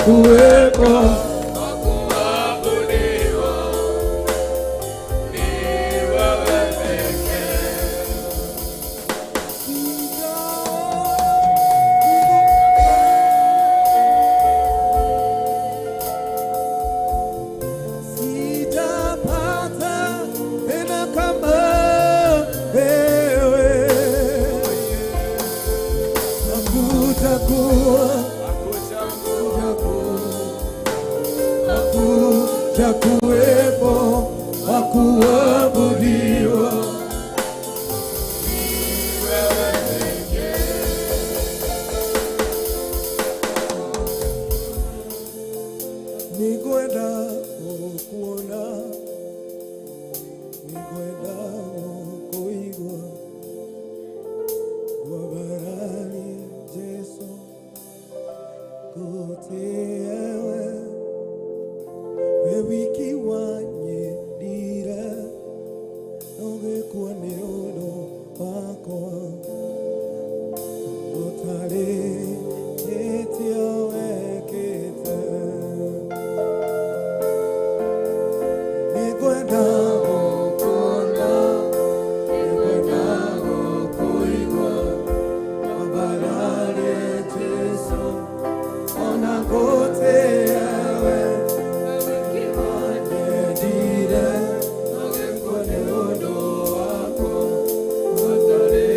Hakutakuwepo Kuabudiwa ni wewe pekee. Sijapata tena kama wewe, hakutakuwa hakutakuwepo wa kuabudiwa. Wewe pekee. Nĩngwenda gũkuona, nĩngwenda gũkũigua, ngwambararie Jesũ ngũtĩe we, we wiki wanyendire, no gĩkua nĩ ũndũ wakwa, gũtarĩ hĩtio wekĩte. Nĩngwenda gũkuona, nĩngwenda gũkũigua, ngwambararie Jesũ, ona ngũtĩe we, wanyendire, no gĩkua nĩ ũndũ wakwa, gũtarĩ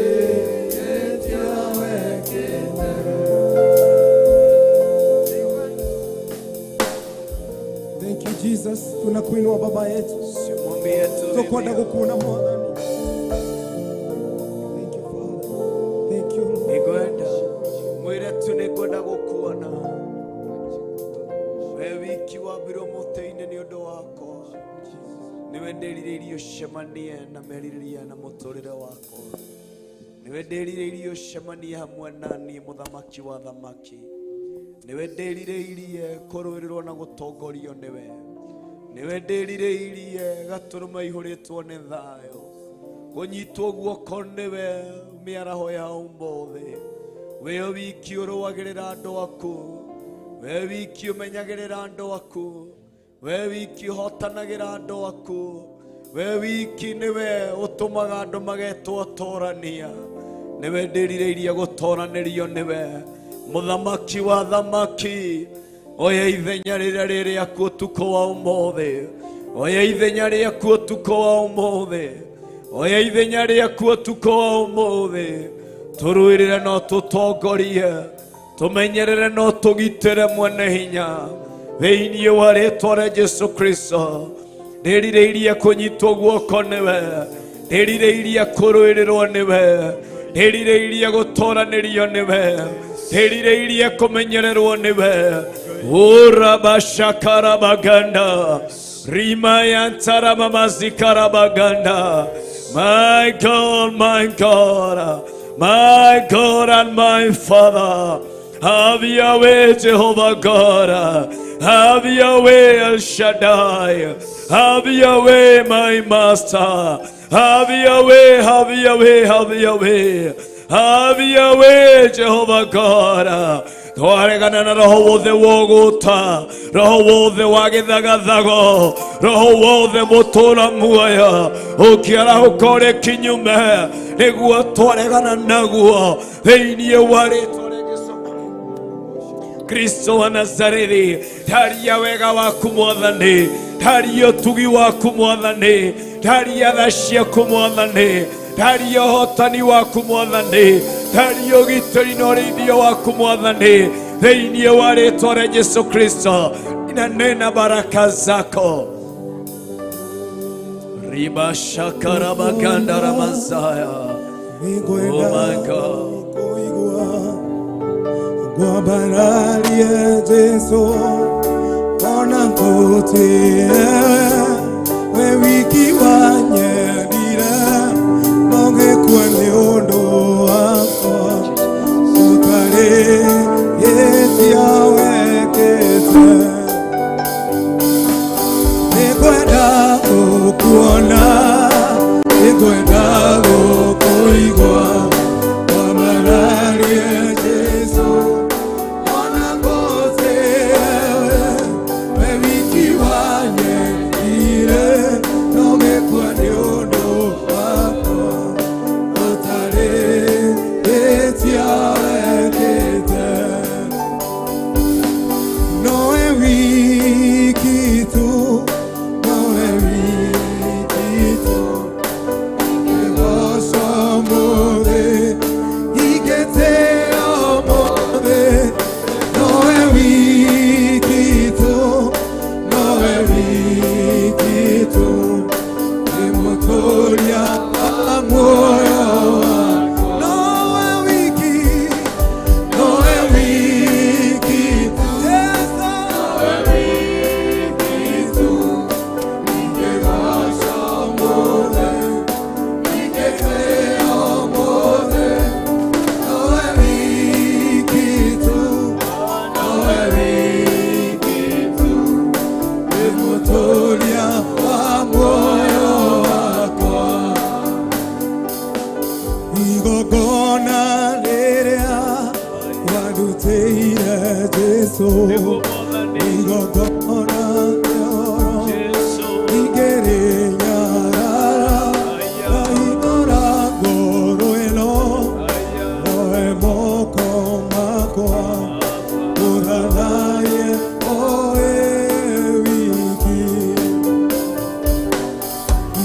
hĩtio wekĩte. Thank you, Jesus. Tunakuinua Baba yetu. Simwambie tu Tukwenda hivyo. kukuona Mwathani. Thank you, Father. Thank you, Lord. Nĩngwenda mwĩre tu nĩngwenda gũkuona we wiki wambirwo mũtĩ-inĩ nĩ ũndũ wakwa, nĩwe ndĩrirĩirie ũcemanie na merirĩria na mũtũrĩre wakwa, nĩwe ndĩrirĩirie ũcemanie hamwe na niĩ, mũthamaki wa thamaki, nĩwe ndĩrirĩirie kũrũĩrĩrwo na gũtongorio nĩwe, nĩwe ndĩrirĩirie gatũrũme ihũrĩtwo nĩ thayũ kũnyitwo guoko nĩwe mĩaraho ya ũmũthĩ. We wiki ũrũagĩrĩra andũ aku, we wiki ũmenyagĩrĩra andũ aku, we wiki ũhotanagĩra andũ aku, we wiki nĩwe ũtũmaga andũ magetwo torania, nĩwe ndĩrirĩirie gũtoranĩrio nĩwe, mũthamaki wa thamaki. Oya ithenya rĩrĩa rĩ rĩaku ũtukũ wa ũmũthĩ, oya ithenya rĩaku ũtukũ wa ũmũthĩ, oya ithenya rĩaku ũtukũ wa ũmũthĩ, tũrũĩrĩre no tũtongorie, tũmenyerere no tũgitĩre, mwene hinya, thĩinĩ wa rĩtwa rĩa Jesu Kristo. Ndĩrirĩirie kũnyitwo guoko nĩwe, ndĩrirĩirie kũrũĩrĩrwo nĩwe, ndĩrirĩirie gũtoranĩrio nĩwe, ndĩrirĩirie kũmenyererwo nĩwe. Urabashakarabaganda rimayantaramamazikarabaganda. My God, my God, my God and my Father, have your way, Jehovah God. Have your way, El Shaddai. Have your way, my Master. Have your way, have your way, have your way. Have your way, Jehovah God. Twaregana na roho wothe wogũta, roho wothe wa gĩthagathago, roho wothe mũtũra muoyo ũkĩarahũka ũrĩ kinyume nĩguo twaregana naguo thĩinĩ wa rĩtwa rĩa Jesũ Kristo wa Nazarethi. Taria wega waku Mwathani, taria ũtugi waku Mwathani, taria tha ciaku Mwathani, taria ũhotani waku Mwathani, taria ũgitĩri na ũrĩithio waku Mwathani, thĩinĩ wa rĩtwa rĩa Jesu Kristo. Inanena baraka zako riba shakarabaganda ramazaya. Nĩngwenda Oh my God. kũigua ngwambararie Jesũ ona ngũtĩe we wiki wanyendire no gĩkua nĩ ũndũ wakwa ũtarĩ gĩtia wekĩte. Nĩngwenda gũkuona, nĩngwenda gũkũigua, ngwambararie Jesũ ona ngũtĩe. Mũtũũria wa muoyo wakwa. Igongona rĩrĩa warutĩire Jesũ, Nĩguo Mwathani. igongona rĩoro Jesu. ingĩrĩnyarara ngaihũra ngoro ĩno Aya. oe moko makwa ũthanaye oe wiki.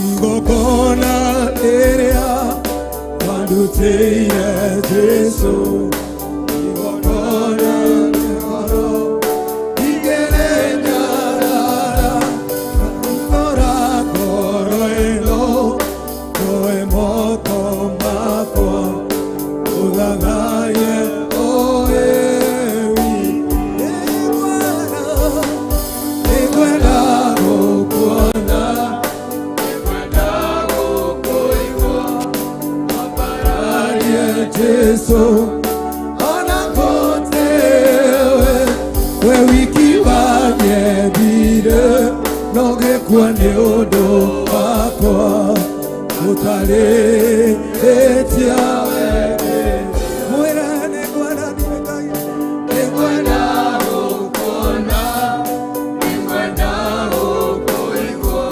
Igongona rĩrĩa warutĩire Jesũ, igongona rĩoro ingĩrĩnyarara ngaihũra ngoro ĩno oe moko makwa ũthathaye oe wiki. Nĩngwenda gũkuona, nĩngwenda gũkũigua, ambararie Jesũ ona ngũtĩwe we wiki wanyendire no gĩkua nĩ ũndũ wakwa ũtarĩtia wende. Mwĩre nĩngwenda niĩ Ngai, nĩngwenda gũkuona, nĩngwenda gũkũigua,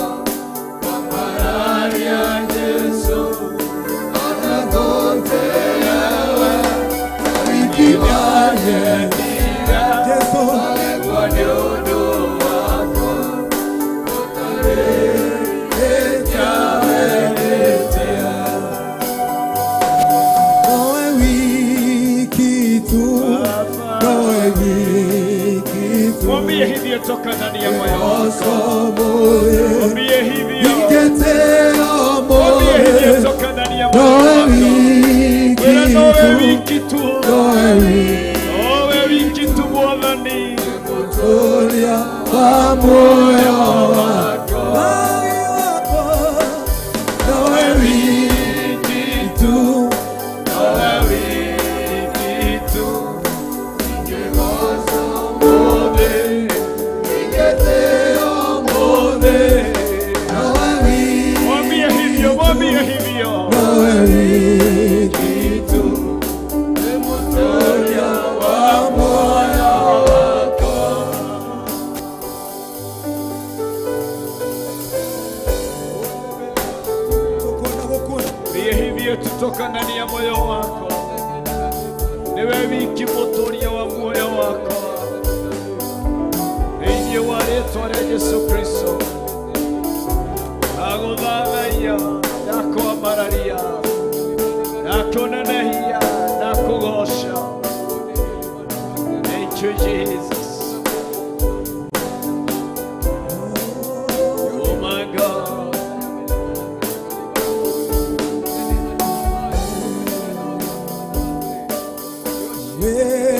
ambararia Jesũ ona ngũtĩwe wiki wanyendire Jesũ Nĩ ũndũ wakwa. Ũtarĩtia wendete. Nowe wiki tu, nowe wiki tu. Mwambie hivyo toka ndani ya moyo wako. Osomole, Mwambie hivyo. ingeteo Mwambie hivyo more. toka ndani ya moyo Nowe wako. wiki Wĩra nowe tu, wiki tu. nowe wiki Nowe wiki tu Mwathani. Tulia wa moyo wako. Ngai wakwa, nowe wiki tu. Nowe wiki tu. Ingĩgoca ũmũthĩ. Ingeteo Ũmũthĩ. Nowe wiki Mwambie hivyo, mwambie hivyo. Nowe wiki tu. Nĩ mũtũũria wa moyo wakwa. Tukuona gũkuona. Mwambie hivyo tutoka ndani ya moyo wako. Niwe wiki mũtũũria wa muoyo wakwa. Thĩinĩ wa rĩtwa rĩa Jesũ Kristo. Ndagũthathaiya, ndakwambararia, ndakũnenehia, ndakũgoca. Thank you, Jesus. Oh my God.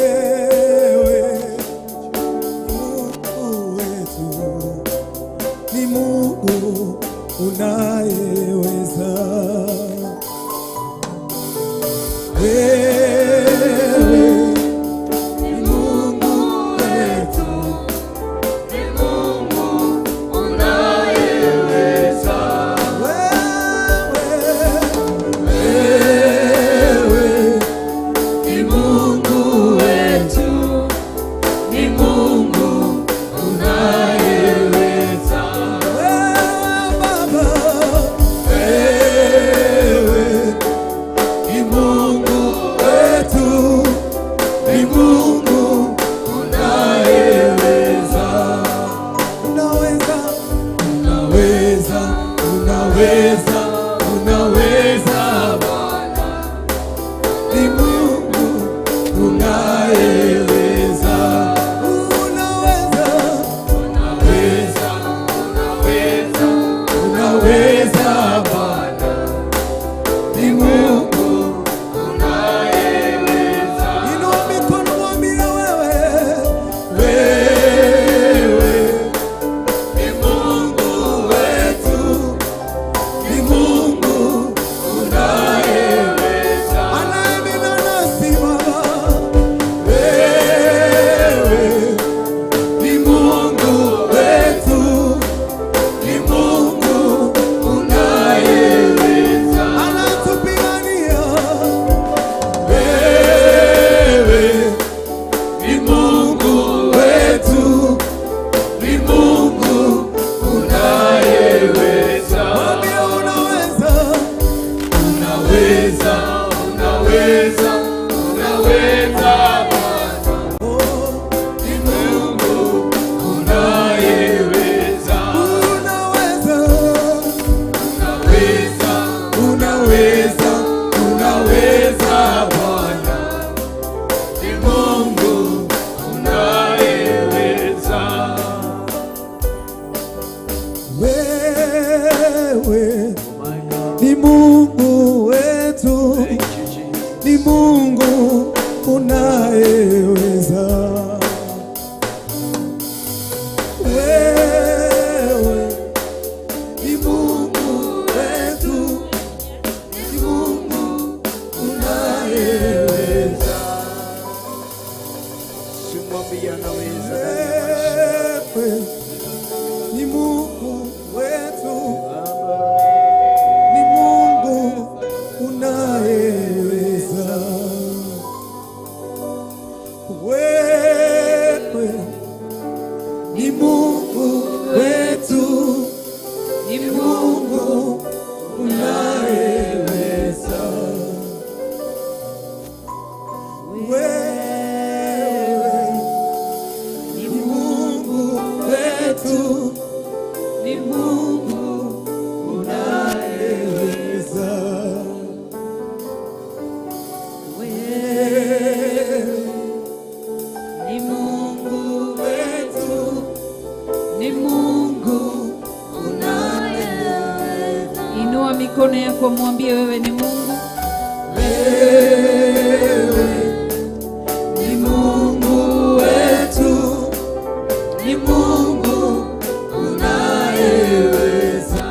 Wewe Mungu wetu ni Mungu unayeweza. Wewe ni Mungu wetu, Ni Mungu unayeweza. wewe, wewe Ni Mungu wetu, ni Mungu unayeweza. Wewe Baba, wewe ni Mungu wetu, ni Mungu unayeweza. Unaweza, unaweza, unaweza, unaweza Bwana, ni Mungu unayeweza. Unaweza, Unaweza, unaweza, unaweza Bwana, ni Mungu unayeweza. Inua mikono mwambie wewe, wewe Ni Mungu wetu, ni Mungu unayeweza. anayenena nasi Baba. Wewe ni Mungu wetu, Wewe ni Mungu wetu, Thank you, Jesus. ni Mungu unayeweza. Wewe ni Mungu wetu, ni Mungu unayeweza. Simwambie anaweza ndani ya maisha. Wewe ni Mungu wetu, ni Mungu unayeweza. Wewe ni Mungu wetu, Ni ni Mungu unayeweza. Wewe ni Mungu wetu, ni Mungu unayeweza. wewe ni Mungu Wetu ni Mungu unayeweza. Inua mikono yako, mwambie wewe ni Mungu. Wewe ni Mungu wetu, Ni Mungu unayeweza.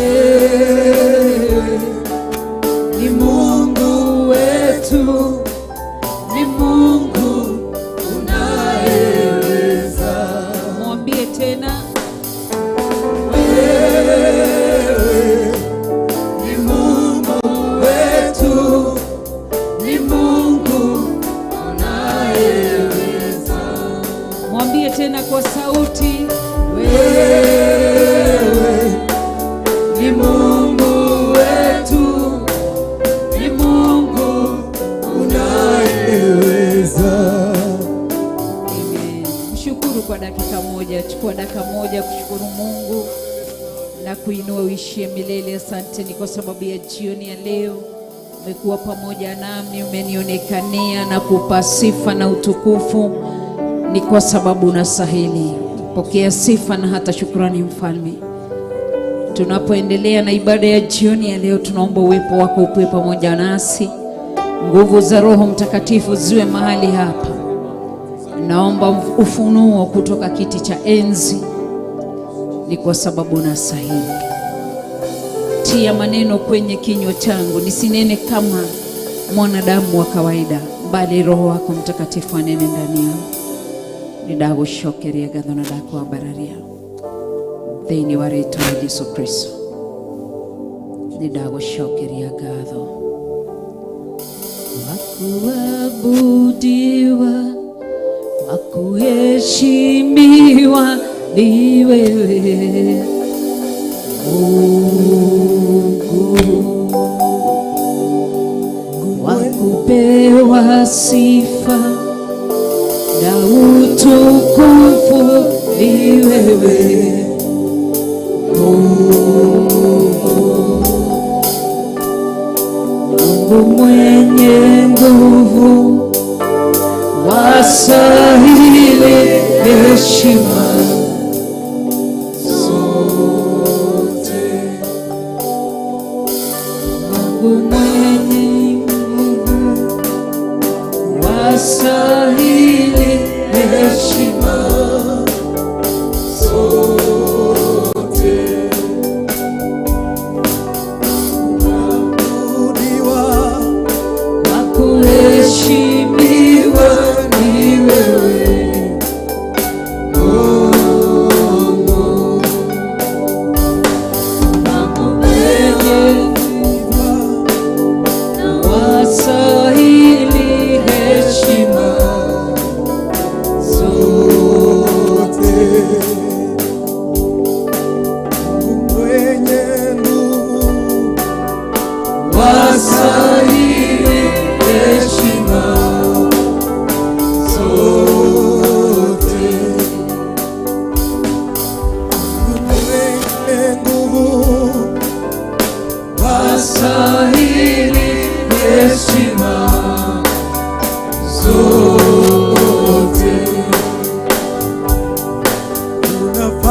wewe ni Mungu wetu, ni Mungu Unayeweza. mwambie tena. Wewe ni Mungu wetu, Ni Mungu unayeweza. mwambie tena kwa sauti. Wewe Ni Mungu wetu, ni Mungu unayeweza. Amen. Mshukuru kwa dakika moja. Chukua dakika moja kushukuru Mungu na kuinua uishie milele. Asante ni kwa sababu ya jioni ya leo umekuwa pamoja nami, umenionekania na kupa sifa na utukufu, ni kwa sababu unastahili. Pokea sifa na hata shukrani, Mfalme. Tunapoendelea na ibada ya jioni ya leo, tunaomba uwepo wako uwe pamoja nasi, nguvu za Roho Mtakatifu ziwe mahali hapa. Naomba ufunuo kutoka kiti cha enzi, ni kwa sababu unastahili. Tia maneno kwenye kinywa changu, nisinene kama mwanadamu wa kawaida, bali Roho wako Mtakatifu anene ndani yangu. Nidagushokeria gatho na ndakwambararia thĩinĩ wa rĩtwa rĩa Jesu Kristo, nĩndagũcokeria ngatho. Wakuabudiwa, wakuheshimiwa ni wewe Mungu, wakupewa sifa na utukufu ni wewe Mungu, Mungu mwenye nguvu, wastahili heshima zote. Mungu mwenye nguvu, wastahili heshima.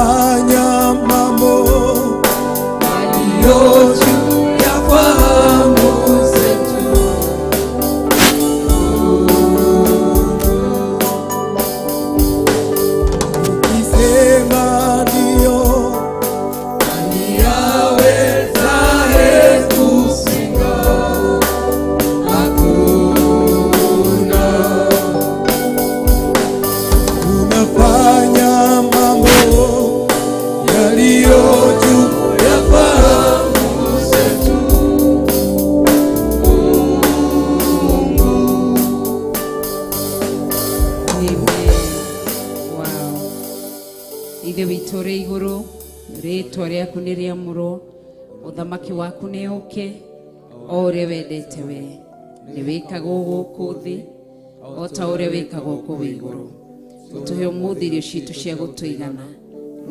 Unafanya mambo yaliyo juu ya fahamu zetu. Ukisema ndio, nani awezaye kupinga? Hakuna. Unafanya mambo yaliyo juu ya fahamu zetu. Amen. Wow. Ithe witũ ũrĩ igũrũ, rĩtwa rĩaku nĩ rĩamũrwo, ũthamaki waku nĩ ũke, o ũrĩa wendete we nĩ wĩkagwo gũkũ thĩ o ta ũrĩa wĩkagwo kũu igũrũ. Ũtũhe ũmũthĩ irio citũ cia gũtũigana,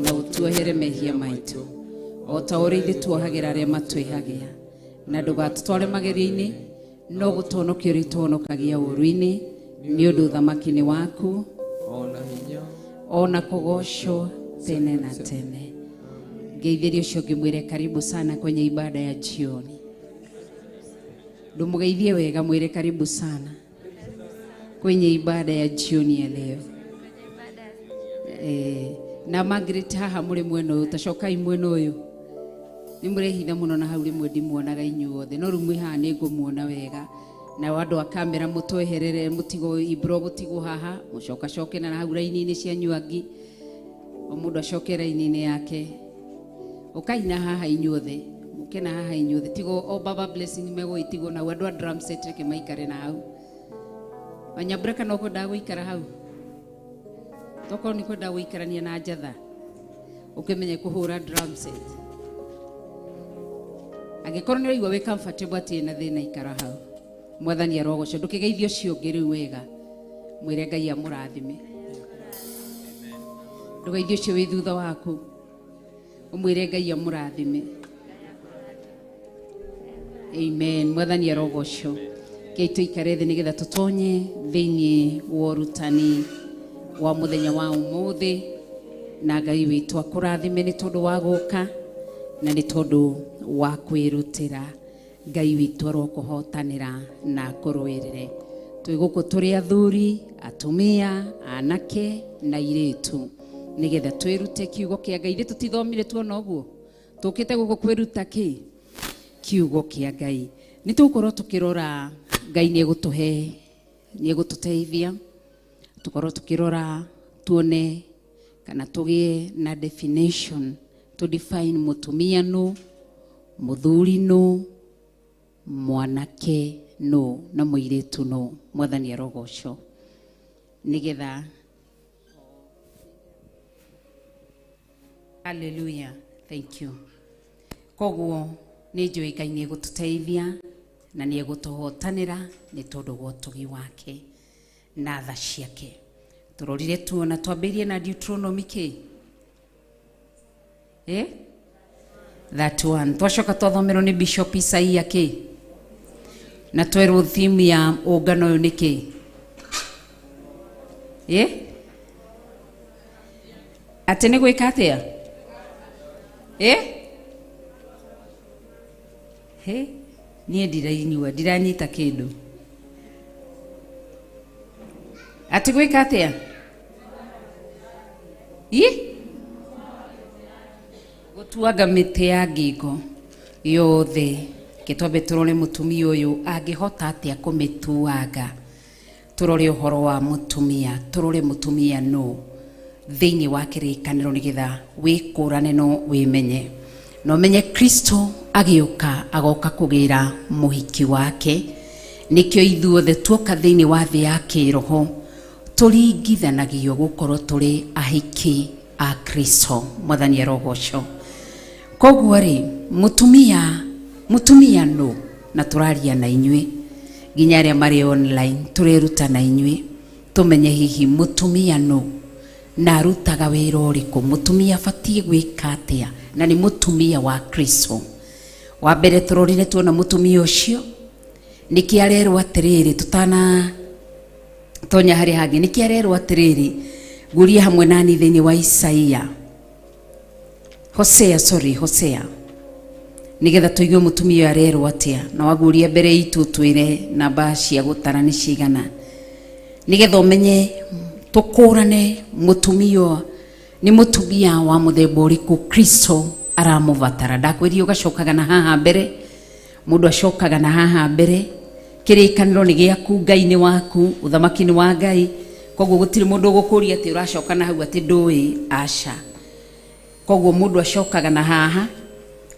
na ũtuohere mehia maitũ o ta ũrĩa ithuĩ tuohagĩra arĩa matwĩhagia, na ndũgatũtware magerio-inĩ, no gũtũhonokia ũrĩtũhonokagia ũũru-inĩ, nĩ ũndũ ũthamaki nĩ waku ona hinya ona kũgocwo tene na tene. Ngeithĩrie ũcio ũngĩ mwĩre karibu sana kwenye ibada ya jioni. Ndũmũgeithie wega, mwĩre karibu sana kwenye ibada ya jioni ya leo. Na Margaret haha mũrĩ mwena ũyũ, tacokai mwena ũyũ. Nĩ mũrehitha mũno na hau rĩmwe ndimuonaga inyuothe, no rĩu mwĩ haha nĩ ngũmuona wega. Nao andũ a kamera mũtweherere, mũtigwo ibro gũtigwo haha, mũcokacoke na hau raini-inĩ cianyu angĩ, o mũndũ acoke raini-inĩ yake. Ũkai na haha inyuothe, mũke na haha inyuothe, tigo o baba Blessing megũgĩtigwo nau, andũ a drum set reke maikare na hau. Wanyambura kana ũkwendaga gũikara hau? Tokorwo nĩ kwendaga gũikarania na njatha, ũkĩmenye kũhũra drum set. Angĩkorwo nĩ ũraigua wĩ comfortable atirĩ na thĩna, ikara hau. Mwathani arogocwo. Ndũkĩgeithie ũcio ũngĩ rĩu wega, mwĩre Ngai amũrathime. Ndũgeithie ũcio wĩ thutha waku, ũmwĩre Ngai amũrathime. Amen. Mwathani arogocwo. Kei tũikare thĩ nĩgetha tũtonye thĩinĩ wa ũrutani wa mũthenya wa ũmũthĩ, na Ngai witũ akũrathime nĩ tondũ wa gũka na nĩ tondũ wa kwĩrutĩra. Ngai witũ arokũhotanĩra na akũrũĩrĩre. Twĩ gũkũ tũrĩ athuri, atumia, anake na airĩtu, nĩgetha twĩrute kiugo kĩa Ngai. Ithuĩ tũtithomire tuona ũguo, tũkĩte gũkũ kwĩruta kĩ? Kiugo kĩa Ngai. Nĩ tũgũkorwo tũkĩrora, Ngai nĩ egũtũhe, nĩ egũtũteithia tũkorwo tũkĩrora tuone kana tũgĩe na definition, to define mũtumia nũ, mũthuri nũ, mwanake nũ na mũirĩtu nũ. Mwathani arogocwo. Nĩgetha haleluya, thank you. Koguo nĩ njũĩ Ngai nĩ egũtũteithia na nĩ egũtũhotanĩra nĩ tondũ wa ũtugi wake na tha ciake. Tũrorire tuona twambĩrĩrie na Deuteronomy kĩ? That one. Twacoka twathomerwo nĩ Bishop Isaia kĩ? Na twerwo theme ya ũngano ũyũ nĩ kĩ? Atĩ nĩ gwĩka atĩa? He? Niĩ ndirainyua, ndiranyita kĩndũ. Atĩ gwĩka atĩa? Ĩ? Gũtuanga mĩtĩ ya ngingo yothe. Reke twambe tũrore mũtumia ũyũ angĩhota atĩa kũmĩtuanga. Tũrore ũhoro wa mũtumia, tũrore mũtumia nũ thĩinĩ wa kĩrĩkanĩro, nĩgetha wĩkũrane no wĩmenye, na ũmenye Kristo agĩũka agoka kũgĩra mũhiki wake. Nĩkĩo ithuothe tuoka thĩinĩ wa thĩ ya kĩroho tũringithanagio gũkorwo tũrĩ ahiki a Kristo. Mwathani arogocwo. Koguo rĩ, mũtumia nũ? Na tũraria na inyuĩ nginya arĩa marĩ online, tũreruta na inyuĩ tũmenye hihi mũtumia nũ na arutaga wĩra ũrĩkũ, mũtumia abatiĩ gwĩka atĩa, na nĩ mũtumia wa Kristo. Wa mbere tũrorire tuona mũtumia ũcio nĩkĩ arerwo atĩrĩrĩ, tũtana tonya harĩa hangĩ, nĩkĩ arerwo atĩrĩrĩ, guria hamwe nani thĩinĩ wa Isaia. Hosea, sorry, Hosea, nigetha tuigue mutumia ũyũ arerwo atia, na waguria mbere itũ twĩre namba cia gũtara nĩ cigana, nigetha ũmenye tũkũrane mutumia nĩ mutumia wa mũthemba ũrĩkũ Kristo aramũbatara. Ndakwĩrire ũgacokaga na haha mbere, mũndũ acokaga na haha mbere, kĩrĩkanĩro nĩ gĩaku, Ngai nĩ waku, ũthamaki nĩ wa Ngai, koguo gũtirĩ mũndũ ũgũkũria atĩ ũracoka na hau atĩ ndũĩ, aca. Koguo mũndũ acokaga na haha,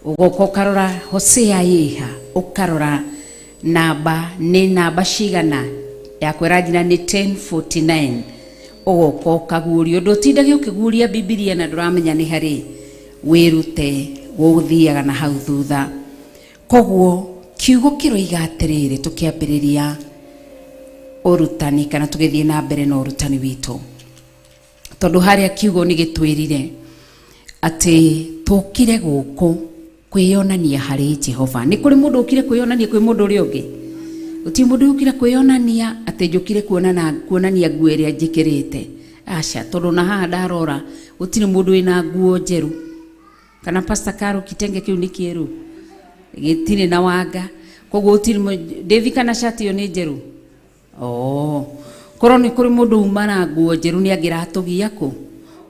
ũgoka ũkarora Hosea ĩha, ũkarora namba nĩ namba cigana, yakwĩra njina nĩ 1049, ũgoka ũkaguũria ũndũ ũtindage ũkĩguũria Bibilia na ndũramenya nĩ harĩ, wĩrute gũthiaga na hau thutha. Koguo kiugo kĩroiga atĩrĩrĩ, tũkĩambĩrĩria ũrutani kana tũgĩthiĩ na mbere na ũrutani witũ, tondũ harĩa kiugo nĩ gĩtwĩrire atĩ tũkire gũkũ kwĩyonania harĩ Jehova. Nĩ kũrĩ mũndũ ũkire kwĩyonania kwĩ mũndũ ũrĩa ũngĩ? Gũtirĩ mũndũ ũkire kwĩyonania atĩ njũkire kuonania nguo ĩrĩa njĩkĩrĩte, aca, tondũ na haha ndarora gũtirĩ mũndũ wĩna nguo njerũ. Kana Pastor Caro, kitenge kĩu nĩ kĩerũ, gĩtirĩ na wanga, koguo gũtirĩ David kana shati ĩyo nĩ njerũ. Oh, korwo nĩ kũrĩ mũndũ uma na nguo njerũ nĩ angĩratũgia kũ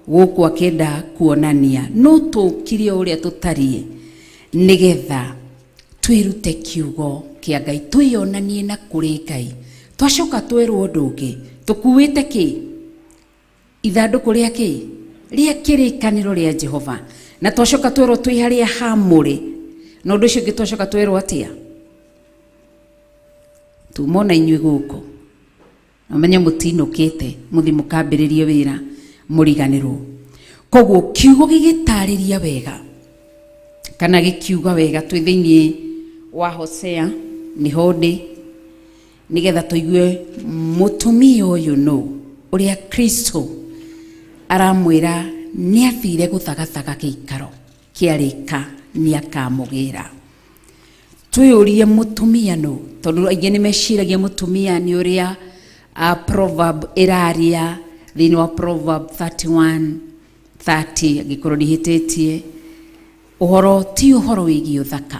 gũkũ akĩenda kuonania. No tũkire o ũrĩa tũtariĩ nĩgetha twĩrute kiugo kĩa Ngai, twĩyonanie na kũrĩ Ngai. Twacoka twerwo ũndũ ũngĩ, tũkuĩte kĩ? Ithandũkũ rĩa kĩ? Rĩa kĩrĩkanĩro rĩa Jehova. Na twacoka twerwo twĩ harĩa hamũre. Na ũndũ ũcio ũngĩ twacoka twerwo atĩa? Tuma ona inyuĩ gũkũ, na ũmenye mũtinũkĩte, mũthiĩ mũkambĩrĩrie wĩra mũriganĩrwo. Koguo kiugo gĩgĩtarĩria wega kana gĩkiuga wega, twĩ thĩinĩ wa Hosea nĩho ndĩ, nĩgetha tũigue mũtumia ũyũ nũ ũrĩa Kristo aramwĩra nĩ athire gũthagathaga gĩikaro kĩarĩka nĩ akamũgĩra. Twĩyũrie mũtumia nũ, tondũ aingĩ nĩ meciragia mũtumia nĩ ũrĩa proverb ĩraria thĩinĩ wa Proverb 31:30, angĩkorwo ndihĩtĩtie. Ũhoro ti ũhoro wĩgiĩ ũthaka.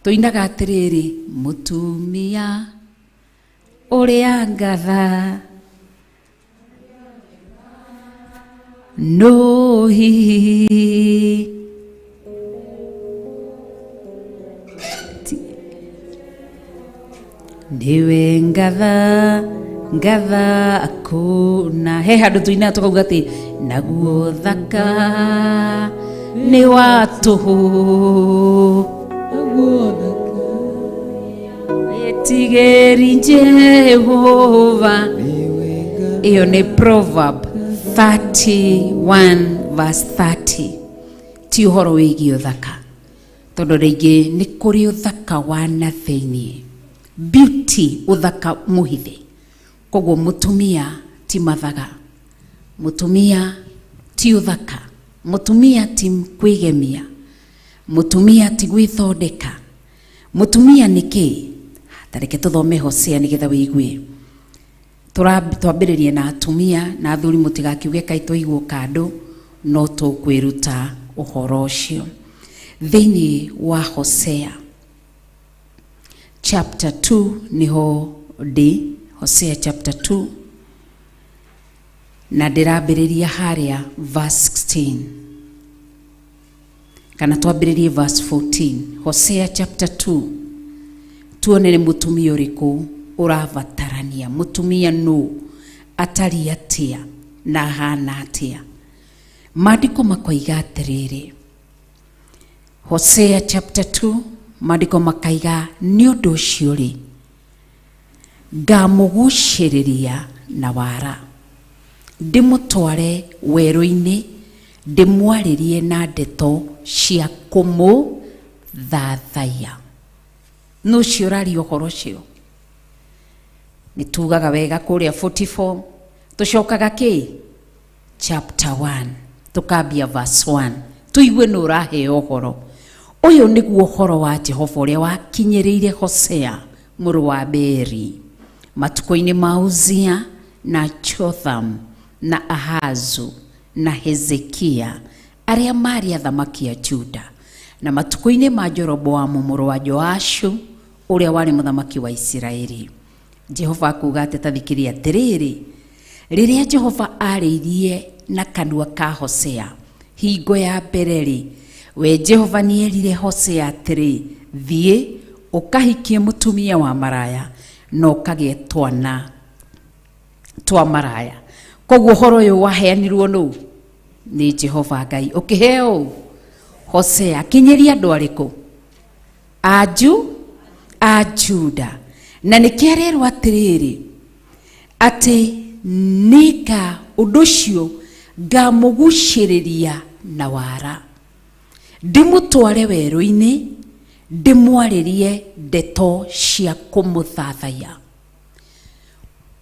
Tũinaga atĩrĩrĩ, mũtumia ũrĩa ngatha no hihi niwe ngatha ngatha kũna. He handũ tũinaga tũkauga atĩ naguo thaka nĩ wa tũhũ, etigĩri Jehova. Ĩyo nĩ Proverb 31 verse 30. Ti ũhoro wĩgiĩ ũthaka, tondũ rĩngĩ nĩ kũrĩ ũthaka wa na thĩinĩ, beauty, ũthaka mũhithe. Koguo mũtumia ti mathaga, mũtumia ti ũthaka, mũtumia ti kwĩgemia, mũtumia ti gwĩthondeka, mũtumia nĩ kĩ? Ta reke tũthome Hosea nĩgetha wĩigue. Twambĩrĩrie na atumia na athuri, mũtigakiuge kaĩ twaigwo kando, no tũkwĩruta ũhoro ũcio thĩinĩ wa Hosea chapter 2 nĩho ndĩ. Hosea chapter 2 na ndĩrambĩrĩria harĩa verse 16, kana twambĩrĩrie verse 14. Hosea chapter 2, tuone nĩ mũtumia ũrĩkũ ũrabatarania, mũtumia nũ, atariĩ atĩa na ahana atĩa. Maandĩko makoiga atĩrĩrĩ, Hosea chapter 2, maandĩko makaiga, nĩ ũndũ ũcio rĩ, ngamũgucĩrĩria na wara, ndĩmũtware werũ-inĩ, ndĩmwarĩrie na ndeto cia kũmũthathaiya. Nũ ũcio ũraria ũhoro ũcio? Nĩ tugaga wega kũrĩa 44, tũcokaga kĩ chapter 1, tũkambia verse 1, tũigue nũ ũraheo ũhoro ũyũ. Nĩguo ũhoro wa Jehova ũrĩa wakinyĩrĩire Hosea mũrũ wa Beeri matukũ-inĩ ma Uzia na Jotham na Ahazu na Hezekia. Arĩa maarĩ athamaki a Juda na matukũ-inĩ ma Jeroboamu mũrũ wa Joashu ũrĩa warĩ mũthamaki wa Isiraeli. Jehova akuga atĩ ta thikĩrĩria atĩrĩrĩ, rĩrĩa Jehova arĩirie na kanua ka Hosea hingo ya mbere rĩ, we Jehova nĩerire Hosea atĩrĩ, thiĩ ũkahikie mũtumia wa maraya na ũkagĩe twana twa maraya. Koguo ũhoro ũyũ waheanirwo nũ? Nĩ Jehova Ngai. Ũkĩheo Hosea akinyĩria andũ arĩkũ? A Juda. Na nĩkĩo arerwo atĩrĩrĩ, atĩ nĩnga ũndũ ũcio ngamũgucĩrĩria na wara, ndĩmũtware werũ-inĩ, ndĩmwarĩrie ndeto cia kũmũthathaiya.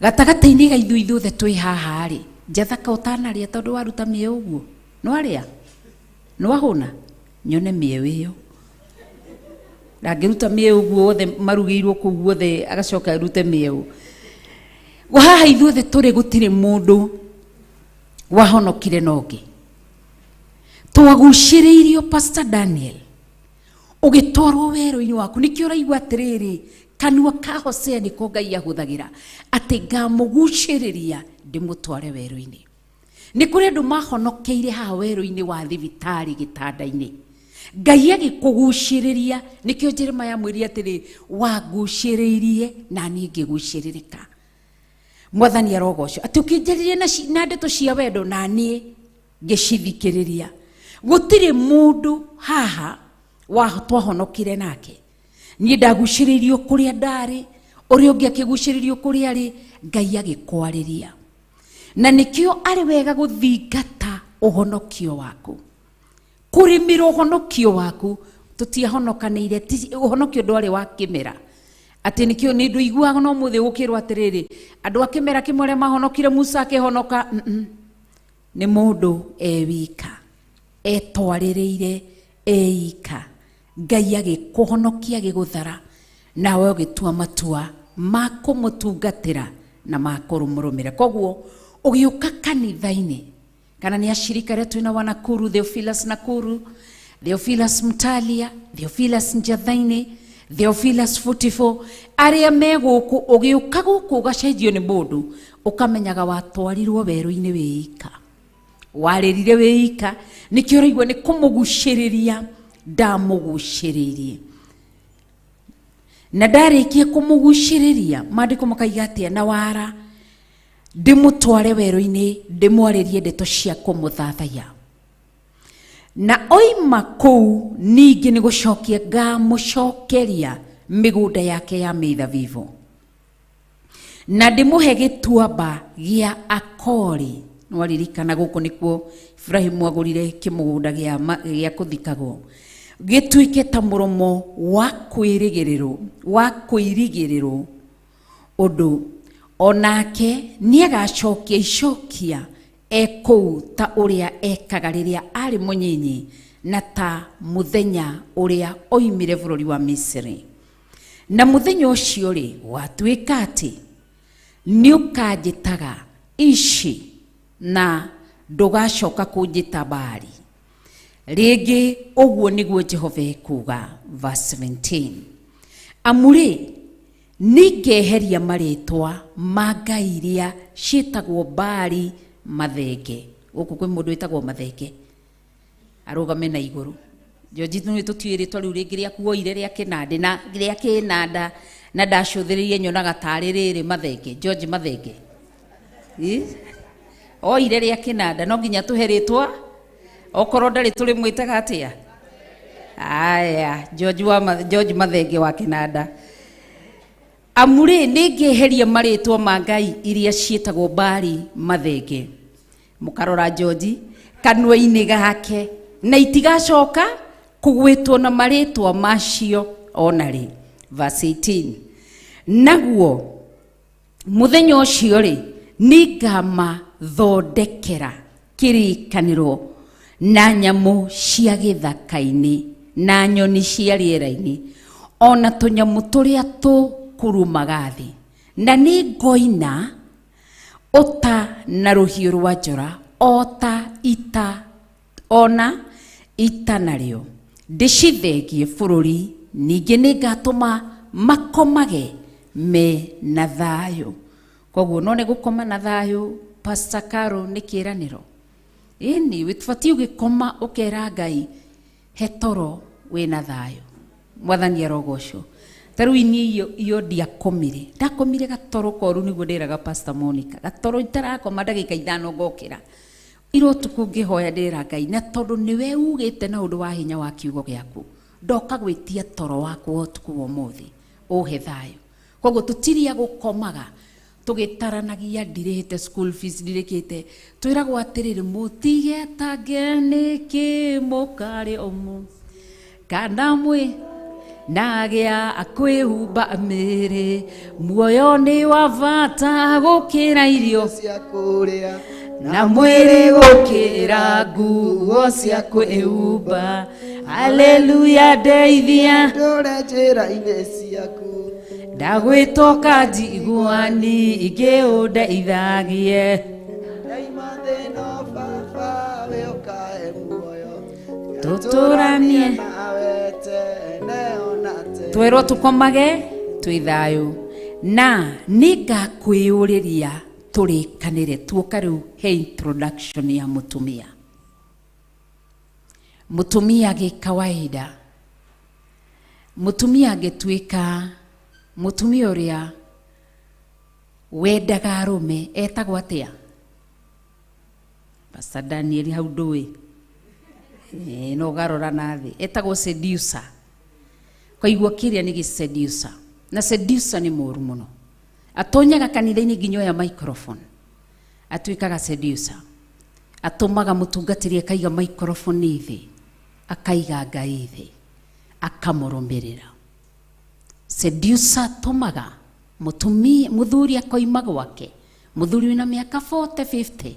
Gatagatĩ-inĩ ga ithuĩ ithuothe twĩ haha rĩ, njathaka ũtanarĩa tondũ waruta mĩeũ ũguo, nĩwarĩa? Nĩwahũna? Nyone mĩeũ ĩyo. Ndangĩruta mĩeũ ũguo wothe marugĩirwo kũu guothe agacoka arute mĩeũ. Haha ithuothe tũrĩ gũtirĩ mũndũ wahonokire na ũngĩ. Twagucĩrĩirio Pastor Daniel ũgĩtwarwo werũ-inĩ waku. Nĩkĩo ũraigua atĩrĩrĩ, kanua ka Hosea nĩko Ngai ahũthagĩra atĩ ngamũgucĩrĩria ndĩmũtware werũ-inĩ. Nĩ kũrĩ andũ mahonokeire haha werũ-inĩ wa thibitarĩ gĩtanda-inĩ, Ngai agĩkũgucĩrĩria. Nĩkĩo Jeremiah amwĩrire atĩrĩ, wangucĩrĩirie na niĩ ngĩgucĩrĩrĩka. Mwathani arogocwo atĩ ũkĩnjarĩria na ndeto cia wendo na niĩ ngĩcithikĩrĩria. Gũtirĩ mũndũ haha wa twahonokire nake. Niĩ ndagucĩrĩirio kũrĩa ndarĩ, ũrĩa ũngĩ akĩgucĩrĩrio kũrĩa arĩ, Ngai agĩkwarĩria. Na nĩkĩo arĩ wega gũthingata ũhonokio waku, kũrĩmĩra ũhonokio waku. Tũtiahonokanĩire, ũhonokio ndwarĩ wa kĩmera. Atĩ nĩkĩo nĩ ndũiguaga no mũthĩ gũkĩrwo atĩrĩrĩ, andũ a kĩmera kĩmwe arĩa mahonokire Musa akĩhonoka. Nĩ mũndũ e wika etwarĩrĩire eika, Ngai agĩkũhonokia agĩgũthara, nawe ũgĩtua matua ma kũmũtungatĩra na ma kũmũrũmĩrĩra. Koguo ũgĩũka kanitha-inĩ, kana nĩ ashirika arĩa twĩna wa Nakuru, Theophilus Nakuru, Theophilus Mtalia, Theophilus Njathaini, Theophilus 44, arĩa me gũkũ, ũgĩũka gũkũ ũgacenjio nĩ mũndũ, ũkamenyaga watwarirwo werũ-inĩ wĩika, warĩrire wĩika. Nĩkĩo ũraigua nĩ kũmũgucĩrĩria ndamũgucĩrĩirie, na ndarĩkia kũmũgucĩrĩria, maandĩko makaiga atĩa? Na wara ndĩmũtware werũ-inĩ, ndĩmwarĩrie ndeto cia kũmũthathaiya. Na oima kũu ningĩ nĩ gũcokia ngamũcokeria mĩgũnda yake ya mĩthabibũ, na ndĩmũhe gĩtuamba gĩa Akori. Nĩwaririkana gũkũ nĩkuo Ibrahimu agũrire kĩmũgũnda gĩa kũthikagwo, gĩtuĩke ta mũromo wa kwĩrĩgĩrĩrwo, wa kũirigĩrĩrwo ũndũ onake nĩagacokia icokia e kũu ta ũrĩa ekaga rĩrĩa arĩ mũnyinyi, na ta mũthenya ũrĩa oimire bũrũri wa Misiri. Na mũthenya ũcio rĩ, gwatuĩka atĩ nĩũkanjĩtaga Ishi, na ndũgacoka kũnjĩta Baali rĩngĩ. Ũguo nĩguo Jehova ekuuga. Verse 17, amu rĩ, nĩngeheria marĩtwa ma ngai iria ciĩtagwo Baali mathenge. Gũkũ kwĩ mũndũ wĩtagwo Mathenge, arũgame na igũrũ. George, nĩ tũtiũĩ rĩtwa rĩu rĩngĩ rĩaku woire rĩa kĩnandĩ na rĩa kĩnanda, na ndacũthĩrĩirie nyonaga tarĩ rĩrĩ Mathenge. George Mathenge. Ĩ? Oire rĩa kĩnanda, no nginya tũhe rĩtwa, okorwo ndarĩ tũrĩmwĩtaga atĩa? Aya, George wa George Mathenge wa kĩnanda. Amu rĩ, nĩngeheria marĩtwa ma ngai iria ciĩtagwo Baali mathenge, mũkarora George kanua-inĩ gake, na itigacoka kũgwĩtwo na marĩtwa macio ona rĩ. Verse 18, naguo mũthenya ũcio rĩ, nĩngamathondekera kĩrĩkanĩro na nyamũ cia gĩthaka-inĩ na nyoni cia rĩera-inĩ, ona tũnyamũ tũrĩa tũkurumaga thĩ, na nĩngoina ũta na rũhiũ rwa njora o ta ita. Ona ita narĩo ndĩcithengie bũrũri, ningĩ nĩngatũma makomage me na thayũ. Koguo no nĩ gũkoma na thayũ, Pastor Caro, nĩ kĩĩranĩro. Ĩni wĩtũbatiĩ ũgĩkoma ũkera Ngai he toro wĩna thayũ. Mwathani arogocwo. Ta rĩu niĩ iyo ndiakomire, ndakomire gatoro koru, nĩguo ndĩraga Pastor Monica, gatoro itarakoma ndagĩka 5 ngokĩra. Ira ũtukũ ngĩhoya ndĩra Ngai, na tondũ nĩwe ugĩte na ũndũ wa hinya wa kiugo gĩaku, ndoka gwĩtia toro wakwa ũtukũ wa ũmũthĩ ũhe thayũ. Koguo tũtiria gũkomaga tũgĩtaranagia ndirĩhĩte school fees, ndirĩkĩte, twĩragwo atĩrĩrĩ, mũtigetange nĩkĩ mũkarĩ ũmũ kana mwĩ na gĩa kwĩhumba mĩĩrĩ, muoyo nĩ wa bata gũkĩra irio cia kũrĩa na mwĩrĩ gũkĩra nguo cia kwĩhumba. Haleluya, ndeithia ndũre njĩra-inĩ ciaku, ndagwĩtoka njigua ningĩ ũndeithagie, ndaima thĩna baba we ũkae muoyo, tũtũranie nawe tene ona tene. Twerwo tũkomage twĩ thayũ na nĩngakwĩyũrĩria tũrĩkanĩre. Tuoka rĩu he introduction ya mũtumia. Mũtumia gĩkawaida, mũtumia angĩtuĩka mũtumia ũrĩa wendaga arũme etagwo atĩa? Pastor Daniel, hau ndũĩ, no ũgarora na thĩ, etagwo seducer. Kwaigua kĩrĩa nĩ gĩ-seducer, na seducer nĩ mũru mũno, atonyaga kanitha-inĩ nginya oya microphone atuĩkaga seducer, atũmaga mũtungatĩri akaiga microphone thĩ, akaiga Ngai thĩ, akamũrũmĩrĩra. Seducer atũmaga mũtumia, mũthuri akoima gwake, mũthuri wĩna mĩaka 40 50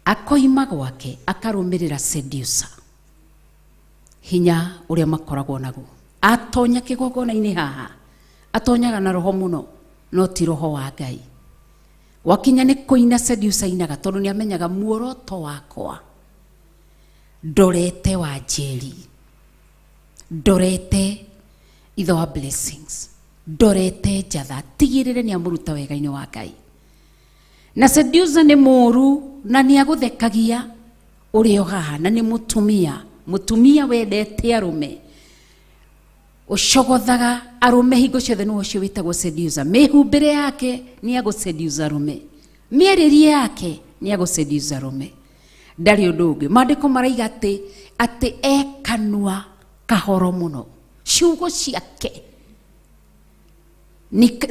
akoima gwake akarũmĩrĩra seducer. Hinya ũrĩa makoragwo naguo, atonya kĩgongona-inĩ haha atonyaga na roho mũno, no ti roho wa Ngai. Wakinya nĩ kũina, seducer ainaga tondũ nĩ amenyaga muoroto wakwa ndorete wa Njeri, ndorete ithe wa Blessings, ndorete Njatha, tigĩrĩre nĩ amũruta wega-inĩ wa Ngai. Na seducer nĩ mũru na nĩ agũthekagia ũrĩ o haha, na nĩ mũtumia, mũtumia wendete arũme, ũcogothaga arũme hingo ciothe, nĩwe ũcio wĩtagwo seducer. Mĩhumbĩre yake nĩ agũseduce arũme, mĩarĩrie yake nĩ agũseduce arũme, ndarĩ ũndũ ũngĩ. Maandĩko maraiga atĩ e kanua kahoro mũno, ciugo ciake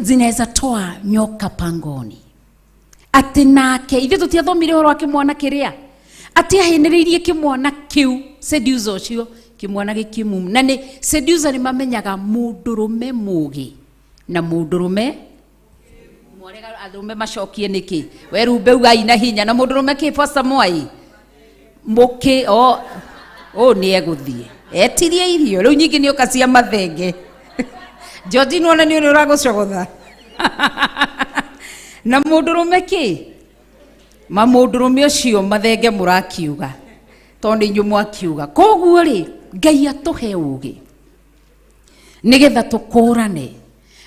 zinaweza toa nyoka pangoni. Atĩ nake ithuĩ tũtiathomire ũhoro wa kĩmwana kĩrĩa atĩ ahenĩrĩirie kĩmwana kĩu, seducer ũcio, kĩmwana gĩkĩmumu. Na nĩ seducer nĩ mamenyaga mũndũrũme mũgĩ na mũndũrũme mwarega, arũme macokie nĩkĩ werumbe ugai na hinya na mũndũrũme kĩ. Pastor Mwai mũkĩ o ũũ nĩ egũthiĩ etirie irio rĩu nyingĩ nĩ ũka cia mathenge. George, nĩwona nĩ ũrĩa ũragũcogotha na mũndũrũme kĩ ma mũndũrũme ũcio mathenge mũrakiuga tondũ nĩ inyuĩ mwakiuga. Koguo rĩ, Ngai atũhe ũgĩ nĩgetha tũkũrane.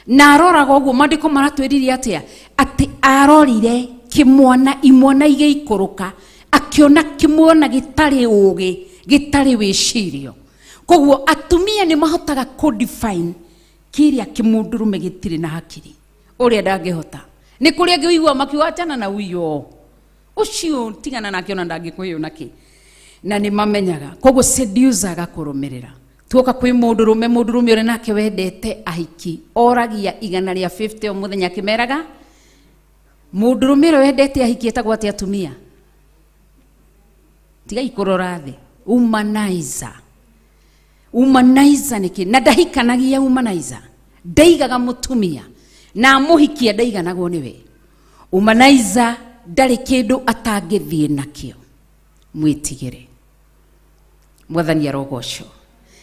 Na aroraga ũguo, maandĩko maratwĩrire atĩa? Atĩ arorire kĩmwana, imwana igĩikũrũka, akĩona kĩmwana gĩtarĩ ũgĩ, gĩtarĩ wĩcirio. Koguo atumia nĩ mahotaga kũ-define kĩrĩa kĩmũndũrũme gĩtirĩ na hakiri, ũrĩa ndangĩhota. Nĩ kũrĩa angĩ ũigua makiuga achana na uyo ũcio, tigana nake, ona ndangĩkũhe ona kĩ, na nĩ mamenyaga. Koguo seducer agakũrũmĩrĩra. Tuoka kwĩ mũndũrũme, mũndũrũme ũrĩa nake wendete ahiki oragia 150 o mũthenya akĩmeraga. Mũndũrũme ũrĩa wendete ahiki etagwo atĩa? Atumia, tigai kũrora thĩ. Womanizer. Womanizer nĩkĩ? Na ndahikanagia. Womanizer ndaigaga mũtumia, na amũhikia ndaiganagwo nĩwe. Womanizer ndarĩ kĩndũ atangĩthiĩ nakĩo, mwĩtigĩre. Mwathani arogocwo.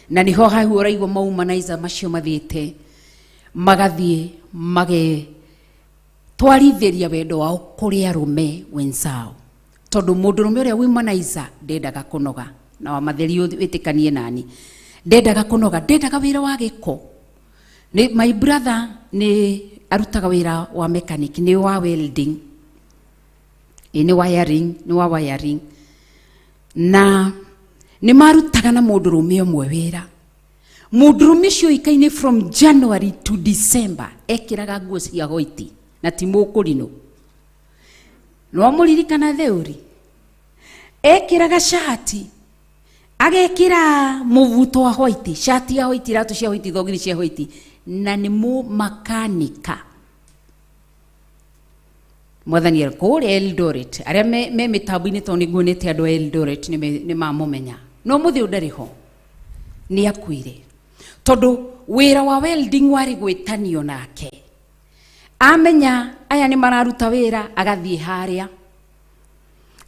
Na niho hau ũraigua maumanizer macio mathiĩte magathiĩ magetwarithĩria wendo wao kũrĩ arũme wenzao. Tondu mundurume uria womanizer ndendaga kunoga. Na wa matheri witikanie nani. Ndendaga kunoga, ndendaga wira wa giko. Ni my brother ni arutaga wira wa mechanic, ni wa welding. Ni wiring, ni wa wiring. Na ni marutaga na mundurume umwe wira. Mundurume ucio ikaine from January to December ekiraga nguo cia white na ti mukurino. No muririkana theuri. Ekiraga shati agekira muvuto wa white, shati ya white, iratu cia white, thogiri cia white, na ni mu makanika. Mwathani kũrĩa Eldoret, arĩa me mĩtambo-inĩ tondũ nĩ nguonete andũ a Eldoret nĩ mamũmenya. No mũthĩ ũyũ ndarĩ ho, nĩ akuire. Tondũ wĩra wa welding warĩ gwĩtanio nake. Amenya aya nĩ mararuta wĩra, agathiĩ harĩa.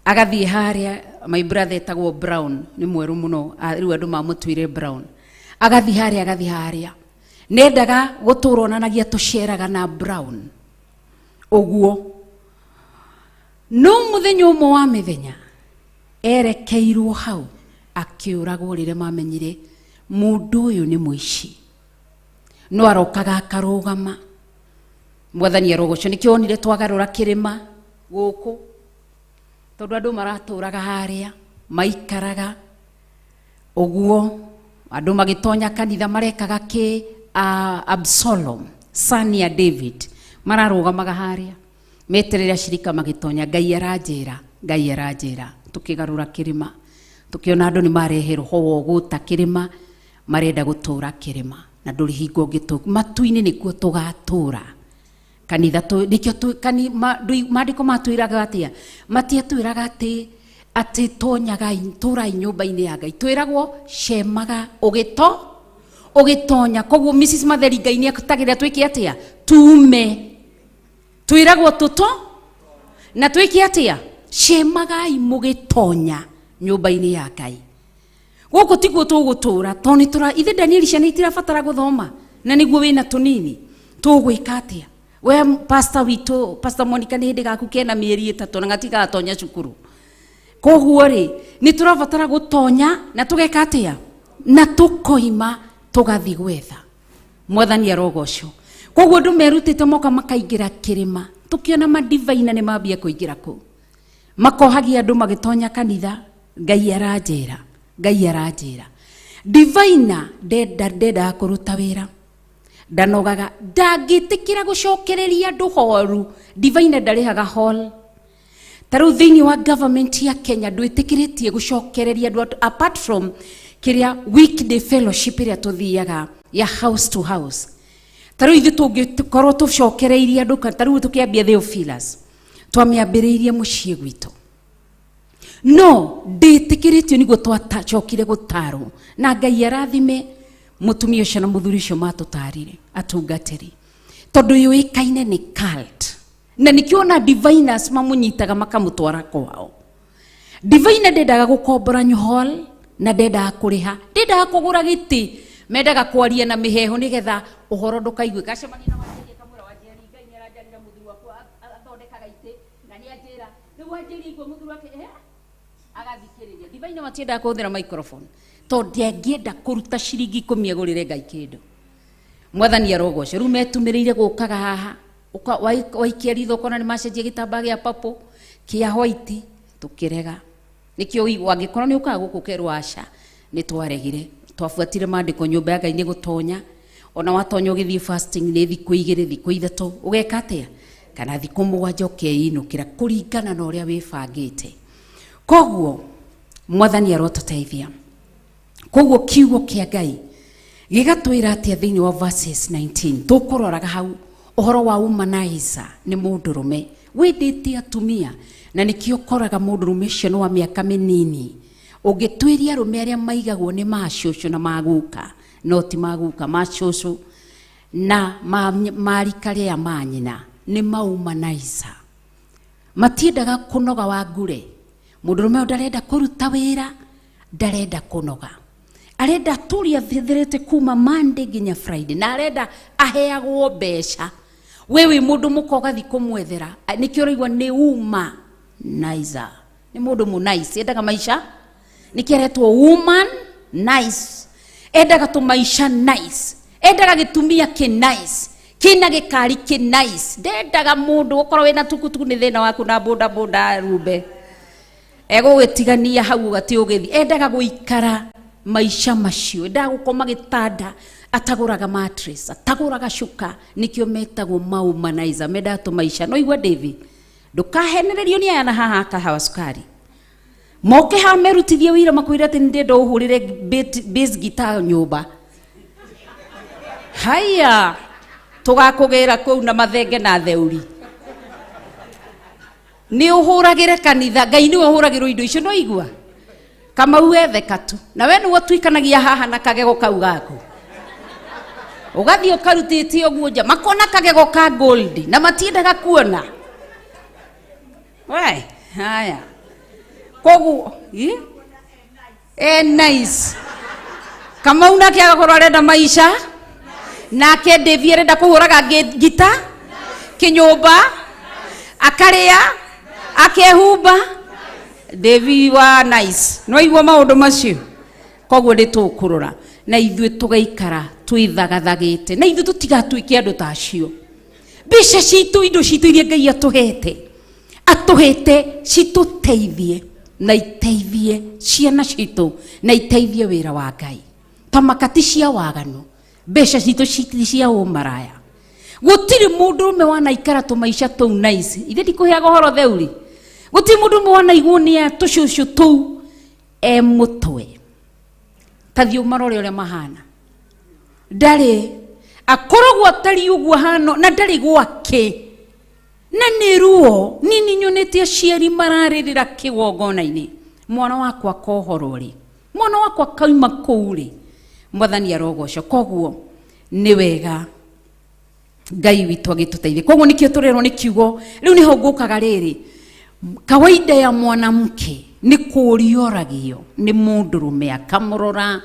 Agathiĩ harĩa, my brother etagwo Brown, nĩ mwerũ mũno, rĩu andũ mamũtuire Brown. Agathiĩ harĩa, agathiĩ harĩa. Nendaga gũtũra onanagia tũceraga na Brown. Ũguo. No mũthenya ũmwe wa mĩthenya, erekeirwo hau, akĩũragwo rĩrĩa mamenyire mũndũ ũyũ nĩ mũici. No arokaga akarũgama. Mwathani arogocwo, nĩkĩo onire twagarũra kĩrĩma gũkũ. Tondũ andũ maratũraga harĩa, maikaraga. Ũguo, andũ magĩtonya kanitha marekaga kĩ, Absalom, son ya David, mararũgamaga harĩa. Meterere ashirika magĩtonya, Ngai aranjĩra, Ngai aranjĩra. Tũkĩgarũra kĩrĩma, tũkĩona andũ nĩ marehe roho wa ũgũta kĩrĩma, marenda gũtũra kĩrĩma. Na ndũrĩ hingo ũngĩ matu-inĩ nĩkuo tũgatũra. Kanitha nĩkĩo maandĩko matwĩraga atĩa? Matiatwĩraga atĩ tonyagai, tũrai nyũmba-inĩ ya Ngai. Twĩragwo cemaga ũgĩtonya. Koguo Mrs. Matheri Ngai nĩatagĩrĩra twĩke atĩa? Tume. Twĩragwo tũto na twĩke atĩa? Cemagai mũgĩtonya nyũmba-inĩ ya Ngai. Gũkũ tiguo tũgũtũra, tondũ nĩ tũra, ithe Daniel ciana itirabatara gũthoma, na nĩguo wĩna tũnini. Tũgwĩka atĩa? We pastor witũ, Pastor Monica, nĩ hĩndĩ gaku kena mĩeri 3 na gatigatonya cukuru. Koguo rĩ, nĩ tũrabatara gũtonya na tũgeka atĩa? Na tũkoima tũgathiĩ gwetha. Mwathani arogocwo. Koguo andũ merutĩte moka makaingĩra kĩrĩma, tũkĩona madivaina nĩ mambia kũingĩra kũu. Makohagia andũ magĩtonya kanitha, Ngai aranjĩra, Ngai aranjĩra. Divaina ndendaga kũruta wĩra. Ndanogaga, ndangĩtĩkĩra gũcokereria andũ horu. Divaina ndarĩhaga hall. Ta rĩu thĩinĩ wa government ya Kenya ndwĩtĩkĩrĩtie gũcokereria andũ apart from kĩrĩa weekday fellowship ĩrĩa tũthiaga ya house to house. Ta rĩu ithuĩ tũngĩkorwo tũcokereirie andũ, ta rĩu tũkĩambia Theophilus, twamĩambĩrĩirie mũciĩ gwitũ. No ndĩtĩkĩrĩtio nĩguo twacokire gũtarwo. Na Ngai arathime mũtumia ũcio na mũthuri ũcio matũtarire atungatĩri. Tondũ yũĩkaine nĩ cult. Na nĩkĩo ona diviners mamũnyitaga makamũtwara kwao. Diviner ndendaga gũkombora hall na ndendaga kũrĩha, ndendaga kũgũra gĩtĩ, mendaga kwaria na mĩheho nĩgetha ũhoro ndũkaiguĩka. Acemania na Wanjeri akamwĩra, Wanjeri, Ngai nĩaranjarĩra mũthuri wakwa athondekaga itĩ na nĩanjĩra. Rĩu Wanjeri aigua mũthuri wake, agathikĩrĩria. Diviner matiendaga kũhũthĩra microphone tondũ ndangĩenda kũruta ciringi 10 agũrĩre Ngai kĩndũ. Mwathani arogocwo. Rĩu metumĩrĩire gũkaga haha, waikia ritho ũkona nĩ macenjia gĩtambaya gĩa purple kĩa white, tũkĩrega. Nĩkĩo ũigua angĩkorwo nĩ ũkaga gũkũ ũkerwo aca, nĩ twaregire. Twabuatire maandĩko nyũmba ya Ngai nĩ gũtonya. Ona watonya ũgĩthiĩ fasting nĩ thikũ 2, thikũ 3, ũgeka atĩa? Kana thikũ 7 ũkeinũkĩra kũringana na ũrĩa wĩbangĩte. Koguo Mwathani arotũteithia. Koguo kiugo kĩa Ngai gĩgatwĩra atĩa thĩinĩ wa verses 19? Tũkũroraga hau ũhoro wa womanizer nĩ mũndũrũme wendete atumia, na nĩkĩo ũkoraga mũndũrũme ũcio nĩ wa mĩaka mĩnini. Ũngĩtuĩria arũme arĩa maigagwo nĩ macũcũ na maguka, no ti maguka, macũcũ na marika rĩa manyina nĩ maumanizer. Matiendaga kũnoga wa ngure. Mũndũrũme ũyũ ndarenda kũruta wĩra, ndarenda kũnoga. Arenda atũrie athetherete kuma Monday nginya Friday, na arenda aheagwo mbeca. We wĩ mũndũ mũka ũgathiĩ kũmwethera, nĩkĩo ũraigua nĩ womanizer. Nĩ mũndũ mũ nice, endaga maica nĩkĩo aretwo woman nice. Endaga tũmaica nice, endaga gĩtumia kĩ nice, kĩna gĩkari kĩ nice. Ndendaga mũndũ ũkorwo wĩna tukutuku nĩ thĩna waku na boda boda rumbe egũgĩtigania hau ũgati ũgĩthiĩ. Endaga gũikara maica macio, endaga gũkoma gĩtanda atagũraga mattress, atagũraga cuka. Nĩkĩo metagwo maumanizer, mendaga tũmaica. No igua David, ndũkahenererio nĩ aya na haha kahawa cukari moke haha merutithie wĩra makwĩre atĩ nĩndĩrenda ũhũrĩre bass guitar nyũmba. Haya, tũgakũgĩra kũu na mathenge na theuri. Nĩ ũhũragĩre kanitha, Ngai nĩwe ũhũragĩrwo indo icio. No igua Kamau etheka tu, na we nĩwe ũtuikanagia haha na kagego kau gaku, ũgathiĩ ũkarutĩtie ũguo nja, makona kagego ka gold na matiendaga kuona we. Haya, koguo e nice. Kamau nake agakorwo arenda maica, nake Devi arenda kũhũraga ngita kĩnyũmba, akarĩa, akehumba. Devi wa nice, no igua maũndũ macio. Koguo nĩ tũkũrora na ithuĩ tũgaikara twĩthagathagĩte, na ithuĩ tũtigatuĩke andũ ta acio. Mbeca citũ, indo citũ iria Ngai atũhete, atũhete citũteithie na iteithie ciana citũ na iteithie wĩra wa Ngai. Ta makati cia waganu, mbeca citũ cia ũmaraya. Gũtirĩ mũndũrũme wanaikara tũmaica tũu nice. Ithe ndikũheaga ũhoro theuri. Gũtirĩ mũndũrũme wanaiguo nĩ tũcũcũ tũu e mũtwe. Ta thiĩ ũmarore ũrĩa mahana. Ndarĩ akoragwo atariĩ ũguo ahana, na ndarĩ gwake. Na nĩ ruo niĩ nĩ nyonete aciari mararĩrĩra kĩgongona-inĩ, mwana wakwa kohoro rĩ, mwana wakwa kauma kũu rĩ, Mwathani arogocwo. Koguo nĩ wega Ngai witũ agĩtũteithie. Koguo nĩkĩo tũrerwo nĩ kiugo rĩu nĩho ngũkaga rĩrĩ. Kawaida ya mwanamke nĩ kũũrio oragio nĩ mũndũrũme, akamũrora,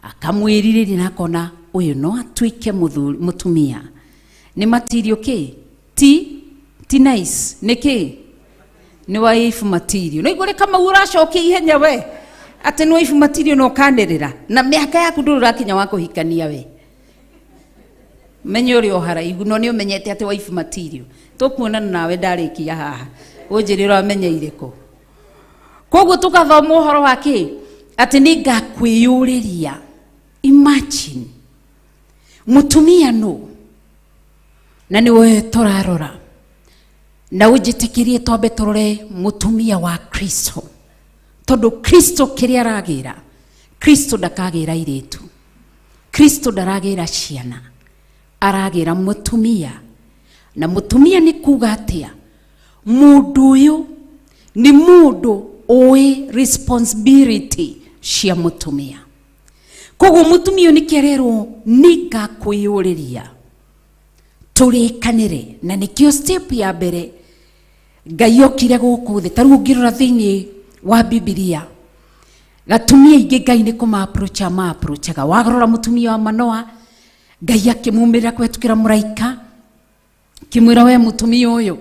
akamwĩrirĩria na akona ũyũ no atuĩke mũtumia. Nĩ material kĩ? Ti nice. Nĩ kĩ? Nĩ wife material. No igũrĩ Kamau ũracokia ihenya we atĩ nĩ wife material na ũkanĩrĩra na mĩaka yaku ndũrĩ ũrakinya wa kũhikania we. Menye ũrĩ o haraihu no nĩ ũmenyete atĩ wife material. Tũkuonana nawe ndarĩkia haha ũnjĩre ũramenya irĩkũ. Koguo tũgathoma ũhoro wa kĩ? Atĩ nĩ ngakwĩyũrĩria. Imagine mũtumia nũ, na nĩwe tũrarora, na ũnjĩtĩkĩrie twambe tũrore mũtumia wa Kristo, tondũ Kristo kĩrĩa aragĩra, Kristo ndakagĩra airĩtu, Kristo ndaragĩra ciana, aragĩra mũtumia. Na mũtumia nĩ kuga atĩa? Mũndũ ũyũ nĩ mũndũ ũĩ responsibility cia mũtumia. Koguo mũtumia ũyũ nĩkĩo arerwo nĩ ngakwĩyũrĩria tũrĩkanĩre, na nĩkĩo step ya mbere Ngai okire gũkũ thĩ. Ta rĩu ũngĩrora thĩinĩ wa Bibilia, gatumia aingĩ Ngai nĩ kũma approach ama approachaga. Warora mũtumia wa Manoa, Ngai akĩmumĩrĩra kũhetũkĩra mũraika, akĩmwĩra we mũtumia ũyũ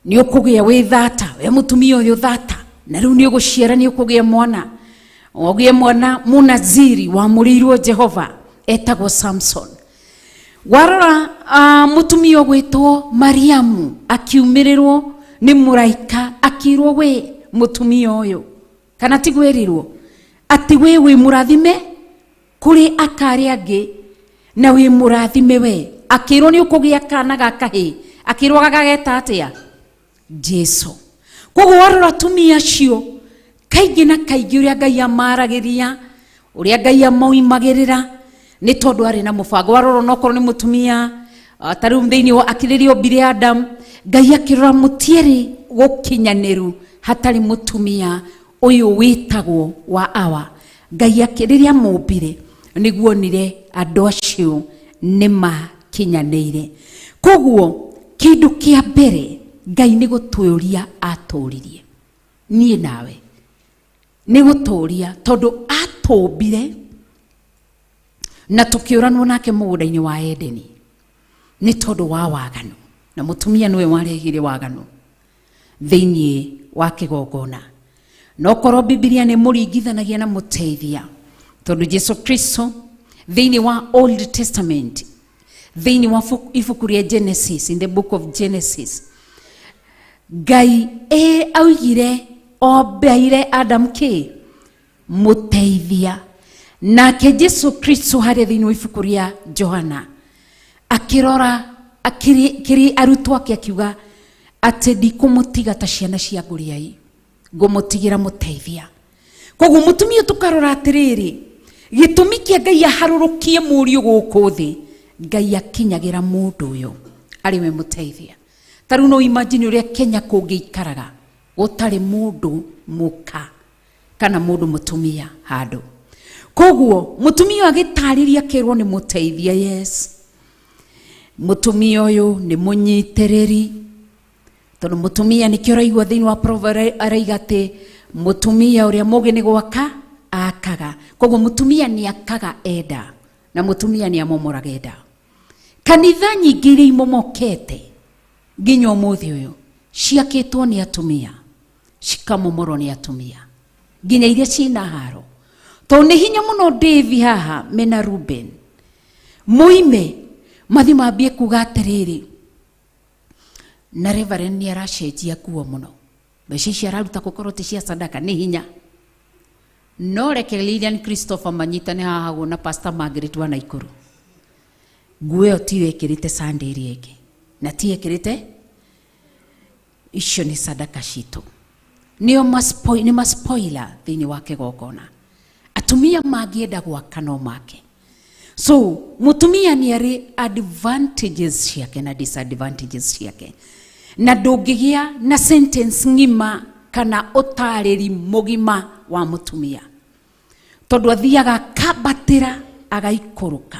nĩ ũkũgĩa wĩ thata, we mũtumia ũyũ thata, na rĩu nĩ ũgũciara, nĩ ũkũgĩa mwana, ũgĩe mwana mũnaziri wamũrĩirwo Jehova etagwo Samson. Warora mũtumia ũgwĩtwo Mariamu akiumĩrĩrwo nĩ mũraika akĩrwo we mũtumia ũyũ, kana ti gwĩrirwo atĩ we wĩ mũrathime kũrĩ aka arĩa angĩ na wĩ mũrathime we, akĩrwo nĩ ũkũgĩa kana ga kahĩĩ, akĩrwo gagageta atĩa? Jesu. Koguo warora atumia acio kaingĩ na kaingĩ ũrĩa Ngai amaragĩria, ũrĩa Ngai amoimagĩrĩra, nĩ tondũ arĩ na mũbango. Warora onokorwo nĩ mũtumia, ta rĩu thĩinĩ wa akĩrĩria ombire Adam, Ngai akĩrora mũtierĩ gũkinyanĩru hatarĩ mũtumia ũyũ wĩtagwo wa Awa. Ngai rĩrĩa amombire nĩguo onire andũ acio nĩ makinyanĩire. Koguo kĩndũ kĩa mbere Ngai nĩ gũtũũria atũũririe niĩ nawe, nĩ gũtũũria, tondũ atũmbire na tũkĩũranwo nake mũgũnda-inĩ wa Edeni nĩ tondũ wa waganu, na mũtumia nĩwe warehire waganu thĩinĩ wa kĩgongona. No korwo Bibilia nĩ mũringithanagia na mũteithia, tondũ Jesu Kristo thĩinĩ wa Old Testament, thĩinĩ wa ibuku rĩa Genesis, in the book of Genesis, Ngai augire ombeire Adam kĩ? Mũteithia. Nake Jesu Kristo harĩa thĩinĩ wa ibuku rĩa Johana akĩrora akĩrĩ arutwo ake akiuga atĩ ndikũmũtiga ta ciana cia ngũriai, ngũmũtigĩra mũteithia. Koguo mũtumia tũkarora atĩrĩrĩ, gĩtũmi kĩa Ngai aharũrũkie mũriũ gũkũ thĩ, Ngai akinyagĩra mũndũ ũyũ arĩ we mũteithia. Ta rĩu no imagine ũrĩa Kenya kũngĩikaraga gũtarĩ mũndũ mũka kana mũndũ mũtumia handũ. Koguo mũtumia agĩtarĩria akĩrwo nĩ mũteithia, yes, mũtumia ũyũ nĩ mũnyitĩrĩri, tondũ mũtumia nĩkĩo ũraigua thĩinĩ wa Proverbs araiga atĩ mũtumia ũrĩa mũũgĩ nĩ gwaka akaga. Koguo mũtumia nĩ akaga enda, na mũtumia nĩ amomoraga enda. Kanitha nyingĩ iria imomokete nginya ũmũthĩ ũyũ ciakĩtwo nĩ atumia, cikamomorwo nĩ atumia, nginya iria ciĩna haro. Tondũ nĩ hinya mũno Dave haha mena Ruben moime mathi mambie kuga atĩrĩrĩ, na Reverend nĩ aracenjia nguo mũno, mbeca ici araruta gũkorwo ti cia sadaka, nĩ hinya. No reke Lilian Christopher manyitane haha guo na Pastor Margaret wa Naikuru, nguo ĩyo tiyo ĩkĩrĩte Sunday ĩrĩa ĩngĩ, na ti ĩkĩrĩte icio nĩ sadaka citũ. Nĩo nĩ maspoiler thĩinĩ wa kĩgongona. Atumia mangĩenda gwaka no make. So mũtumia nĩ arĩ advantages ciake na disadvantages ciake, na ndũngĩgĩa na sentence ng'ima kana ũtarĩri mũgima wa mũtumia, tondũ athiaga akambatĩra agaikũrũka.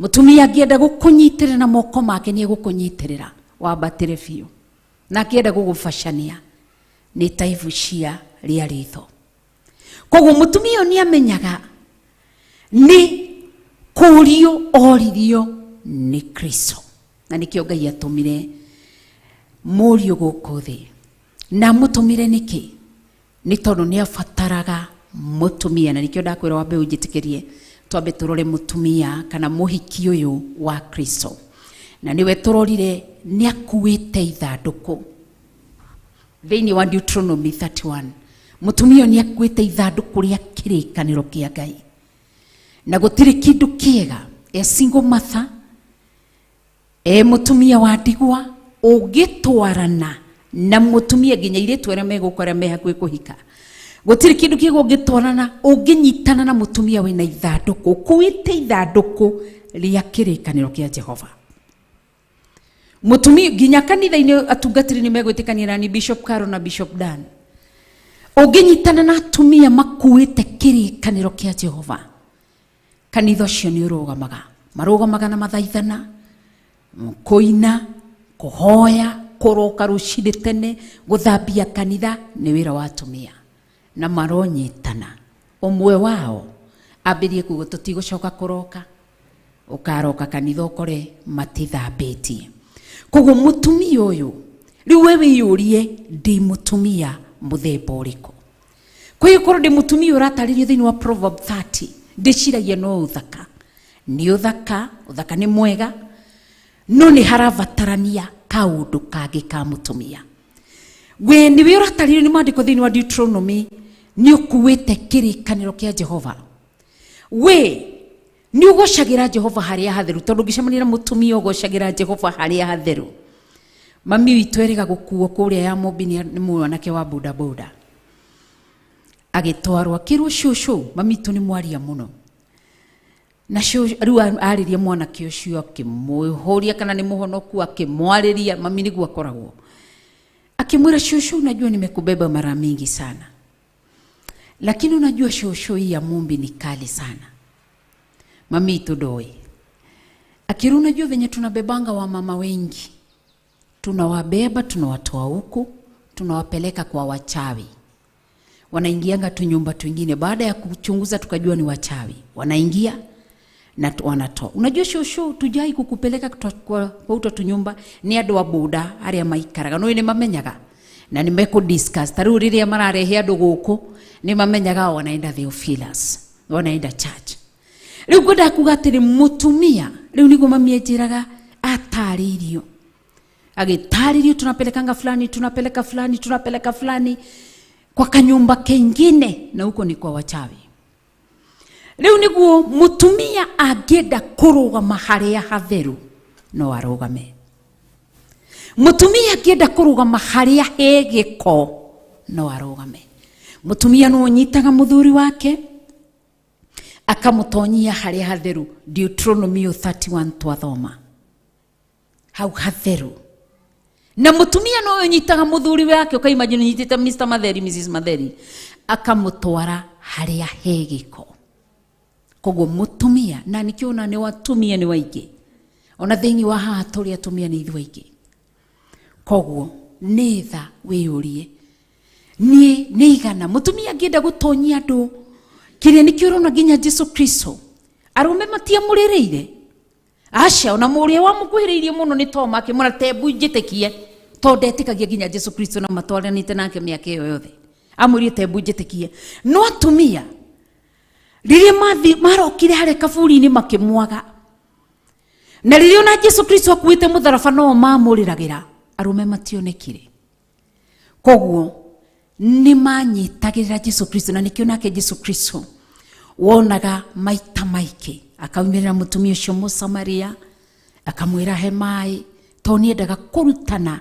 Mũtumia angĩenda gũkũnyitĩrĩra na moko make nĩ egũkũnyitĩrĩra wambatĩre biũ, na angĩenda gũgũbacania nĩ taibu cia rĩa ritho. Koguo mũtumia ũyũ nĩ amenyaga nĩ kũrio oririo nĩ Kristo, na nĩkĩo Ngai atũmire mũriũ gũkũ thĩ. Na amũtũmire nĩkĩ? Nĩ tondũ nĩ abataraga mũtumia, na nĩkĩo ndakwĩra wambe ũnjĩtĩkĩrie twambe tũrore mũtumia kana mũhiki ũyũ wa Kristo. Na nĩwe tũrorire nĩ akuĩte ithandũkũ thĩinĩ wa Deuteronomy 31. Mũtumia ũyũ nĩ akuĩte ithandũkũ rĩa kĩrĩkanĩro kĩa Ngai, na gũtirĩ kĩndũ kĩega e single mother, e mũtumia wa ndigwa ũngĩtwarana na mũtumia nginya airĩtu arĩa megũkũ arĩa me hakuhĩ kũhika, gũtirĩ kĩndũ kĩega ũngĩtwarana ũngĩnyitana na mũtumia wĩna ithandũkũ, ũkuĩte ithandũkũ rĩa kĩrĩkanĩro kĩa Jehova. Mũtumia nginya kanitha-inĩ atungatĩri nĩ megwĩtĩkania na ni Bishop Caro na Bishop Dan, ũngĩnyitana na atumia makuĩte kĩrĩkanĩro kĩa Jehova, kanitha ũcio nĩ ũrũgamaga. Marũgamaga na mathaithana, kũina, kũhoya, kũroka rũcinĩ tene, gũthambia kanitha nĩ wĩra wa atumia, na maronyitana. Ũmwe wao ambĩrie kuga tũtigũcoka kũroka, ũkaroka kanitha ũkore matithambĩtie. Koguo mũtumia ũyũ rĩu we wĩyũrie, ndĩ mũtumia mũthemba ũrĩkũ? Kwa korwo ndĩ mũtumia ũratarĩrio thĩinĩ wa Proverb 30, ndĩciragia no ũthaka, nĩ ũthaka, ũthaka nĩ mwega, no nĩ harabatarania kaũndũ kangĩ ka mũtumia. We nĩwe ũratarĩrio nĩ maandĩko thĩinĩ wa Deuteronomy, nĩ ũkuĩte kĩrĩkanĩro kĩa Jehova. We nĩ ũgocagĩra Jehova harĩa hatheru, tondũ ũngĩcemania na mũtumia ũgocagĩra Jehova harĩa hatheru. Mami witũ erĩga gũkuo kũrĩa ya Mũmbi nĩ mwanake wa boda boda, agĩtwarwo akĩrwo cũcũ, mami witũ nĩ mwaria mũno. Na cũcũ rĩu arĩria mwanake ũcio akĩmũhũria kana nĩ mũhonoku, akĩmwarĩria, mami nĩguo akoragwo. Akimwĩra cũcũ, unajua nimekubeba mara mingi sana, lakini unajua cũcũ hii ya Mumbi ni kali sana. Mami witũ ndoĩ. Akĩrwo unajua venye tunabebanga wa mama wengi, tunawabeba tunawatoa huku tunawapeleka kwa wachawi, wanaingianga tu nyumba twingine, baada ya kuchunguza tukajua ni wachawi, wanaingia na wanatoa. Unajua shosho tujai kukupeleka kwa uto tunyumba ni andu a boda aria maikaraga no ni mamenyaga Na nĩ mekũ discuss ta rĩu rĩrĩa mararehe andũ gũkũ nĩ mamenyaga wanaenda Theophilus, wanaenda church. Rĩu ngwendaga kuga atĩrĩ, mũtumia rĩu nĩguo mami anjĩraga atarĩirio, agĩtarĩrio tunapelekanga fulani, tunapeleka fulani, tunapeleka fulani kwa kanyumba kengine, na huko ni kwa wachawi. Rĩu nĩguo mũtumia angĩenda kũrũgama harĩa hatheru no arũgame. Mũtumia angĩenda kũrũgama harĩa he gĩko no arũgame. Mũtumia no ũnyitaga mũthuri wake akamũtonyia harĩa hatheru. Deuteronomy 31 twathoma hau hatheru. Na mũtumia no ũnyitaga mũthuri wake, ũkaimagine ũnyitĩte Mr. Matheri, Mrs. Matheri, akamũtwara harĩa he gĩko. Koguo mũtumia, na nĩkĩo ona nĩ watumia nĩ waingĩ, ona thĩinĩ wa haha tũrĩ atumia nĩ ithuĩ aingĩ. Koguo nĩ tha wĩyũrie, niĩ nĩ igana mũtumia angĩenda gũtonyia andũ kĩrĩa nĩkĩo ũrona nginya Jesu Kristo arũme matiamũrĩrĩire. Aca, ona mũrĩa wamũkuhĩrĩirie mũno nĩ Toma, akĩmwĩra tembu njĩtĩkie, tondũ ndetĩkagia nginya Jesu Kristo na matwaranĩte nake mĩaka ĩyo yothe, amwĩrire tembu njĩtĩkie. No atumia rĩrĩa marokire harĩa kaburi-inĩ makĩmwaga, na rĩrĩa ona Jesu Kristo akuĩte mũtharaba no mamũrĩragĩra, arũme mationekire. Koguo nĩ manyitagĩrĩra Jesu Kristo, na nĩkĩo nake Jesu Kristo wonaga maita maingĩ akaumĩrĩra mũtumia ũcio Mũsamaria akamwĩra he maĩ, tondũ nĩendaga kũrutana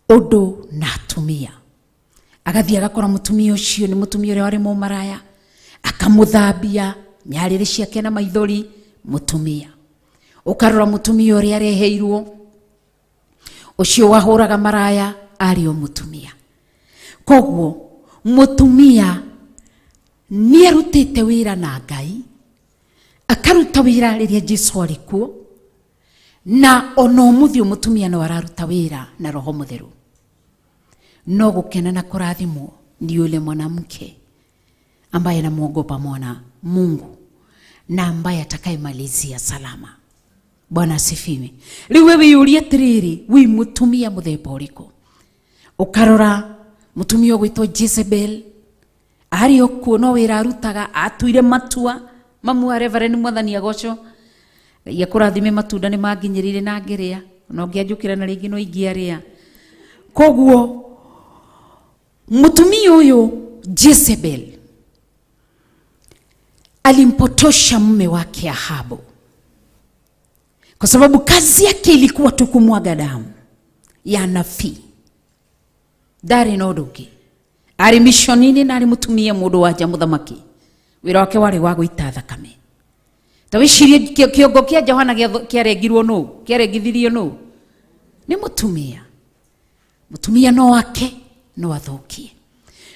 ũndũ na atumia. Agathiĩ agakora mũtumia ũcio nĩ mũtumia ũrĩa warĩ mũmaraya, akamũthambia nyarĩrĩ ciake na maithori. Mũtumia ũkarora mũtumia ũrĩa areheirwo ũcio wahũraga maraya arĩ o mũtumia. Koguo mũtumia nĩ arutĩte wĩra na Ngai, akaruta wĩra rĩrĩa Jesu arĩ kuo, na ona ũmũthĩ mũtumia no araruta wĩra na Roho Mũtheru. No gũkena na kũrathimwo ni yule mwanamke ambaye anamwogopa mwana Mungu na ambaye atakayemalizia salama. Bwana asifiwe. Rĩu we wĩyũrie atĩrĩrĩ, wĩ mũtumia mũthemba ũrĩkũ? Ũkarora mũtumia ũgwĩtwo Jezebel arĩ o kuo, no wĩra arutaga, atuire matua. Mamu wa Reverend, Mwathani agocwo, Ngai akũrathime, matunda nĩ manginyĩrĩire na ngĩrĩa, ona ũngĩanjũkĩra na rĩngĩ no ingĩarĩa. Koguo mũtumia ũyũ Jezebel alimpotosha mume wake Ahabu, kwa sababu kazi yake ilikuwa tu kumwaga damu ya nabii. Ndarĩ na ũndũ ũngĩ, arĩ mishoni-inĩ na arĩ mũtumia mũndũ wa nja mũthamaki, wĩra wake warĩ wa gũita thakame. Ta wĩcirie kĩongo kĩa Johana kĩarengirwo nũ? Kĩarengithirio nũ? Nĩ mũtumia. Mũtumia no ake no athũkie,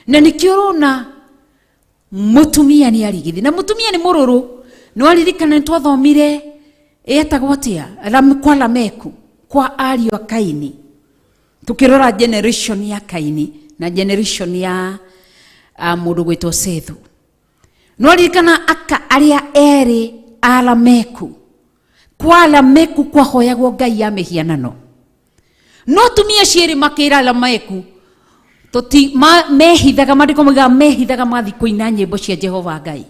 na nĩkĩo ũrona mũtumia nĩ arigithi, na mũtumia nĩ mũrũrũ. Nĩ waririkana nĩ twathomire ĩtagwo atĩa kwa Lameku, kwa ariũ a Kaini, tukĩrora generation ya Kaini na generation ya mũndũ gwĩtwo Sethu. No ririkana aka arĩa erĩ a Lameku, kwa Lameku kwahoyagwo ngai ya mĩhianano, no atumia acio erĩ makĩra Lameku tuti mehithaga, maandĩko moigaga mehithaga mathiĩ kũina nyĩmbo cia Jehova Ngai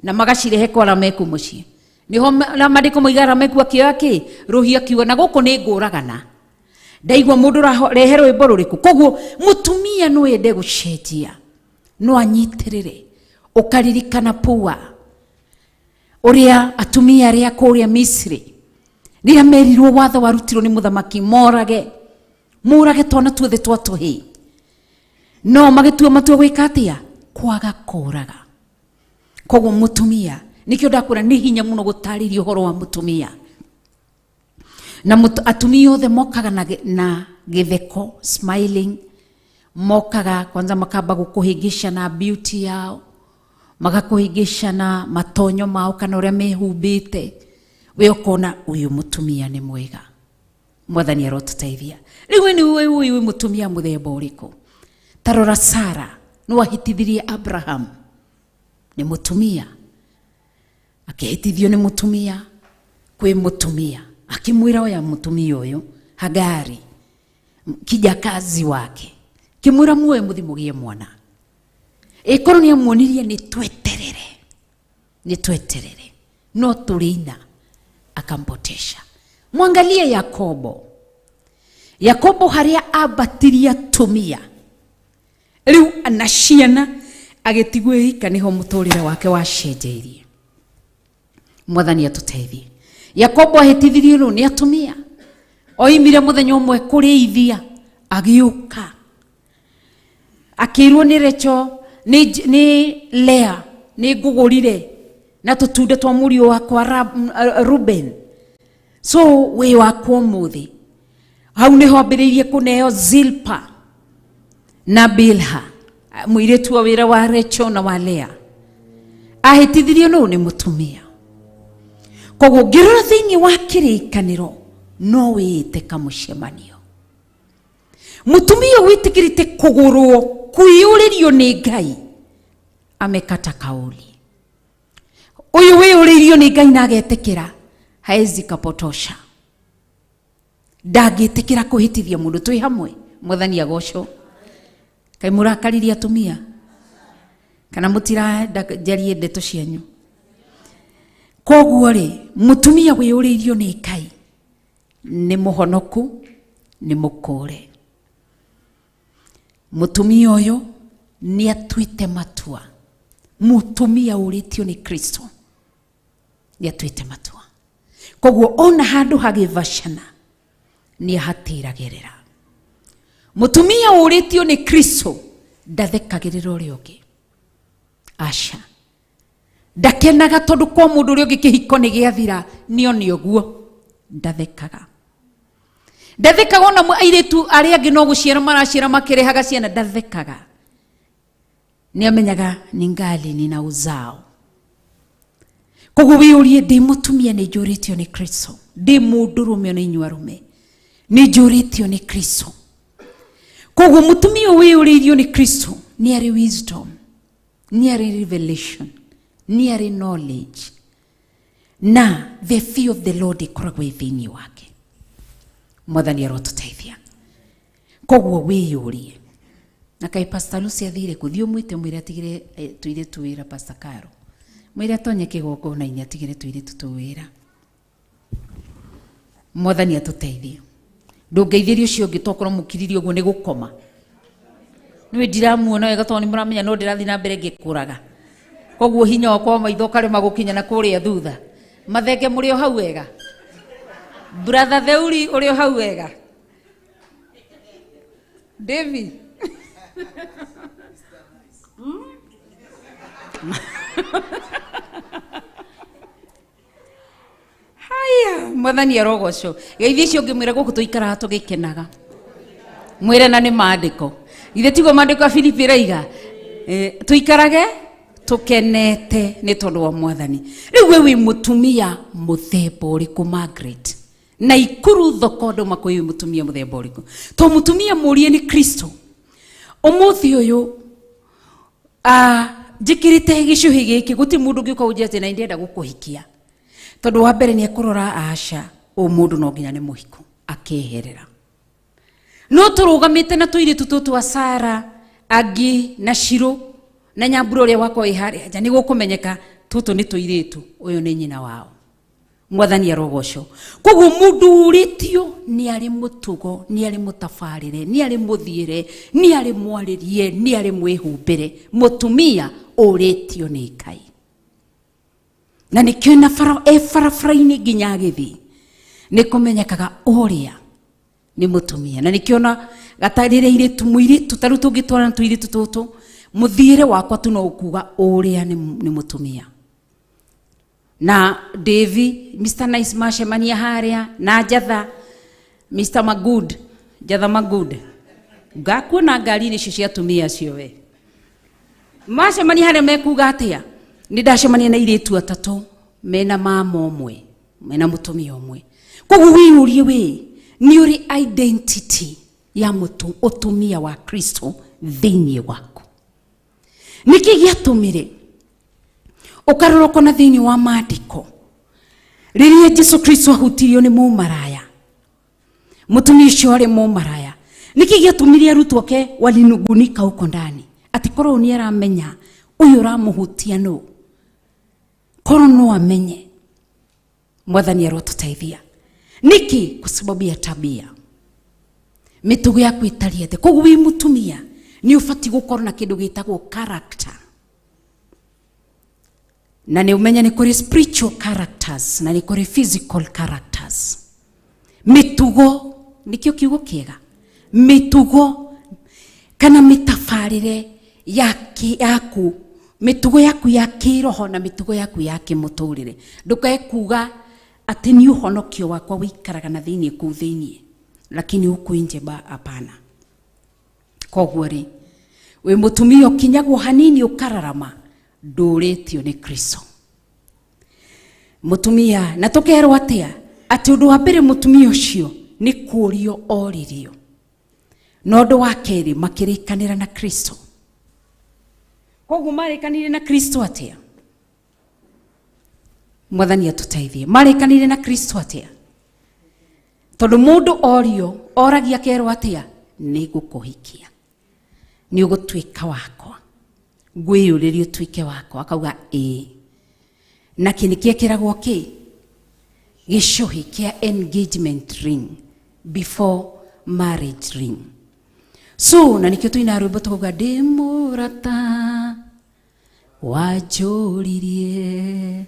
na magacirehe kwa Lameku mũciĩ. Nĩho maandĩko moigaga Lameku akĩoya kĩ rũhiũ akiuga, na gũkũ nĩ ngũragana, ndaigua mũndũ ũrarehe rwĩmbo rũrĩkũ. Koguo mũtumia no ende gũcenjia, no anyitĩrĩre. Ũkaririkana Pua, ũrĩa atumia arĩa kũrĩa Misri rĩrĩa merirwo watho warutirwo nĩ mũthamaki morage mũrage twana tuothe twa tũhĩĩ, no magĩtua matua gwĩka atĩa? Kwaga kũraga. Koguo mũtumia, nĩkĩo ndakwĩra nĩ hinya mũno gũtarĩria ũhoro wa mũtumia. Na atumia othe mokaga na gĩtheko, smiling, mokaga kwanza makamba gũkũhĩngĩca na beauty yao, magakũhĩngĩca na matonyo mao kana ũrĩa mehumbĩte, we ũkona ũyũ mũtumia nĩ mwega. Mwathani arotũteithia. Rĩu we nĩ ũĩ wĩ mũtumia mũthemba ũrĩkũ? Ta rora Sara, nĩ wahĩtithirie Abraham, nĩ mũtumia, akĩhĩtithio nĩ mũtumia kwĩ mũtumia, akĩmwĩra oya mũtumia ũyũ Hagari kijakazi wake. Akĩmwĩra muoe mũthi mũgĩe mwana. Ĩkorwo nĩ amuonirie nĩ tweterere. Nĩ tweterere. No tũrĩina akampotesha. Mwangalie Yakobo. Yakobo harĩa ambatirie atumia. Rĩu na ciana agĩtigwo ika nĩho mũtũrĩre wake wacenjeirie. Mwathani atũteithie. Yakobo ahĩtithirio rũ nĩ atumia. Oimire mũthenya ũmwe kũrĩithia agĩũka. Akĩirwo nĩ Rachel nĩ Lea nĩ ngũgũrire na tũtunda twa mũriũ wakwa Reuben. So wĩ wakwa ũmũthĩ. Hau nĩho ambĩrĩirie kũneo Zilpa na Bilha, mũirĩtu wa wĩra wa Rachel na wa Lea. Ahĩtithirio nũ nĩ mũtumia. Koguo ngĩrora thĩinĩ wa kĩrĩkanĩro no wĩĩte kamũcemanio. Mũtumia wĩtĩkĩrĩte kũgũrwo kwĩyũrĩrio nĩ Ngai amekata kauli. Ũyũ wĩyũrĩirio nĩ Ngai na agetĩkĩra haezi kapotosha. Ndangĩtĩkĩra kũhĩtithia mũndũ. Twĩ hamwe, Mwathani agocwo. Kaĩ mũrakaririe atumia kana mũtirenda njarie ndeto cianyu? Koguo rĩ, mũtumia wĩyũrĩirio nĩ Ngai nĩ mũhonoku, nĩ mũkũre. Mũtumia ũyũ nĩ atuĩte matua. Mũtumia ũrĩtio nĩ Kristo nĩ atuĩte matua. Koguo ona handũ hagĩbacana nĩ ahatĩragĩrĩra. Mũtumia ũrĩtio nĩ Kristo ndathekagĩrĩra ũrĩa ũngĩ. Aca. Ndakenaga tondũ kwa mũndũ ũrĩa ũngĩ kĩhiko nĩ gĩathira, nĩone ũguo. Ndathekaga. Ndathekaga ona airĩtu arĩa angĩ no gũciara maraciara makĩrehaga ciana, ndathekaga. Nĩ amenyaga nĩ ngali nina uzao. Koguo wĩyũrie, ndĩ mũtumia nĩ njũrĩtio nĩ Kristo, ndĩ mũndũrũme ona inyuĩ arũme nĩ njũrĩtio nĩ Kristo. Koguo mũtumia wĩyũrĩirio nĩ Kristo nĩ arĩ wisdom, nĩ arĩ revelation, nĩ arĩ knowledge, na the fear of the Lord ĩkoragwo ĩ thĩinĩ wake. Mwathani arotũteithia. Koguo wĩyũrie. Na kaĩ Pastor Lucy athire kũ? Thiĩ ũmwĩte ũmwĩre atigĩre tũirĩtu wĩra. Pastor Caro mwĩre atonye kĩgongona-inĩ atigĩre tũirĩtu tũu wĩra. Mwathani atũteithie. Ndũngeithĩrie ũcio ũngĩ tokorwo mũkiririe ũguo nĩ gũkoma. Nĩwe ndiramuona wega tondũ nĩ mũramenya no ndĩrathiĩ na mbere ngĩkũraga. Koguo hinya wakwa wa maitho ũkarema gũkinya na kũrĩa thutha. Mathenge mũrĩ o hau wega? Brother Theuri ũrĩ o hau wega? David. Haya, Mwathani arogocwo. Geithie ũcio ũngĩ mwĩre gũkũ tũikaraga tũgĩkenaga. Mwĩre na nĩ maandĩko. Githĩ tiguo maandĩko a Filipi ĩraiga? Tũikarage tũkenete nĩ tondũ wa Mwathani. Rĩu we wĩ mũtumia mũthemba ũrĩkũ Margaret? Na ikuru thoko andũ makwĩ wĩ mũtumia mũthemba ũrĩkũ? To mũtumia mũrie nĩ Kristo. Ũmũthĩ ũyũ njĩkĩrĩte gĩcũhĩ gĩkĩ gũtirĩ mũndũ ũngĩũka ũnjĩre atĩ na ndĩrenda gũkũhikia. Tondũ wa mbere nĩ ekũrora aca ũyũ mũndũ no nginya nĩ mũhiku akeherera. No tũrũgamĩte na tũirĩtu tũtũ a Sara, Agi na Shiro na Nyambura ũrĩa wakwa wĩ harĩa nja, nĩ gũkũmenyeka tũtũ nĩ tũirĩtu, ũyũ nĩ nyina wao. Mwathani arogocwo. Koguo mũndũ ũrĩtio nĩ arĩ mũtugo, nĩ arĩ mũtabarĩre, nĩ arĩ mũthiĩre, nĩ arĩ mwarĩrie, nĩ arĩ mwĩhumbĩre. Mũtumia ũrĩtio nĩ Ngai. Na nĩkĩo na bara, e barabara-inĩ nginya agĩthiĩ nĩ kũmenyekaga ũrĩa nĩ mũtumia. Na nĩkĩo na gatarĩrĩ irĩtu mũirĩtu ta rĩu tũngĩtwarana tũirĩtu tũtũ, mũthiĩre wakwa tu no ũkuga ũrĩa nĩ mũtumia. Na Davy, Mr. Nice macemania harĩa na Njatha, Mr. Magood, Njatha Magood. Ngakuona ngari-inĩ icio cia atumia acio we. Macemania harĩa mekuga atĩa? Nĩ ndacemania na airĩtu atatũ mena mama ũmwe, mena mũtumia ũmwe. Koguo wĩyũrie we, nĩ ũrĩ identity ya ũtumia wa Kristo thĩinĩ waku. Nĩkĩ gĩatũmire ũkarora ũkona thĩinĩ wa maandĩko rĩrĩa Jesu Kristo ahutirio nĩ mũmaraya, mũtumia ũcio arĩ mũmaraya, Nĩkĩ gĩatũmire arutwo ake walinugunika huko ndani? Atĩ korwo nĩ aramenya ũyũ ũramũhutia nũ, korwo no amenye. Mwathani arotũteithia. Nĩkĩ? Kwa sababu ya tabia. Mĩtugo yaku ĩtariĩ atĩa? Koguo wĩ mũtumia nĩ ũbatiĩ gũkorwo na kĩndũ gĩtagwo character. Na nĩ ũmenye nĩ kũrĩ spiritual characters na nĩ kũrĩ physical characters. Mĩtugo nĩkĩo kiugo kĩega. Mĩtugo kana mĩtabarĩre yaku, mĩtugo yaku ya kĩroho na mĩtugo yaku ya kĩmũtũrĩre. Ndũkae kuga atĩ nĩ ũhonokio wakwa wĩikaraga na thĩinĩ kũu thĩinĩ, lakini huku nje ba hapana. Koguo rĩ, wĩ mũtumia ũkinyagwo hanini ũkararama, ndũrĩtio nĩ Kristo. Mũtumia, na tũkerwo atĩa? Atĩ ũndũ wa mbere mũtumia ũcio nĩ kũũrio oririo. Na ũndũ wa kerĩ makĩrĩkanĩra na Kristo. Koguo marĩkanĩire na Kristo atĩa? Mwathani atũteithie. Marĩkanĩire na Kristo atĩa? Tondũ mũndũ orio, oragia akerwo atĩa? Nĩ ngũkũhikia. Nĩ ũgũtuĩka wakwa. Ngwĩyũrĩrie ũtuĩke wakwa. Akauga ĩĩ. Na kĩ nĩkĩekĩragwo kĩ? Gĩcũhĩ kĩa engagement ring before marriage ring. So na nĩkĩo tũinaga rwĩmbo tũkauga ndĩ mũrata wanjũririe.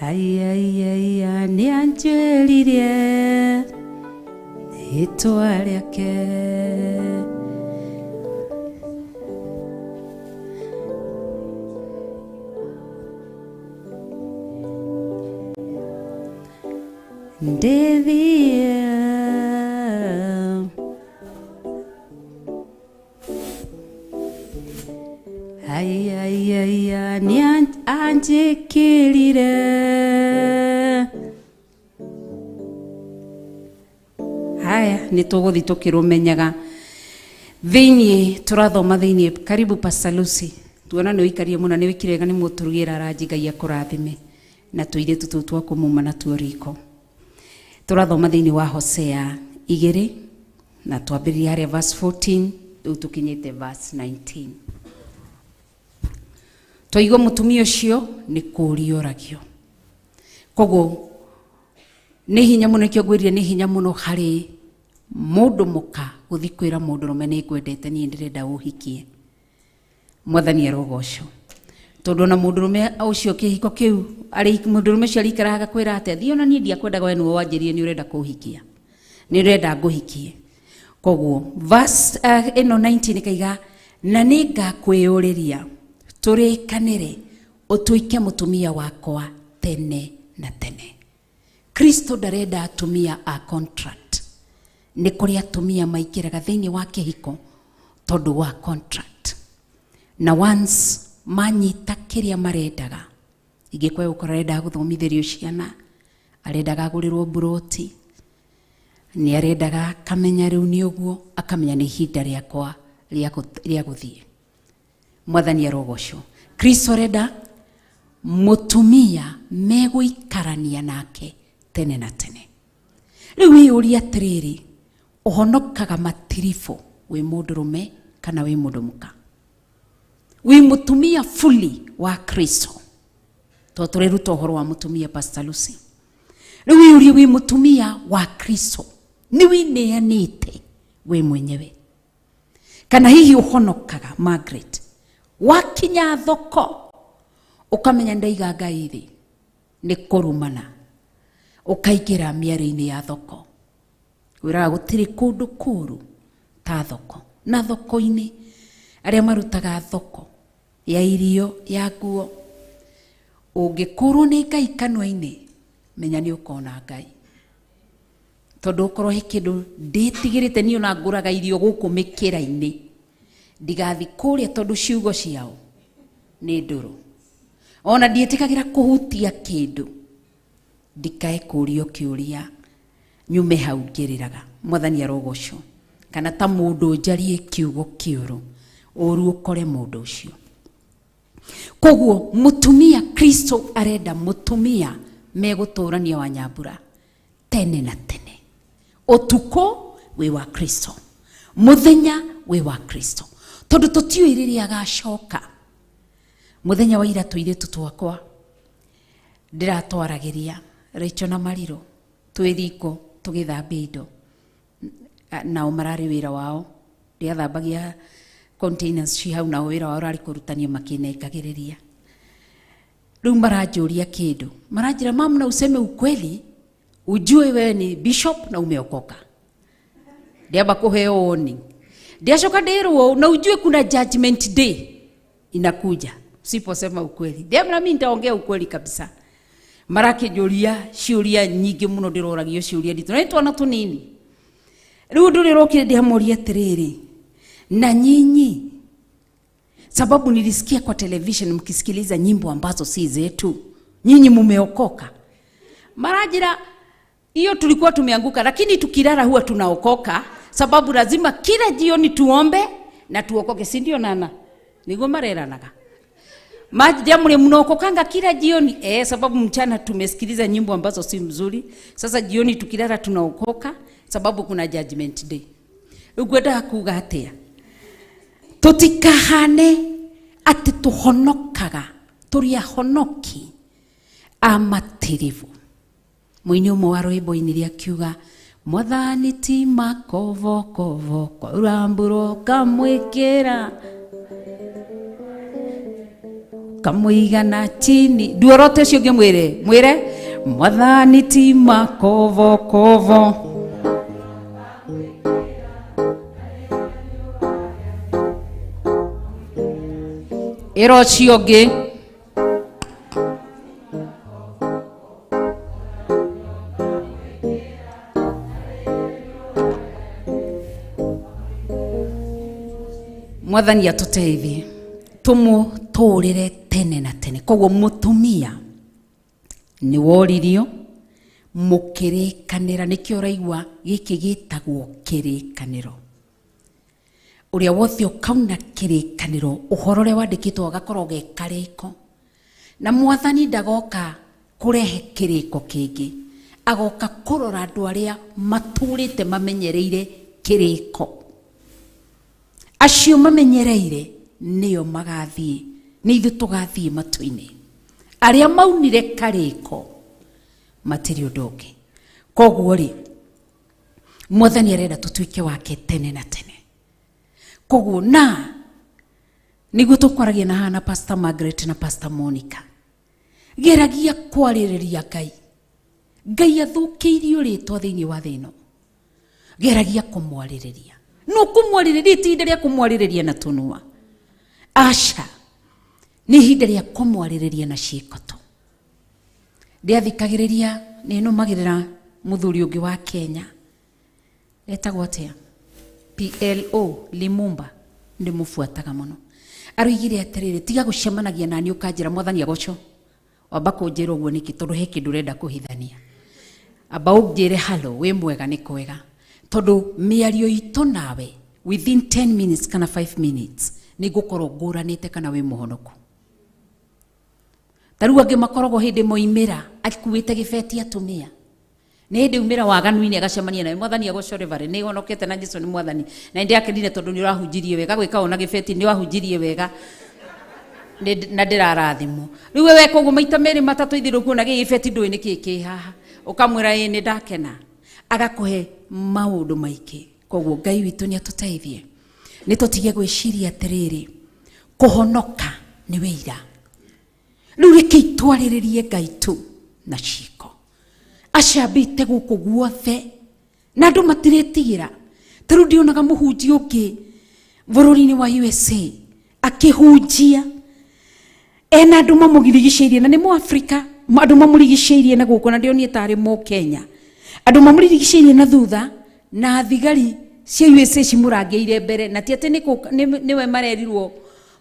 Ai ai ai ai nĩ anjĩririe rĩtwa rĩake. Ndĩthiĩ ai ai ai ai nĩ anjĩkĩrire. Haya, nĩ tũgũthiĩ tũkĩrũmenyaga. Thĩinĩ tũrathoma thĩinĩ, karibu Pastor Lucy. Tuona nĩ ũikarie mũno, nĩ wĩkire wega nĩ mũtũrugĩra ranji, Ngai akũrathime. Na tũirĩtu tũu twa kũmuma natuo riko. Tũrathoma thĩinĩ wa Hosea 2 na twambĩrĩria harĩa verse 14 rĩu tũkinyĩte verse 19. Twaigua mũtumia ũcio nĩ kũũrio oragio. Koguo nĩ hinya mũno, nĩkĩo ngwĩrire nĩ hinya mũno harĩ mũndũ mũka gũthiĩ kwĩra mũndũ rũme nĩ ngwendete niĩ ndĩrenda ũhikie. Mwathani arogocwo. Tondũ ona mũndũ rũme ũcio kĩhiko kĩu arĩ mũndũ rũme ũcio arĩikaraga kwĩra atĩa, thiĩ ona niĩ ndiakwendaga we nĩwe wanjĩrire nĩ ũrenda kũhikia. Nĩ ũrenda ngũhikie. Koguo verse ĩno 19 ĩkaiga na nĩ ngakwĩyũrĩria tũrĩkanĩre ũtuĩke mũtumia wakwa tene na tene. Kristo ndarenda atumia a contract. Nĩ kũrĩ atumia maingĩraga thĩinĩ wa kĩhiko tondũ wa contract. Na once manyita kĩrĩa marendaga, ingĩkwaga gũkorwo arendaga gũthomithĩrio ciana, arendaga agũrĩrwo mburoti, nĩ arendaga akamenya rĩu nĩ ũguo, akamenya nĩ ihinda rĩakwa rĩa gũthiĩ. Mwathani arogocwo. Kristo arenda mũtumia megũikarania nake tene na tene. Rĩu wĩyũrie atĩrĩrĩ, ũhonokaga matiribũ wĩ mũndũrũme kana wĩ mũndũ mũka? Wĩ mũtumia fully wa Kristo. Tondũ tũreruta ũhoro wa mũtumia Pastor Lucy. Rĩu wĩyũrie wĩ mũtumia wa Kristo, nĩ wĩneanĩte we mwenyewe? Kana hihi ũhonokaga Margaret, wakinya thoko ũkamenya ndaiga Ngai thĩ nĩ kũrumana, ũkaingĩra mĩario-inĩ ya thoko. Wĩraga gũtirĩ kũndũ kũũru ta thoko. Na thoko-inĩ arĩa marutaga thoko ya irio ya nguo, ũngĩkũrwo nĩ Ngai kanua-inĩ, menya nĩ ũkona Ngai. Tondũ ũkorwo he kĩndũ ndĩtigĩrĩte niĩ ona ngũraga irio gũkũ mĩkĩra-inĩ, ndigathi kũrĩa tondũ ciugo ciao nĩ ndũrũ. Ona ndiĩtĩkagĩra kũhutia kĩndũ, ndikae kũũrio kĩũria nyume hau ngĩrĩraga. Mwathani arogocwo, kana ta mũndũ njarie kiugo kĩũru, ũru ũkore mũndũ ũcio. Koguo mũtumia, Kristo arenda mũtumia megũtũrania wa Nyambura tene na tene. Ũtukũ wĩ wa Kristo, mũthenya wĩ wa Kristo, tondũ tũtiũĩ rĩrĩa agacoka. Mũthenya wa ira tũirĩtu twakwa ndĩratwaragĩria Rachel na Mariro twĩ riko tũgĩthambia indo, nao mararĩ wĩra wao, ndiathambagia containers ci hau, nao wĩra wao ũrarĩ kũrutania makĩnengagĩrĩria. Rĩu maranjũria kĩndũ, maranjĩra, "Mamu, na useme ukweli, ujue wewe ni bishop na umeokoka." Ndiamba kũheo warning, ndiacoka ndĩrwo, "Na ujue kuna judgment day inakuja usiposema ukweli." Ndiamra mimi nitaongea ukweli kabisa. Marakĩnjũria ciũria nyingĩ mũno, ndĩroragio ciũria nditũ na nĩ twana tũnini. Rĩu ũndũ ũrĩa ũrokire, ndĩamoria atĩrĩrĩ, "Na nyinyi, sababu nilisikia kwa television mkisikiliza nyimbo ambazo si zetu, nyinyi mumeokoka?" Maranjĩra, "Hiyo tulikuwa tumeanguka, lakini tukilala huwa tunaokoka, sababu lazima kila jioni tuombe na tuokoke, si ndio nana?" Niguo mareranaga. Majamuri, "Mnaokokanga kila jioni?" "Eh, sababu mchana tumesikiliza nyimbo ambazo si mzuri. Sasa jioni tukilala tunaokoka, sababu kuna judgment day." Rĩu kuga atia? Tutikahane atĩ tũhonokaga, tũrĩ ahonoki a matĩrĩbu. Mũini ũmwe wa rwĩmbo inire akiuga, "Mwathani ti makobokobo, kwaura mbura ũkamwĩkĩra kamũigana chini." Nduorote ũcio ũngĩ, mwĩre mwĩre, "Mwathani ti makobokobo." Ĩra ũcio ũngĩ. Mwathani atũteithie tũmũtũrĩre tene na tene. Koguo mũtumia nĩ woririo mũkĩrĩkanĩra, nĩkĩo ũraigua gĩkĩ gĩtagwo kĩrĩkanĩro. Ũrĩa wothe ũkauna kĩrĩkanĩro, ũhoro ũrĩa wandĩkĩtwo agakorwo ge karĩko, na Mwathani ndagoka kũrehe kĩrĩko kĩngĩ, agoka kũrora andũ arĩa matũrĩte mamenyereire kĩrĩko. Acio mamenyereire nĩo magathiĩ, nĩ ithuĩ tũgathiĩ matu-inĩ. Arĩa maunire karĩko matirĩ ũndũ ũngĩ. Koguo rĩ, Mwathani arenda tũtuĩke wake tene na tene. Koguo na nĩguo tũkwaragia na haha na Pastor Margaret na Pastor Monica, geragia kwarĩrĩria Ngai. Ngai athũkĩirio rĩtwa thĩinĩ wa thĩ ĩno, geragia kũmwarĩrĩria. No kũmwarĩrĩria ti ihinda rĩa kũmwarĩrĩria na tũnua, aca, nĩ ihinda rĩa kũmwarĩrĩria na ciĩko tu. Ndiathikagĩrĩria, nĩ nũmagĩrĩra mũthuri ũngĩ wa Kenya etagwo atĩa, PLO Limumba, ndĩmũbuataga mũno. Aroigire atĩrĩrĩ, "Tiga gũcemanagia nani ũkanjĩra Mwathani agoco. Wamba kũnjĩra ũguo nĩkĩ? Tondũ he kĩndũ ũrenda kũhithania. Amba ũnjĩre halo, wĩ mwega, nĩ kwega, tondũ mĩario itũ nawe within 10 minutes kana 5 minutes nĩ ngũkorwo ngũranĩte kana wĩ mũhonoku." Ta rĩu angĩ makoragwo hĩndĩ moimĩra akuĩte gĩbeti atumia, nĩ hĩndĩ umĩra waganu-inĩ agacemania nawe, "Mwathani agocwo, Reverend, nĩ honokete na Jesu nĩ Mwathani, na nĩndĩrakenire tondũ nĩ ũrahunjirie wega gwĩka ona gĩbeti, nĩ wahunjirie wega na ndĩrarathimwo." Rĩu we weka ũguo maita merĩ matatũ, ithiĩ kuona gĩ gĩbeti ndũĩ nĩ kĩĩ kĩ haha, ũkamwĩra, "Ĩĩ, nĩ ndakena," agakũhe maũndũ maingĩ. Koguo Ngai witũ nĩ atũteithie, nĩ tũtige gwĩciria atĩrĩrĩ kũhonoka nĩ wĩira. Rĩu reke itwarĩrĩrie Ngai tu na ciĩko. Acambĩte gũkũ guothe na andũ matirĩtigĩra. Ta rĩu ndionaga mũhunjia ũngĩ bũrũri-inĩ wa USA akĩhunjia ena andũ mamũrigicĩirie, na nĩ mũAfrika, andũ mamũrigicĩirie na gũkũ, na ndĩonie tarĩ Mũkenya, andũ mamũrigicĩirie na thutha na thigari cia USA cimũrangĩire mbere, na ti atĩ nĩwe marerirwo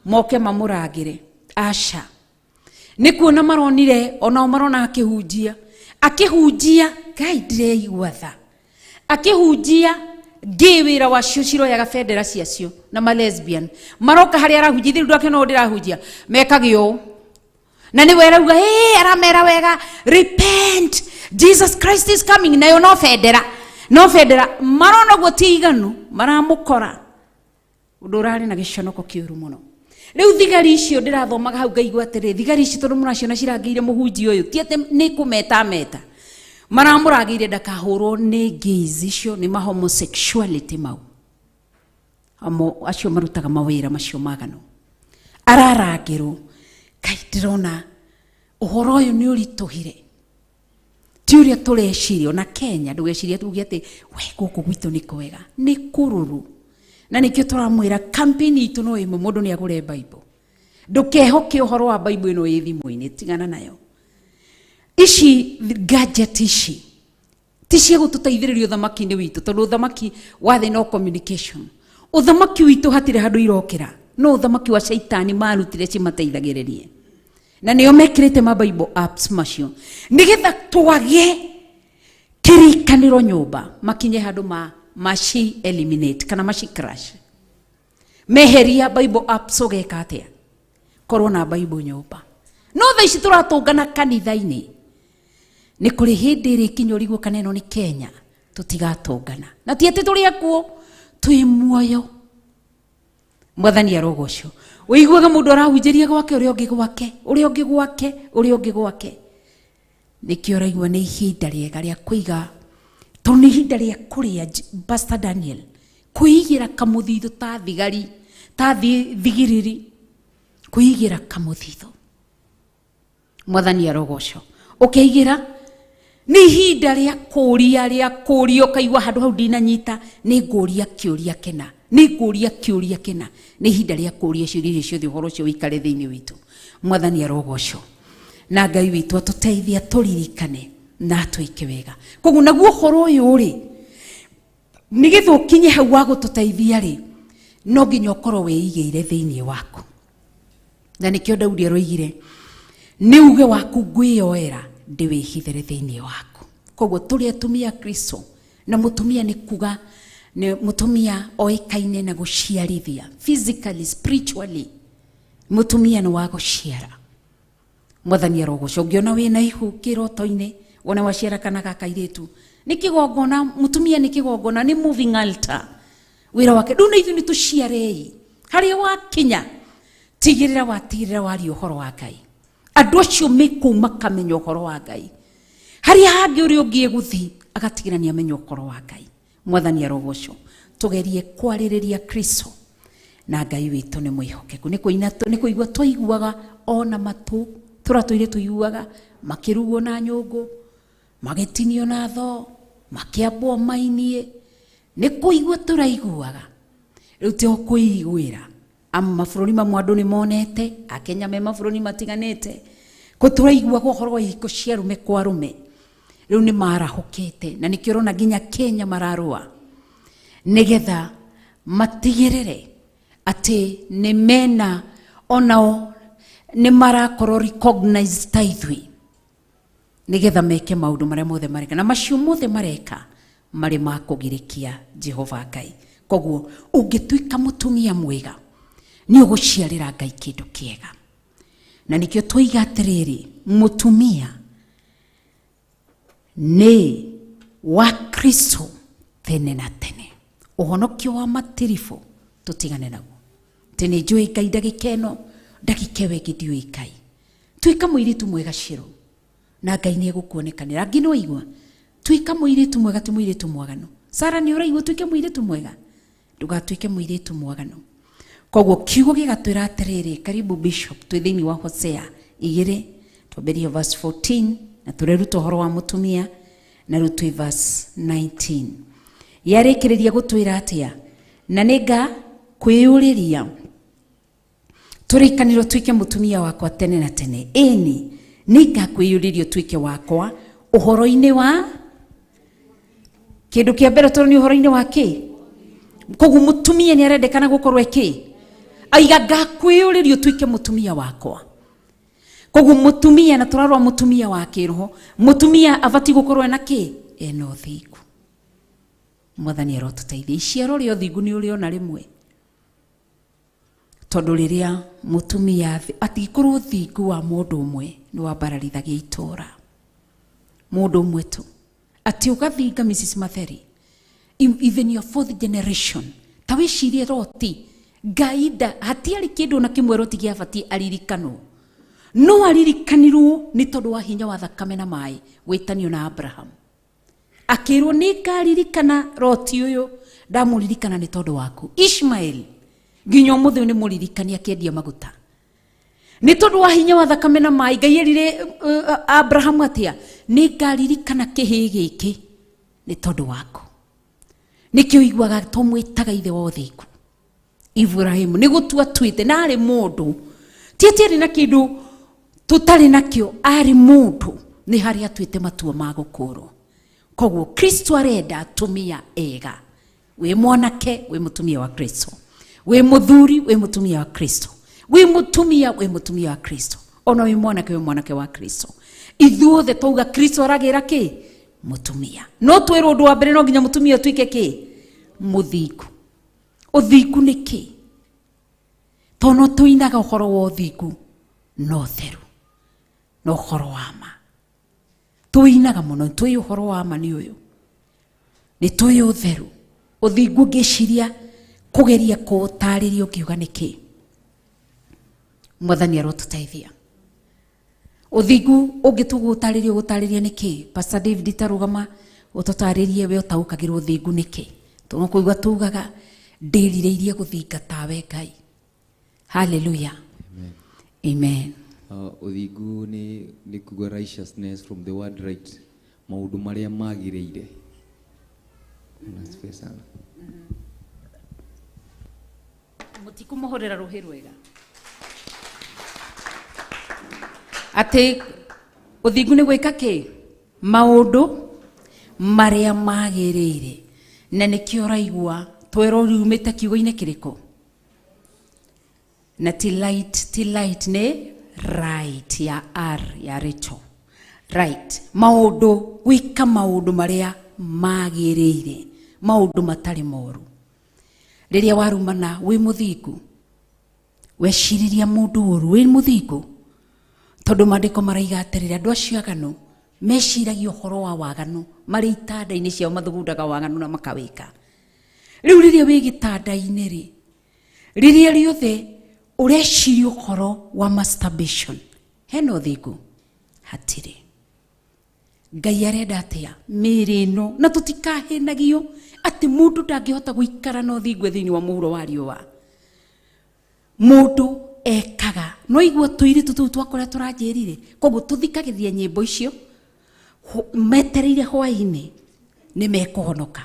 moke mamũrangĩre, aca, nĩ kuona maronire onao marona akĩhunjia, akĩhunjia. Ngai, ndĩreigua tha. Akĩhunjia ngĩ wĩra wacio ciroyaga bendera ciacio na ma lesbian maroka harĩa arahunjia ithe ndwake no ndĩrahunjia mekage ũũ na nĩ werauga ĩ aramera wega repent Jesus Christ is coming nayo no bendera no bendera marona guo ti iganu maramũkora ũndũ ũrarĩ na gĩconoko kĩũru mũno. Rĩu thigari icio ndĩrathomaga hau ngaigua atĩrĩ thigari ici tondũ mũraciona cirangĩire mũhunjia ũyũ ti atĩ nĩ kũmeta meta maramũragĩire ndakahũrwo nĩ gays icio nĩ ma homosexuality mau amo acio marutaga mawĩra macio magano ararangĩrwo. Kai ndĩrona ũhoro ũyũ nĩ ũritũhire ti ũrĩa tũreciria. Ona Kenya ndũgeciria tuge atĩ we gũkũ gwitũ nĩ kwega, nĩ kũrũrũ. Na nĩkĩo tũramwĩra campaign itũ no ĩmwe, mũndũ nĩ agũre Bible. Ndũkehoke ũhoro wa Bible ĩno ĩ thimũ-inĩ, tigana nayo. Ici gadget ici ti cia gũtũteithĩrĩria ũthamaki-inĩ witũ, tondũ ũthamaki wa thĩ no communication. Ũthamaki witũ hatirĩ handũ irokĩra, no ũthamaki wa caitani marutire cimateithagĩrĩrie. Na nĩo mekĩrĩte ma Bible apps macio nĩgetha twage kĩrikanĩro nyũmba makinye handũ ma maci eliminate kana maci crash. Meheria Bible apps ũgeka atĩa? Korwo na Bible nyũmba. No thaa ici tũratũngana kanitha-inĩ nĩ kũrĩ hĩndĩ ĩrĩkinya ũrigwo kana ĩno nĩ Kenya tũtigatũngana. Na ti atĩ tũrĩ akuũ, twĩ muoyo. Mwathani arogocwo. Ũiguaga mũndũ arahunjĩria gwake ũrĩa ũngĩ gwake, ũrĩa ũngĩ gwake, ũrĩa ũngĩ gwake. Nĩkĩo ũraigua nĩ ihinda rĩega rĩa kũiga, tondũ nĩ ihinda rĩa kũrĩa Pastor Daniel, kwĩigĩra kamũthithũ ta thigari, ta thigiriri, kwĩigĩra kamũthithũ. Mwathani arogocwo. Ũkeigĩra nĩ ihinda rĩa kũũria, rĩa kũũria ũkaigua handũ hau ndinanyita, nĩ ngũũria kĩũria kĩna, nĩ ngũũria kĩũria kĩna. Nĩ ihinda rĩa kũũria ciũria icio ciothe, ũhoro ũcio ũikare thĩinĩ witũ. Mwathani arogocwo. Na Ngai witũ atũteithie atũririkane na atwĩke wega. Koguo naguo ũhoro ũyũ rĩ, nĩgetha ũkinye hau wa gũtũteithia rĩ, no nginya ũkorwo wĩigĩire thĩinĩ waku. Na nĩkĩo Daudi aroigire, nĩ uge waku ngwĩyoera ndĩwĩhithere thĩinĩ waku. Koguo tũrĩ atumia a Kristo, na mũtumia nĩ kuga nĩ mũtumia oĩkaine na gũciarithia physically, spiritually. Mũtumia nĩ wa gũciara. Mwathani arogocwo. Ũngĩona wĩna ihu kĩroto-inĩ, wone waciara kana ga kairĩtu, nĩ kĩgongona. Mũtumia nĩ kĩgongona, nĩ moving altar wĩra wake. Rĩu na ithuĩ nĩ tũciarei. Harĩa wakinya tigĩrĩra watigĩrĩra waria ũhoro wa Ngai. Andũ acio me kũu makamenya ũhoro wa Ngai. Harĩa hangĩ ũrĩa ũngĩ egũthiĩ agatigĩra nĩ amenya ũhoro wa Ngai. Mwathani arogocwo. Tũgerie kwarĩrĩria Kristo na Ngai witũ nĩ mwĩhokeku. Nĩ kũina, nĩ kũigua twaiguaga ona matũ, tũratũire tũiguaga makĩrugwo na nyũngũ, magĩtinio na thoo, makĩambwo mainie. Nĩ kũigua tũraiguaga. Rĩu ti o kũiguĩra. Amu mabũrũri mamwe andũ nĩ monete, Akenya me mabũrũri matiganĩte, kũ tũraiguaga ũhoro wa ihiko cia arũme kwa arũme. Rĩu nĩ marahũkĩte, na nĩkĩo ũrona nginya Kenya mararũa nĩgetha matigĩrĩre atĩ nĩ mena onao nĩ marakorwo recognized ta ithuĩ, nĩgetha meke maũndũ marĩa mothe mareka, na macio mothe mareka marĩ ma kũgirĩkia Jehova Ngai. Koguo ũngĩtuĩka mũtumia mwega nĩ ũgũciarĩra Ngai kĩndũ kĩega. Na nĩkĩo twoiga atĩrĩrĩ, mũtumia nĩ wa Kristo tene na tene. Ũhonokio wa matiribũ tũtigane naguo. Tĩ nĩ njũĩ Ngai ndagĩka ĩno, ndagĩka ĩyo ĩngĩ ndiũĩ Ngai. Tuĩka mũirĩtu mwega Shiro, na Ngai nĩ egũkuonekanĩra. Angĩ nĩ waigua, tuĩka mũirĩtu mwega, ti mũirĩtu mwaganu. Sara nĩ ũraigua, tuĩke mũirĩtu mwega, ndũgatuĩke mũirĩtu mwaganu. Koguo kiugo gĩgatwĩra atĩrĩrĩ, karibu Bishop, twĩ thĩinĩ wa Hosea 2, twambĩrĩrie verse 14, na tũreruta ũhoro wa mũtumia, na rĩu twĩ verse 19. Yarĩkĩrĩria gũtwĩra atĩa? Na nĩnga kwĩyũrĩria tũrĩkanĩro tuĩke mũtumia wakwa tene na tene. Ĩni, nĩngakwĩyũrĩria ũtuĩke wakwa ũhoro-inĩ wa kĩndũ kĩa mbere, tondũ nĩ ũhoro-inĩ wa kĩ? Koguo mũtumia nĩ arendekana gũkorwo ĩ aiga ngakwĩyũrĩria ũtuĩke mũtumia wakwa. Koguo mũtumia, na tũrarora mũtumia wa kĩroho, mũtumia abatiĩ gũkorwo ena kĩ? Ena ũthingu. Mwathani arotũteithia. Iciaro rĩa ũthingu nĩ ũrĩona rĩmwe, tondũ rĩrĩa mũtumia atigĩkorwo ũthingu wa mũndũ ũmwe nĩ wambararithagia itũũra, mũndũ ũmwe tu atĩ ũgathinga Mrs. Matheri even your fourth generation. Ta wĩcirie Loti, Ngai nda hatiarĩ kĩndũ na kĩmwe Loti gĩabatiĩ aririkanwo, no aririkanirwo nĩ tondũ wa hinya wa thakame na maĩ gwĩtanio na Abraham. Akĩrwo nĩ ngaririkana Loti ũyũ, ndamũririkana nĩ tondũ waku. Ishmael nginya ũmũthĩ ũyũ nĩ mũririkani akĩendia maguta nĩ tondũ wa hinya wa thakame na maĩ. Ngai erire Abrahamu atĩa? Nĩ ngaririkana kĩhĩĩ gĩkĩ nĩ tondũ waku. Nĩkĩo ũiguaga tũmwĩtaga ithe wa ũthingu. Ibrahimu nĩ gũtua atuĩte, na arĩ mũndũ, ti atĩ arĩ na kĩndũ tũtarĩ nakĩo, arĩ mũndũ nĩ harĩa atuĩte matua ma gũkũrwo. Koguo Kristo arenda atumia ega. Wĩ mwanake wĩ mũtumia wa Kristo, wĩ mũthuri wĩ mũtumia wa Kristo, wĩ mũtumia wĩ mũtumia wa Kristo, ona wĩ mwanake wĩ mwanake wa Kristo. Ithuothe twauga Kristo aragĩra kĩ? Mũtumia. No twĩrwo ũndũ wa mbere no nginya mũtumia atuĩke kĩ? Mũthingu. Ũthingu nĩ kĩ? Tondũ no tũinaga ũhoro wa ũthingu na ũtheru na ũhoro wa ma. Tũinaga mũno, twĩ ũhoro wa ma nĩ ũyũ, nĩ twĩ ũtheru. Ũthingu ngĩciria kũgeria kũũtarĩria ũngiuga nĩ kĩ? Mwathani arotũteithia. Ũthingu ũngĩtua gũtarĩria ũgũtarĩria nĩ kĩ? Pastor David tarũgama ũtũtarĩrie we ũtaũkagĩrwo ũthingu nĩ kĩ? Tondũ kũigua tugaga ndĩrirĩirie gũthinga tawe Ngai. Hallelujah. Amen. Amen. Ũthingu nĩ kuga righteousness from the word right, maũndũ marĩa magĩrĩire. Nasifiwe sana. Mũtikũmũhũrĩra rũhĩ rwega atĩ ũthingu nĩ gwĩka kĩ? Maũndũ marĩa magĩrĩire. Na nĩkĩo ũraigua twerwo riumĩte kiugo-inĩ kĩrĩkũ? Na ti light, ti light nĩ right ya R ya Rachel. Right. Maũndũ, gwĩka maũndũ marĩa magĩrĩire, maũndũ matarĩ moru. Rĩrĩa warumana wĩ mũthingu, weciriria mũndũ ũru wĩ mũthingu, tondũ maandĩko maraiga atĩrĩrĩ, andũ acio aganu meciragia ũhoro wa waganu marĩ itanda-inĩ ciao, mathugundaga waganu na makawĩka. Rĩu rĩrĩa wĩ gĩtanda-inĩ rĩ, rĩrĩa rĩothe ũreciria ũhoro wa masturbation, hena ũthingu? Hatirĩ. Ngai arenda atĩa? Mĩĩrĩ ĩno, na tũtikahĩnagio atĩ mũndũ ndangĩhota gũikara na ũthingu thĩinĩ wa mũhuro wa riũa. Mũndũ ekaga no igua tũirĩtu tũu twakwa ũrĩa tũranjĩrire, koguo tũthikagĩrĩria nyĩmbo icio metereire hwaĩ-inĩ nĩ mekũhonoka,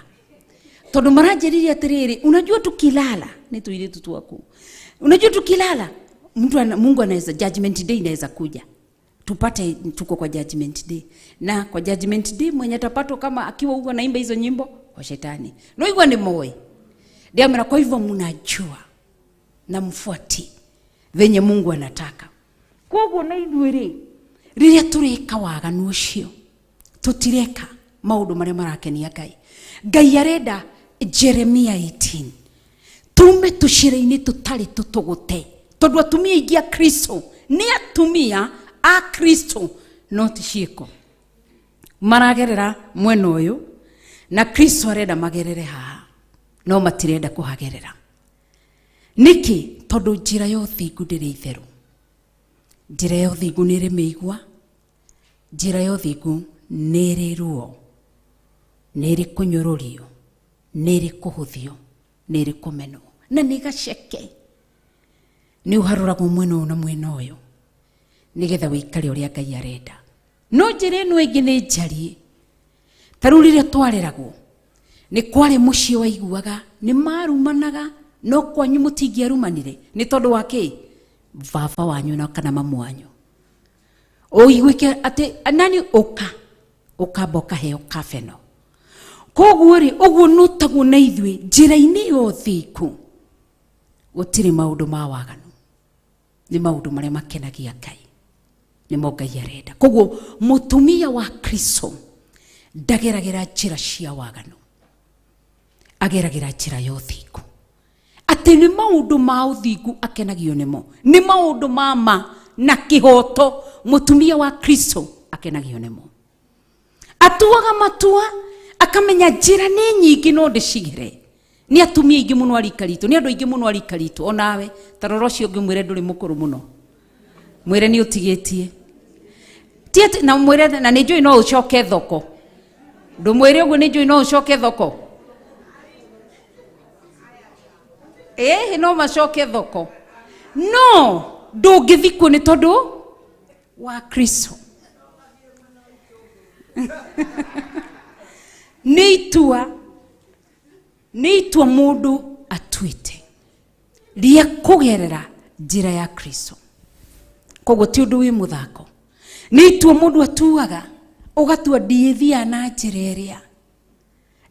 tondũ maranjĩrire atĩrĩrĩ, unajua tukilala nĩ tũirĩtu twaku, unajua tukilala mtu ana, Mungu anaweza, judgment day inaweza kuja tupate tuko kwa judgment day, na kwa judgment day mwenye atapatwa kama akiwa huko anaimba hizo nyimbo kwa shetani. No igua ni moe ndiamera. Kwa hivyo mnajua na mfuati venye Mungu anataka. Koguo na ithuĩ rĩ, rĩrĩa tũreka waganu ũcio, tũtireka maũndũ marĩa marakenia Ngai. Ngai arenda Jeremia 18 tume tũcĩra-inĩ tũtarĩ tũtũgũte, tondũ atumia aingĩ a Kristo nĩ atumia a Kristo no ti ciĩko. Maragerera mwena ũyũ na Kristo arenda magerere haha, no matirenda kũhagerera. Nĩkĩ? Tondũ njĩra ya ũthingu ndĩrĩ itherũ. Njĩra ya ũthingu nĩ ĩrĩ mĩigua, njĩra ya ũthingu nĩ ĩrĩ ruo, nĩ ĩrĩ kũnyũrũrio, nĩ ĩrĩ kũhũthio, nĩ ĩrĩ kũmenwo, na nĩ gaceke. Nĩ ũharũragwo mwena ũyũ na mwena ũyũ nĩgetha wĩikare ũrĩa Ngai arenda. No njĩra ĩno ĩngĩ nĩ njariĩ. Ta rĩu rĩrĩa twareragwo nĩ kwarĩ mũciĩ waiguaga nĩ marumanaga, no kwanyu mũtingĩarumanire nĩ tondũ wa kĩ? Baba wanyu na kana mamu wanyu. Ũiguĩke atĩ nani ũka ũkamba ũkaheo kabeno. Koguo rĩ, ũguo no taguo na ithuĩ njĩra-inĩ ya ũthingu gũtirĩ maũndũ ma waganu, nĩ maũndũ marĩa makenagia Ngai nĩmo Ngai arenda. Koguo mũtumia wa Kristo ndageragĩra njĩra cia waganu. Ageragĩra njĩra ya ũthingu, atĩ nĩ maũndũ ma ũthingu akenagio nĩmo, nĩ maũndũ ma ma na kĩhoto mũtumia wa Kristo akenagio nĩmo. Atuaga matua akamenya njĩra nĩ nyingĩ no ndĩcigere. Nĩ atumia aingĩ mũno a rika ritũ, nĩ andũ aingĩ mũno a rika ritũ. Onawe ta rora ũcio ũngĩ, mwĩre ndũrĩ mũkũrũ mũno, mwĩre nĩ ũtigĩtie. Ti atĩ na mwĩre na nĩ njũĩ no ũcoke thoko. Ndũmwĩre ũguo, nĩ njũĩ no ũcoke thoko. Ĩĩ, no macoke thoko, no ndũngĩthikwo nĩ tondũ wa Kristo. Nĩ itua mũndũ atuĩte rĩa kũgerera njĩra ya Kristo. Koguo ti ũndũ wĩ mũthako, nĩ itua mũndũ atuaga, ũgatua ndiĩthiaga na njĩra ĩrĩa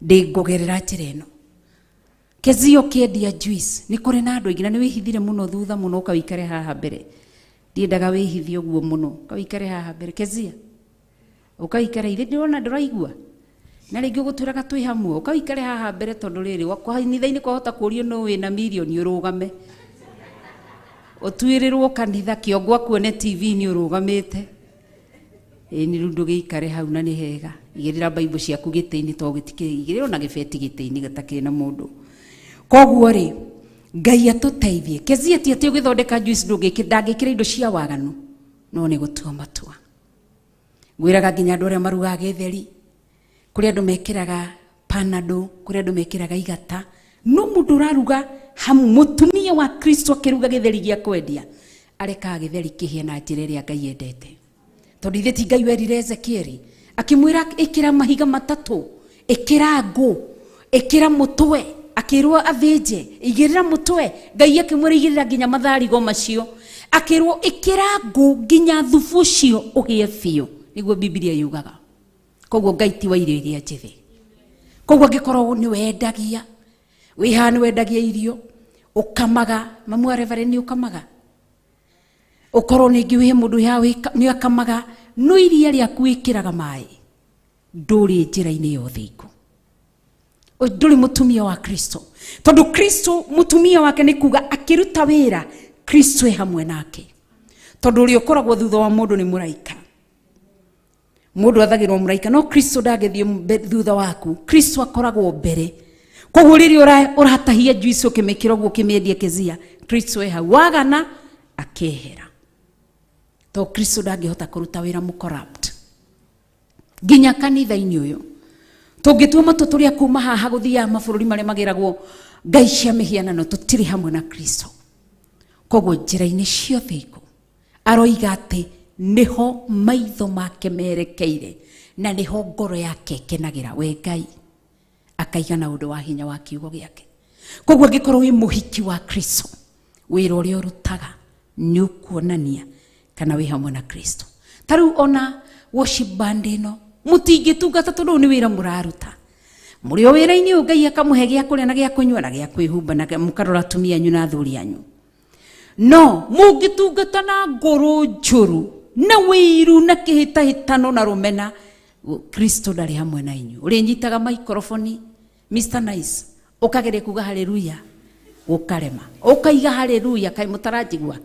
ndĩngũgerera njĩra ĩno. Kezia, ũkĩendia juice nĩ kũrĩ na andũ aingĩ na nĩ wĩhithire mũno thutha mũno, ũkawĩikare haha mbere. Ndiendaga wĩhithie ũguo mũno, ũkawĩikare haha mbere. Kezia, ũkaikare ithe ndĩrona ndũraigua na rĩngĩ ũgũtwĩraga twĩ hamwe, ũkaikare haha mbere tondũ rĩrĩ kanitha-inĩ kwahota kũũrio nũ wĩna mirioni, ũrũgame ũtuĩrĩrwo kanitha kĩongo akuone TV-inĩ ũrũgamĩte. Ĩĩ, nĩ rĩu ndũgĩikare hau na nĩ hega. Igĩrĩra Bible ciaku gĩtĩ-inĩ tondũ gĩtikĩrĩ, igĩrĩra ona gĩbeti gĩtĩ-inĩ gĩtakĩrĩ na mũndũ. Koguo rĩ, Ngai atũteithie. Kezia, ti atĩ ũgĩthondeka juice ndũngĩkĩ ndangĩkĩra indo cia waganu, no nĩ gũtua matua. Ngwĩraga nginya andũ arĩa marugaga gĩtheri, kũrĩ andũ mekĩraga Panado, kũrĩ andũ mekĩraga igata, no mũndũ ũraruga hamu, mũtumia wa Kristo akĩruga gĩtheri gĩa kwendia, arekaga gĩtheri kĩhĩe na njĩra ĩrĩa Ngai endete. Tondũ ithe ti Ngai werire Ezekieli akĩmwĩra ĩkĩra mahiga matatũ, ĩkĩra ngũ, ĩkĩra mũtwe, akĩrwo athĩnje, igĩrĩra mũtwe. Ngai akĩmwĩra igĩrĩra nginya matharigo macio, akĩrwo ĩkĩra ngũ nginya thubu ũcio ũhĩe biũ, nĩguo Bibilia yugaga. Koguo Ngai ti wa irio iria njĩthĩ. Koguo angĩkorwo nĩ wendagia, wĩ haha nĩ wendagia irio, ũkamaga, mamu wa reverend nĩ ũkamaga, ũkorwo ningĩ wĩ mũndũ wĩ haha nĩ akamaga, no iria rĩaku wĩkĩraga maĩ, ndũrĩ njĩra-inĩ ya ũthingu, ndũrĩ mũtumia wa Kristo. Tondũ Kristo mũtumia wake nĩ kuga akĩruta wĩra Kristo e hamwe nake. Tondũ ũrĩa ũkoragwo thutha wa mũndũ nĩ mũraika, mũndũ athagĩrwo mũraika, no Kristo ndangĩthiĩ thutha waku, Kristo akoragwo mbere. Koguo rĩrĩa ũratahia juice ũkĩmĩkĩra ũguo ũkĩmĩendia, Kezia, Kristo e hau, wagana akehera, to Kristo ndangĩhota kũruta wĩra mũ corrupt. Nginya kanitha-inĩ ũyũ tũngĩtua matua tũrĩa kuma haha gũthiaga mabũrũri marĩa magĩragwo ngai cia mĩhianano, tũtirĩ hamwe na Kristo. Koguo njĩra-inĩ ciothe iku aroiga atĩ nĩho maitho make merekeire na nĩho ngoro yake ĩkenagĩra, we Ngai akaiga na ũndũ wa hinya wa kiugo gĩake. Koguo angĩkorwo wĩ mũhiki wa Kristo, wĩra ũrĩa ũrutaga nĩ ũkuonania kana wĩ hamwe na Kristo. Ta rĩu ona worship band ĩno mũtingĩtungata, tondũ ũyũ nĩ wĩra mũraruta mũrĩ o wĩra-inĩ ũyũ. Ngai akamũhe gĩa kũrĩa na gĩa kũnyua na gĩa kwĩhumba na mũkarora atumia anyu na athuri anyu. No mũngĩtungata na ngoro njũru na wĩiru na kĩhĩtahĩtano na rũmena, Kristo ndarĩ hamwe na inyuĩ. Ũrĩnyitaga maikoroboni, Mr Nice, ũkageria kuga haleluya gũkarema, ũkaiga haleluya kaĩ mũtaranjigua,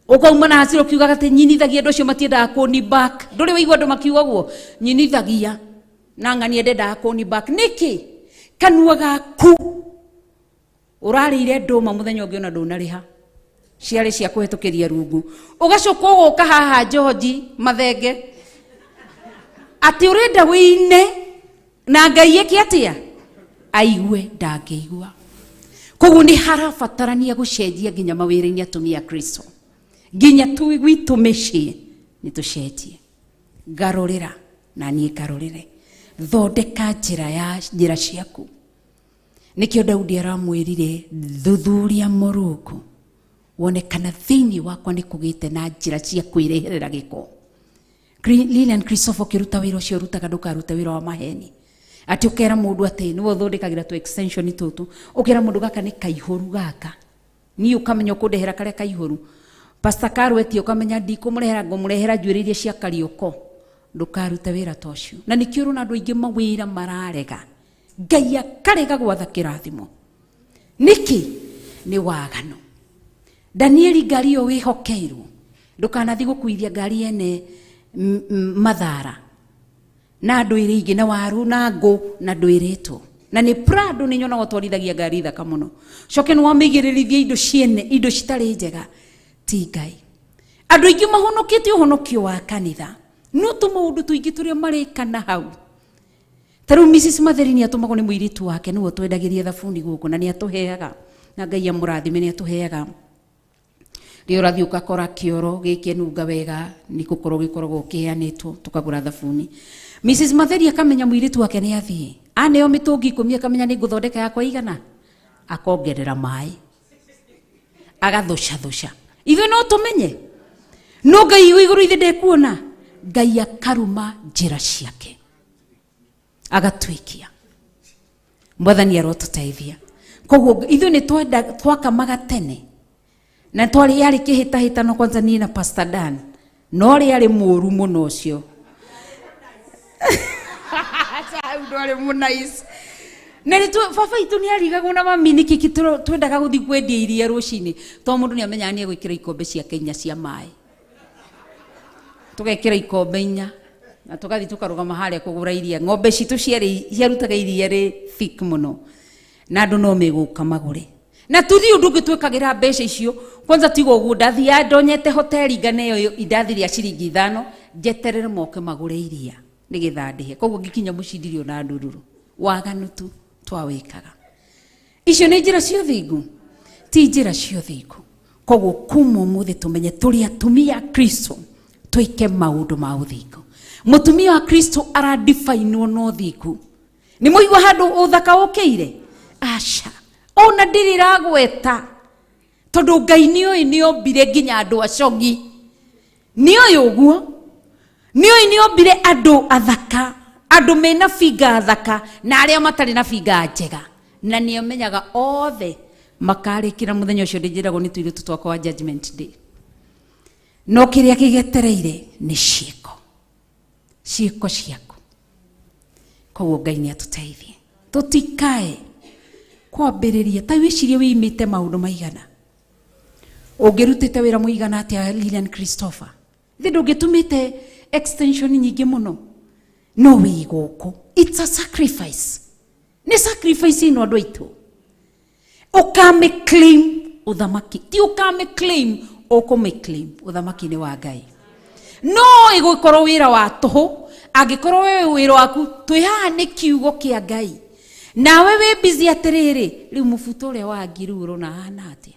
ũkauma na hasira ũkiugaga atĩ nyinithagia andũ acio matiendaga kũni back. Ndũrĩ waigua andũ makiuga ũguo, nyinithagia na ng'ania ndendaga kũni back? Nĩkĩ kanua gaku ũrarĩire ndũma mũthenya ũngĩ ona ndũnarĩha, ciarĩ cia kũhetũkĩria rungu, ũgacoka ũgoka haha George mathenge atĩ ũrenda wĩine na Ngai ĩke atĩa aigue? Ndangĩigua. Koguo nĩ harabatarania gũcenjia nginya mawĩra-inĩ, atumia a Kristo, nginya tu gwitũ mĩciĩ nĩ tũcenjie. Ngarũrĩra na niĩ ngarũrĩre, thondeka njĩra ya njĩra ciaku. Nĩkĩo Daudi aramwĩrire, thuthuria Mũrungu wone kana thĩinĩ wakwa nĩ kũgĩte na njĩra cia kwĩreherera gĩko. Lilian Christopher, ũkĩruta wĩra ũcio ũrutaga, ndũkarute wĩra wa maheni atĩ ũkera mũndũ atĩ nĩwe ũthondekagĩra tu extension tũtũ, ũkera mũndũ gaka nĩ kaihũru gaka, niĩ ũkamenya ũkũndehera karĩa kaihũru. Pastor Karweti, ũkamenya ndikũmũrehera, ngũmũrehera njuĩrĩ iria cia Kariũko. Ndũkarute wĩra ta ũcio. Na nĩkĩo ũrona andũ aingĩ mawĩra mararega. Ngai akarega gwatha kĩrathimo. Nĩkĩ? Nĩ waganu. Danieli ngari ĩyo wĩhokeirwo, ndũkanathiĩ gũkuithia ngari ene mathara na ndwĩrĩ ingĩ na waru na ngũ na ndwĩrĩtwo. Na nĩ Prado nĩ nyonaga ũtwarithagia ngari thaka mũno. Coke nĩ wamĩigĩrĩrithia indo ciene, indo citarĩ njega. Ti Ngai. Andũ aingĩ mahonokĩtie ũhonokio wa kanitha. No tũmaũndũ tũingĩ tũrĩa mareka na hau. Ta rĩu Mrs. Matheri nĩ atũmagwo nĩ mũirĩtu wake nĩwe ũtwendagĩria thabuni gũkũ na nĩ atũheaga. Na Ngai amũrathime nĩ atũheaga. Rĩrĩa ũrathiĩ ũgakora kĩoro gĩkĩnunga wega nĩ gũkorwo gĩkoragwo kĩheanĩtwo tũkagũra thabuni. Mrs. Matheri akamenya mũirĩtu wake nĩ athiĩ. Aneo mĩtũngi 10 akamenya nĩ ngũthondeka yakwa igana. Akongerera maĩ. Agathũcathũca. Ithuĩ no tũmenye. No Ngai wĩ igũrũ ithe ndekuona. Ngai akaruma njĩra ciake. Agatuikia. Mwathani arotũteithia. Koguo ithuĩ nĩ twenda twakamaga tene. Na twarĩ yarĩ kĩhĩtahĩtano kwanza niĩ na Pastor Dan. No rĩarĩ mũru mũno ũcio. Ndwarĩ mũnice. Na nĩ baba itũ nĩ arigagwo na mami nĩkĩ twendaga gũthiĩ kwendia iria rũcinĩ. Tondũ mũndũ nĩ amenyaga nĩ egwĩkĩra ikombe ciake 4 cia maĩ. Tũgekĩra ikombe 4 na tũgathiĩ tũkarũgama harĩa kũgũra iria. Ng'ombe citũ ciarutaga iria rĩ thick mũno. Na andũ no megũka magũre. Na tuthiĩ ũndũ ũngĩ twĩkagĩra mbeca icio. Kwanza tiga ũguo ndathiaga ndonyete hoteli nganeo indathi rĩa ciringi 5 njeterere moke magũre iria nĩgetha ndĩhe. Koguo ngĩkinya mũciĩ ndirĩ ona ndururu. Waganu tu twawĩkaga. Icio nĩ njĩra cia ũthingu? Ti njĩra cia ũthingu. Koguo kuma ũmũthĩ tũmenye tũrĩ atumia a Kristo twĩke maũndũ ma ũthingu. Mũtumia wa Kristo aradifainwo na ũthingu. Nĩ mũigua handũ ũthaka ũkĩire? Aca. Ona ndirĩ ragweta. Tondũ Ngai nĩoĩ nĩombire nginya andũ acogi. Nĩoĩ ũguo. Nĩoĩ nĩombire andũ athaka, andũ mena binga athaka na arĩa matarĩ na binga njega. Na nĩamenyaga othe makarĩkĩra mũthenya ũcio ndĩnjĩragwo nĩ tũirĩtu twakwa wa judgment day. No kĩrĩa kĩgetereire nĩ ciĩko. Ciĩko ciaku. Koguo Ngai nĩ atũteithie. Tũtikae kwambĩrĩria ta wĩcirie wĩimĩte maũndũ maigana. Ũngĩrutĩte wĩra mũigana atĩa Lilian Christopher? Thĩ ndũngĩtũmĩte extension nyingĩ mũno. No wĩ gũkũ. It's a sacrifice. Nĩ sacrifice ĩno andũ aitũ. Ũkamĩ claim ũthamaki. Ti ũkamĩ claim, ũkũmĩ claim ũthamaki-inĩ wa Ngai. No ĩgũkorwo wĩra wa tũhũ, angĩkorwo wewe wĩra waku twĩ haha nĩ kiugo kĩa Ngai. Nawe wĩ busy atĩrĩrĩ, rĩu mũbuto ũrĩa wa ngiri ũrona ahana atĩa?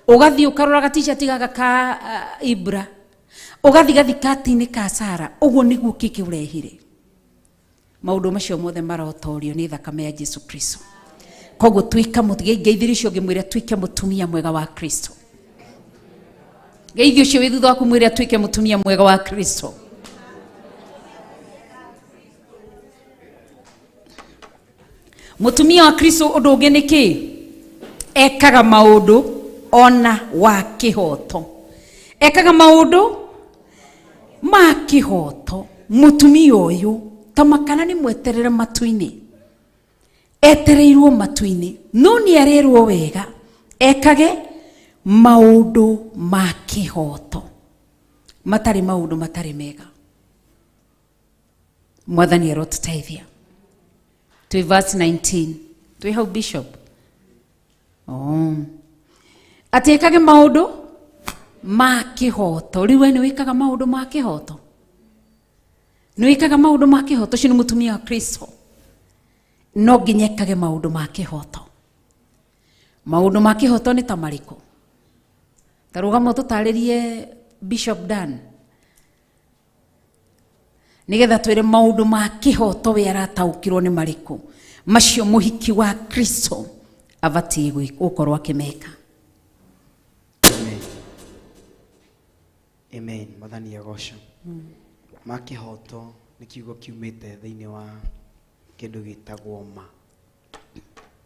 Ũgathiĩ ũkarora ga t-shirt gaka ka Ibra. Ũgathiĩ gathikati-inĩ ka Sara. Ũguo nĩguo kĩkĩ ũrehire. Maũndũ macio mothe marotorio nĩ thakame ya Jesu Kristo. Koguo tuĩka ngeithĩrie ũcio ũngĩ mwĩre tuĩke mũtumia mwega wa Kristo. Ngeithie ũcio wĩ thutha waku mwĩre atuĩke mũtumia mwega wa Kristo. Mũtumia wa Kristo ũndũ ũngĩ nĩ kĩ? Ekaga maũndũ ona wa kĩhoto. Ekaga maũndũ ma kĩhoto. Mũtumia ũyũ ta makana nĩ mweterere matu-inĩ. Etereirwo matu-inĩ. No nĩ arerwo wega ekage maũndũ ma kĩhoto. Matarĩ maũndũ matarĩ mega. Mwathani arotũteithia. Twĩ verse 19. Twĩ hau bishop. Oh. Atĩ ekage maũndũ ma kĩhoto. Rĩu we nĩ wĩkaga maũndũ ma kĩhoto? Nĩ wĩkaga maũndũ ma kĩhoto? Ũcio nĩ mũtumia wa Kristo. No nginya ekage maũndũ ma kĩhoto. Maũndũ ma kĩhoto nĩ ta marĩkũ? Ta rũgama ũtũtarĩrie Bishop Dan. Nĩgetha twĩre maũndũ ma kĩhoto we arataũkĩrwo nĩ marĩkũ. Macio mũhiki wa Kristo abatiĩ gũkorwo akĩmeka. Amen. Amen. Mwathani agocwo. Ma kĩhoto nĩ kiugo kiumĩte thĩinĩ wa kĩndũ gĩtagwo ma.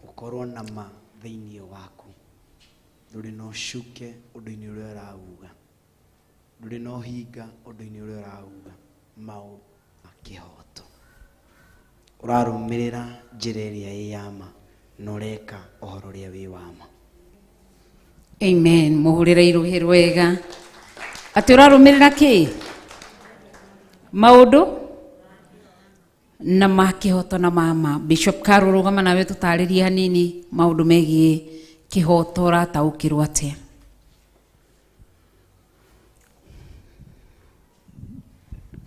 Gũkorwo na ma thĩinĩ waku. Ndũrĩ na ũcuke ũndũ-inĩ ũrĩa ũrauga. Ndũrĩ na ũhinga ũndũ-inĩ ũrĩa ũrauga. Maũndũ ma kĩhoto. Ũrarũmĩrĩra njĩra ĩrĩa ĩ ya ma na ũreka ũhoro ũrĩa wĩ wa ma. Amen. Muhurire iruhi rwega. Atĩ ũrarũmĩrĩra kĩ? Maũndũ na ma kĩhoto na mama. Bishop Carol, rũgama nawe tũtarĩrie hanini maũndũ megiĩ kĩhoto ũrataũkĩrwo atĩa?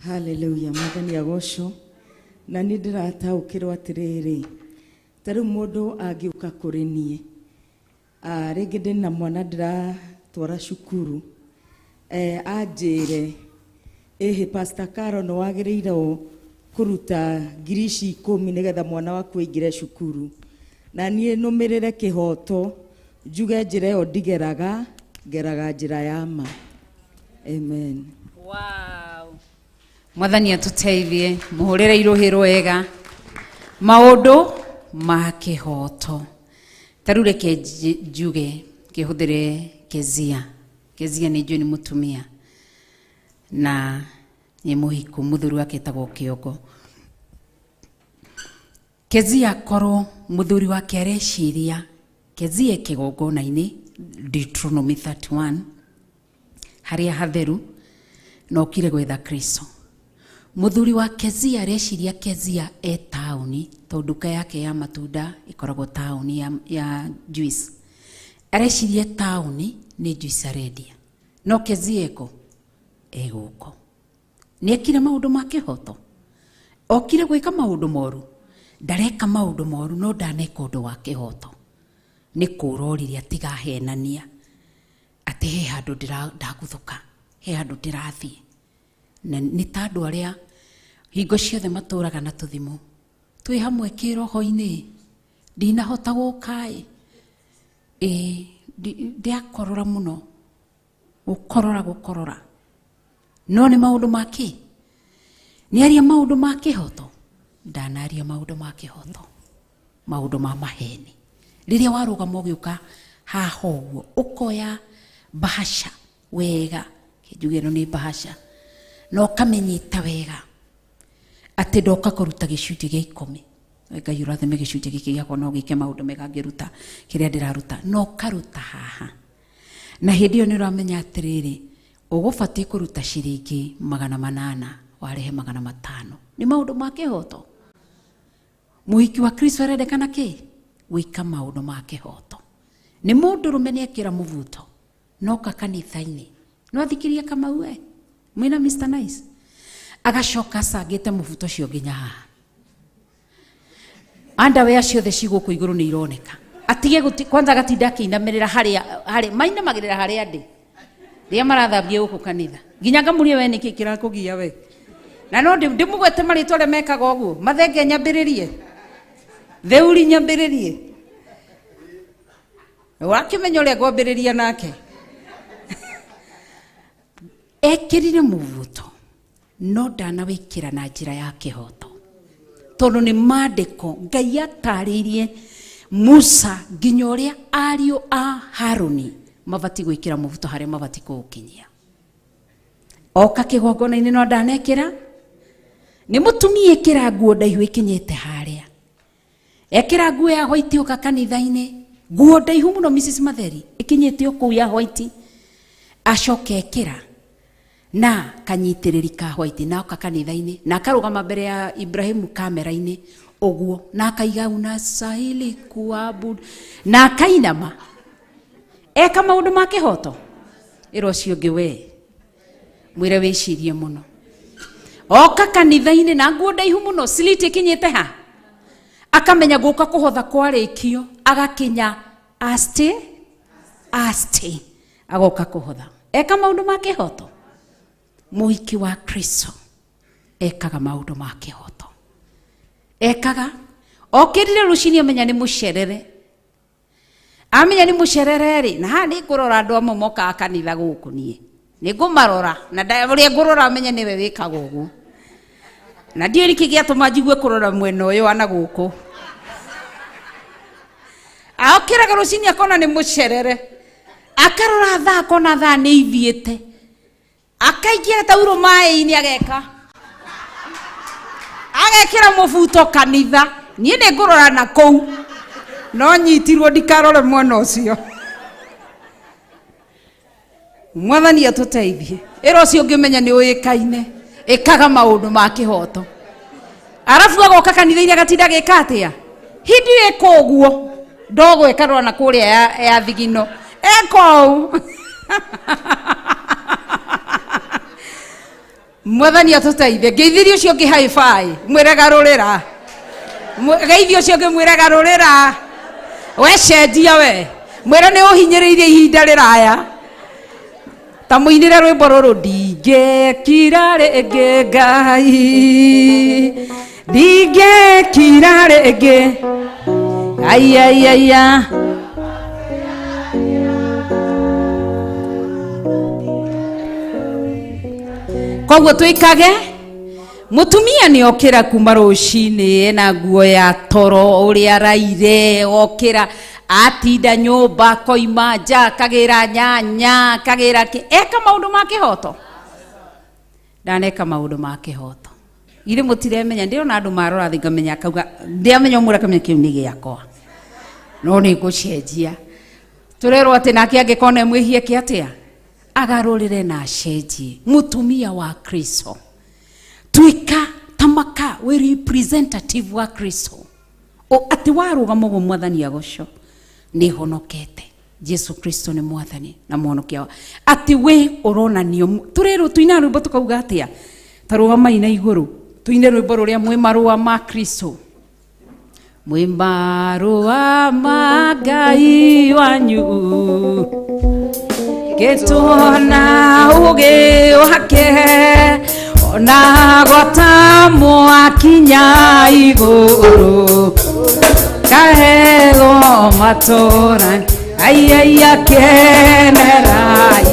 Hallelujah, Mwathani agocwo. Na niĩ ndĩrataũkĩrwo atĩrĩrĩ, ta rĩu mũndũ angĩũka kũrĩ niĩ, rĩngĩ ndĩ na mwana ndĩratwara cukuru, anjĩre ĩhĩ Pastor Carol nĩ wagĩrĩirwo kũruta ngiri ici 10 nĩgetha mwana waku aingĩre cukuru, na niĩ nũmĩrĩre kĩhoto njuge njĩra ĩyo ndigeraga, ngeraga njĩra ya ma. Amen. Wow. Mwathani atũteithie, mũhũrĩre irũhĩ rwega. Maũndũ ma kĩhoto. Ta rĩu reke njuge ngĩhũthĩre Kezia. Kezia nĩ njũĩ nĩ mũtumia na nĩ mũhiku, mũthuri wake etagwo Kĩongo. Kezia korwo mũthuri wake areciria Kezia kĩgongona-inĩ Deuteronomy 31 harĩa hatheru na okire gwetha Kristo. Mũthuri wa Kezia areciria Kezia e taũni tondũ nduka yake ya matunda ĩkoragwo taũni ya juice. Areciria taũni nĩ juice arendia. No Kezia eko e gũkũ. Nĩ ekire maũndũ ma kĩhoto. Okire gwĩka maũndũ moru. Ndareka maũndũ moru no ndaneka ũndũ wa kĩhoto. Nĩ kũrorire atigahenania atĩ he handũ ndaguthũka, he handũ ndĩrathiĩ. Na nĩ ta andũ arĩa hingo ciothe matũraga na tũthimũ. Twĩ hamwe kĩroho-inĩ, ndinahota gũka-ĩ. Ĩ, ndiakorora mũno. Gũkorora, gũkorora. No nĩ maũndũ ma kĩ? Nĩ aria maũndũ ma kĩhoto? Ndanaria maũndũ ma kĩhoto. Maũndũ ma maheni. Rĩrĩa warũgama ũgĩũka haha ũguo, ũkoya bahasha wega. Njuge ĩno nĩ bahasha. Na ũkamĩnyita wega. Atĩ ndoka kũruta gĩcunjĩ gĩa 10. Ngai ũrathime gĩcunjĩ gĩkĩ gĩakwa no gĩke maũndũ mega ngĩruta kĩrĩa ndĩraruta. Na ũkaruta haha. Na hĩndĩ ĩyo nĩ ũramenya atĩrĩrĩ, ũgũbatiĩ kũruta ciringi 800, warehe 500. Nĩ maũndũ ma kĩhoto. Mũhiki wa Kristo arendekana kĩ? Gwĩka maũndũ ma kĩhoto. Nĩ mũndũrũme nĩ ekĩra mũbuto, noka kanitha-inĩ. No athikĩrie Kamau we, mwĩna Mr. Nice. Agacoka acangĩte mũbuto ũcio nginya haha. Underwear ciothe ci gũkũ igũrũ nĩ ironeka. Atige kwanza agatinda akĩinamĩrĩra harĩa, harĩa, mainamagĩrĩra harĩa ndĩ. Rĩrĩa marathambia gũkũ kanitha. Nginya ngamũria we nĩkĩ kĩrakũgia we. Na no ndĩmũgwete marĩtwa arĩa mekaga ũguo. Mathenge nyambĩrĩrie. Theuri nyambĩrĩrie. Wakĩmenya ũrĩa ngwambĩrĩria nake. Ekĩrire mũbuto no ndanawĩkĩra na njĩra ya kĩhoto. Tondũ nĩ maandĩko Ngai atarĩirie Musa nginya ũrĩa ariũ a Harũni mabatiĩ gwĩkĩra mũbuto harĩa mabatiĩ kũũkinyia. Oka kĩgongona-inĩ no ndanekĩra. Nĩ mũtumia ĩkĩra nguo ndaihu ĩkinyĩte harĩa. Ekĩra nguo ya white oka kanitha-inĩ. Nguo ndaihu mũno Mrs. Matheri ĩkinyĩte o kũu ya white. Acoka ekĩra na kanyitĩrĩri ka white na oka kanitha-inĩ na akarũgama mbere ya Ibrahimu kamera-inĩ ũguo na akaiga unastahili kuabudu na akainama. Eka maũndũ ma kĩhoto. Ĩra ũcio ũngĩ we mwĩre wĩcirie mũno. Oka kanitha-inĩ na nguo ndaihu mũno siliti ĩkinyĩte ha. Akamenya gũka kũhotha kwarĩkio agakinya aste aste agoka kũhotha. Eka maũndũ ma kĩhoto. Mũhiki wa Kristo ekaga maũndũ ma kĩhoto. Ekaga okĩrire rũcinĩ amenya nĩ mũcerere. Amenya nĩ mũcerere rĩ, na haha nĩ ngũrora andũ amwe mokaga kanitha gũkũ niĩ. Nĩ ngũmarora na ũrĩa ngũrora amenye nĩwe wĩkaga ũguo. Na ndiũĩ nĩkĩ gĩatũma njigue kũrora mwena ũyũ wa na gũkũ. Aokĩraga rũcinĩ akona nĩ mũcerere. Akarora thaa akona thaa nĩ ithiĩte. Akaingĩra taurũ maĩ-inĩ ageka. Agekĩra mũbuto kanitha. Niĩ nĩ ngũrora na kũu. No nyitirwo ndikarore mwena ũcio. Mwathani atũteithie. Ĩra ũcio ũngĩmenya nĩ ũĩkaine. Ĩkaga maũndũ ma kĩhoto. Arabu agoka kanitha-inĩ agatinda agĩka atĩa? Hindi ĩka ũguo. Ndogo ĩkarora na kũrĩa ya thigino. Eka ũũ. Mwathani atũteithie. Ngeithirie ũcio ũngĩ high five. Mwĩre garũrĩra. Geithie ũcio ũngĩ mwĩre garũrĩra. We cenjia we. Mwĩre nĩ ũhinyĩrĩirie ihinda rĩraya. Ta mũinĩre rwĩmbo rũrũ ndingĩkira rĩngĩ Ngai. Ndingĩkira rĩngĩ. Ai ai ai ai. Koguo twĩkage mũtumia nĩ okĩra kuma rũcinĩ ena nguo ya toro ũrĩa araire okĩra atinda nyũmba akoima nja akagĩra nyanya akagĩra kĩ eka maũndũ ma kĩhoto. Ndaneka maũndũ ma kĩhoto. Githĩ mũtiremenya ndĩrona andũ marora thĩ ngamenya akauga ndiamenya ũmwe akamenya kĩu nĩ gĩakwa. No nĩ ngũcenjia. Tũrerwo atĩ nake angĩkorwo nĩ mwĩhie kĩ atĩa? Agarũrĩre na acenjie. Mũtumia wa Kristo. Tuĩka tamaka wĩ representative wa Kristo. O atĩ warũgama ũguo mwathani agoco nĩ honokete. Jesu Kristo nĩ mwathani na mũhonokia wa. Atĩ we ũronanio tũrerwo tuina rwĩmbo tũkauga atĩa? Ta rũgamai na igũrũ tuine rwĩmbo rũrĩa mwĩ marũa ma Kristo. Mwĩ marũa ma Ngai wanyu. Gĩtũona ũgĩ wake ona gwata mwakinya igũrũ kaheo matũra ai ai akenerai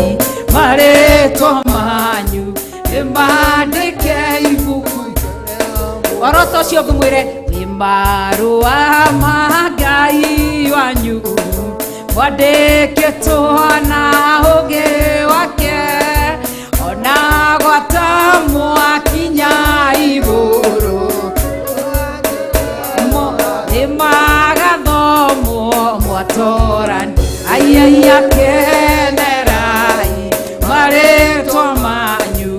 marĩtwa manyu nĩmandĩke ibuku oroto ũcio ngũmwĩre wĩ marũa ma Ngai wanyu mwandĩkĩtwo na ũgĩ wake ona gwata mwakinya igũrũ nĩmagathomwo mwatũrani ai ai akenerai marĩtwa manyu.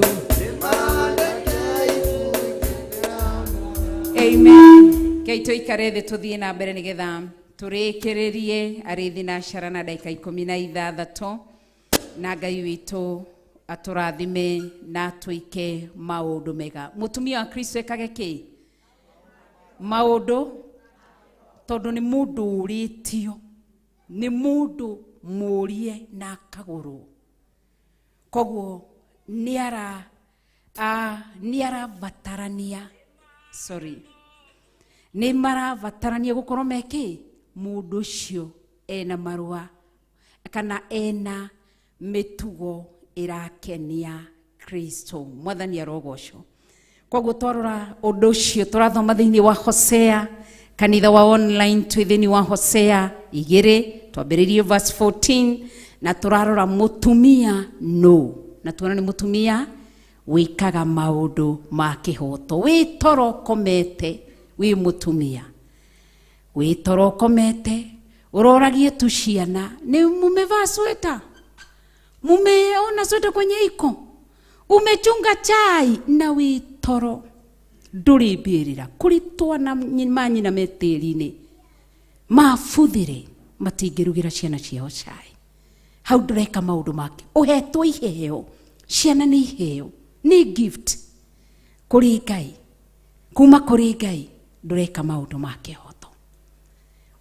Amen. Ngai tũikare thĩ tũthiĩ na mbere nĩgetha tũrĩkĩrĩrie arĩ thinacara na ndagĩka 16 na Ngai witũ atũrathime na atwĩke maũndũ mega. Mũtumia wa Kristo ekage kĩ? Maũndũ tondũ nĩ mũndũ ũrĩtio, nĩ mũndũ mũrie na akagũrwo. Koguo nĩ arabatarania, sorry, nĩ marabatarania gũkorwo mekĩ mũndũ ũcio ena marũa kana ena mĩtugo ĩrakenia Kristo. Mwathani arogocwo. Koguo twarora ũndũ ũcio tũrathoma thĩinĩ wa Hosea, kanitha wa online twĩ thĩinĩ wa Hosea 2 twambĩrĩirie verse 14 na tũrarora mũtumia no na tuona nĩ mũtumia wĩkaga maũndũ ma kĩhoto. Wĩ toro ũkomete wĩ mũtumia, wĩ toro ũkomete ũroragie tu ciana nĩ mumevaa sweta, mumeona sweta kwenye iko, umechunga chai na wĩ toro ndũrĩ mbĩrĩra kũrĩ twana manyina me tĩri-inĩ mabuthĩre matingĩrugĩra ciana ciao chai. Hau ndũreka maũndũ make ũhetwo iheo. Ciana nĩ iheo, nĩ gift kũrĩ Ngai, kuma kũrĩ Ngai. Ndũreka maũndũ ma kĩhoto.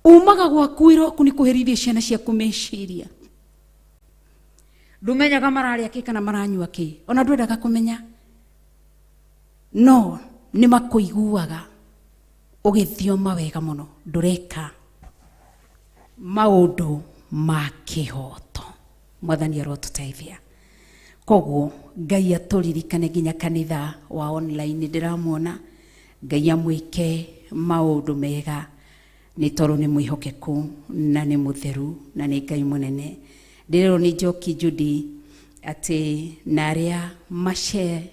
Umaga gwaku wĩra waku nĩ kũherithia ciana ciaku meciria. Ndũmenyaga mararĩa kĩ kana maranyua kĩ, ona ndwendaga kũmenya, no nĩ makũiguaga ũgĩthioma wega mũno. Ndũreka maũndũ ma kĩhoto. Mwathani arotũteithia. Koguo Ngai atũririkane nginya kanitha wa online ndĩramuona Ngai amwĩke maũndũ mega nĩ tondũ nĩ mwĩhokeku na nĩ mũtheru na nĩ Ngai mũnene. Ndĩrerwo nĩ Njoki Judy atĩ na arĩa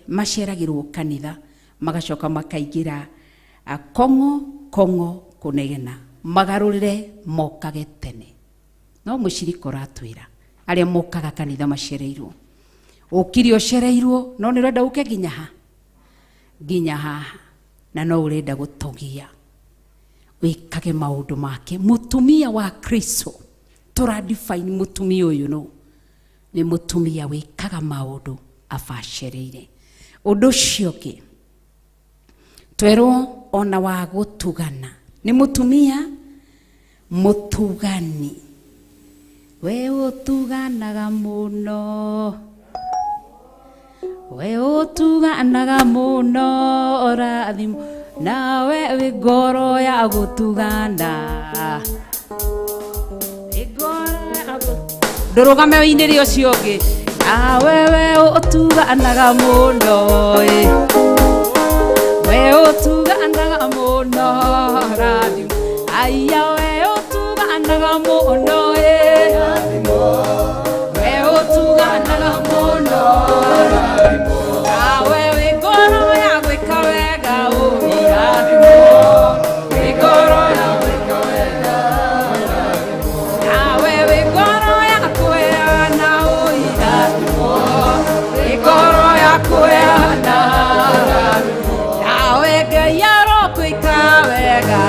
maceragĩrwo kanitha magacoka makaingĩra Akong'o kong'o kũnegena magarũrĩre mokage tene. No mũcirika ũratwĩra arĩa mokaga kanitha macereirwo, ũkire ũcereirwo, no nĩ ũrenda ũke nginya ha, nginya haha, na no ũrenda gũtogia wĩkage maũndũ make. Mũtumia wa Kristo tũra define mũtumia ũyũ no nĩ mũtumia wĩkaga maũndũ abacereire. Ũndũ ũcio ũngĩ twerwo ona wa gũtugana, nĩ mũtumia mũtugani. We ũtuganaga mũno, we ũtuganaga mũno, ũrathimwo nawe wĩ ngoro ya gũtugana. Ndũrũgame ũinĩre ũcio ũngĩ. Nawe we ũtuganaga mũno, we ũtuganaga mũno, rathimwo. Aya we ũtuganaga mũno, we ũtuganaga mũno, nawe wĩ ngoro ya gwĩka wega, ũrathimwo wĩ ngoro ya gwĩka wega, nawe wĩ ngoro ya kũheana, ũirathimwo wĩ ngoro ya kũheana, nawe Ngai arokwĩka wega,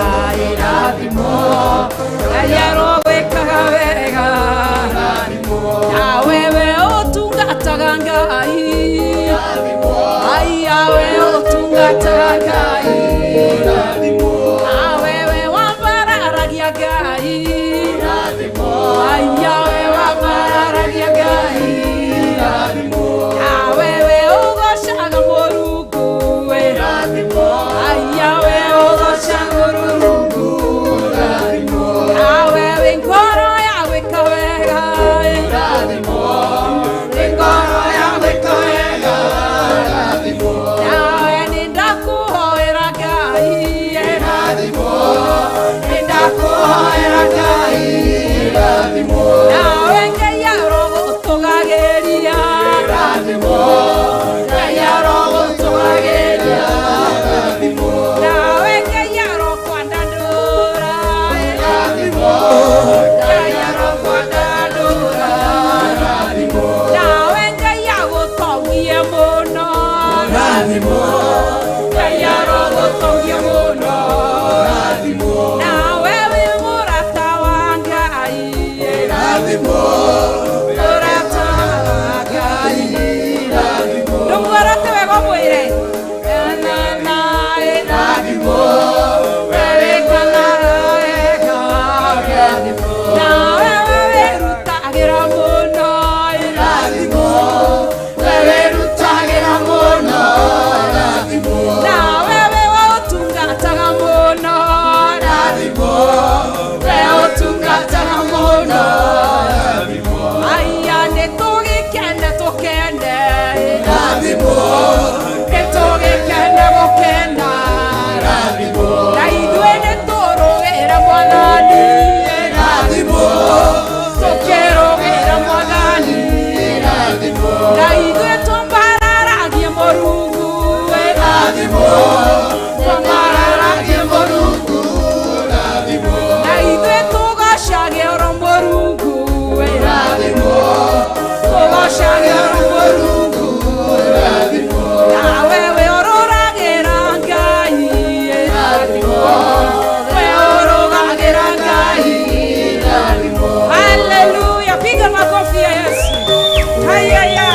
irathimwo Ngai arogwĩkaga wega, nawe we ũtungataga Ngai, aya we ũtungataga Ngai, nawe we wambararagia Ngai, aya we wambararagia Ngai, nawe we ũgocaga Mũrungu, aya we ũgocaga Mũrungu, nawe wĩ ngoro ya gwĩka wega, wĩ ngoro ya gwĩka wega, nawe nĩndakũhoera Ngai, nĩndakũhoera Ngai, nawe Ngai arogũtũgagĩria, Ngai arogũtũgagĩria, nawe Ngai arokwandandũra, Ngai arokwandandũra, nawe Ngai agũtongie mũno, Ngai arogũtongia mũno, nawe wĩ mũrata wa Ngai, mũrata wa Ngai, ndũmuorote wega ũmwĩre na na we wĩkaga wega, nawe we wĩrutagĩra mũno, we wĩrutagĩra mũno, nawe we ũtungataga mũno, we ũtungataga mũno, aya nĩtũgĩkene tũkene, nĩtũgĩkene gũkena, na ithuĩ nĩtũrũgĩre Mwathani, tũkĩrũgĩra Mwathani, na ithuĩ twambararagie Mũrungu, twambararagie Mũrungu, na ithuĩ tũgocage oro Mũrungu, tũgocage oro Mũrungu, nawe we ũrũragĩra Ngai, we ũrũgagĩra Ngai. Haleluya! Piga makofi ya Yesu. Hayaya.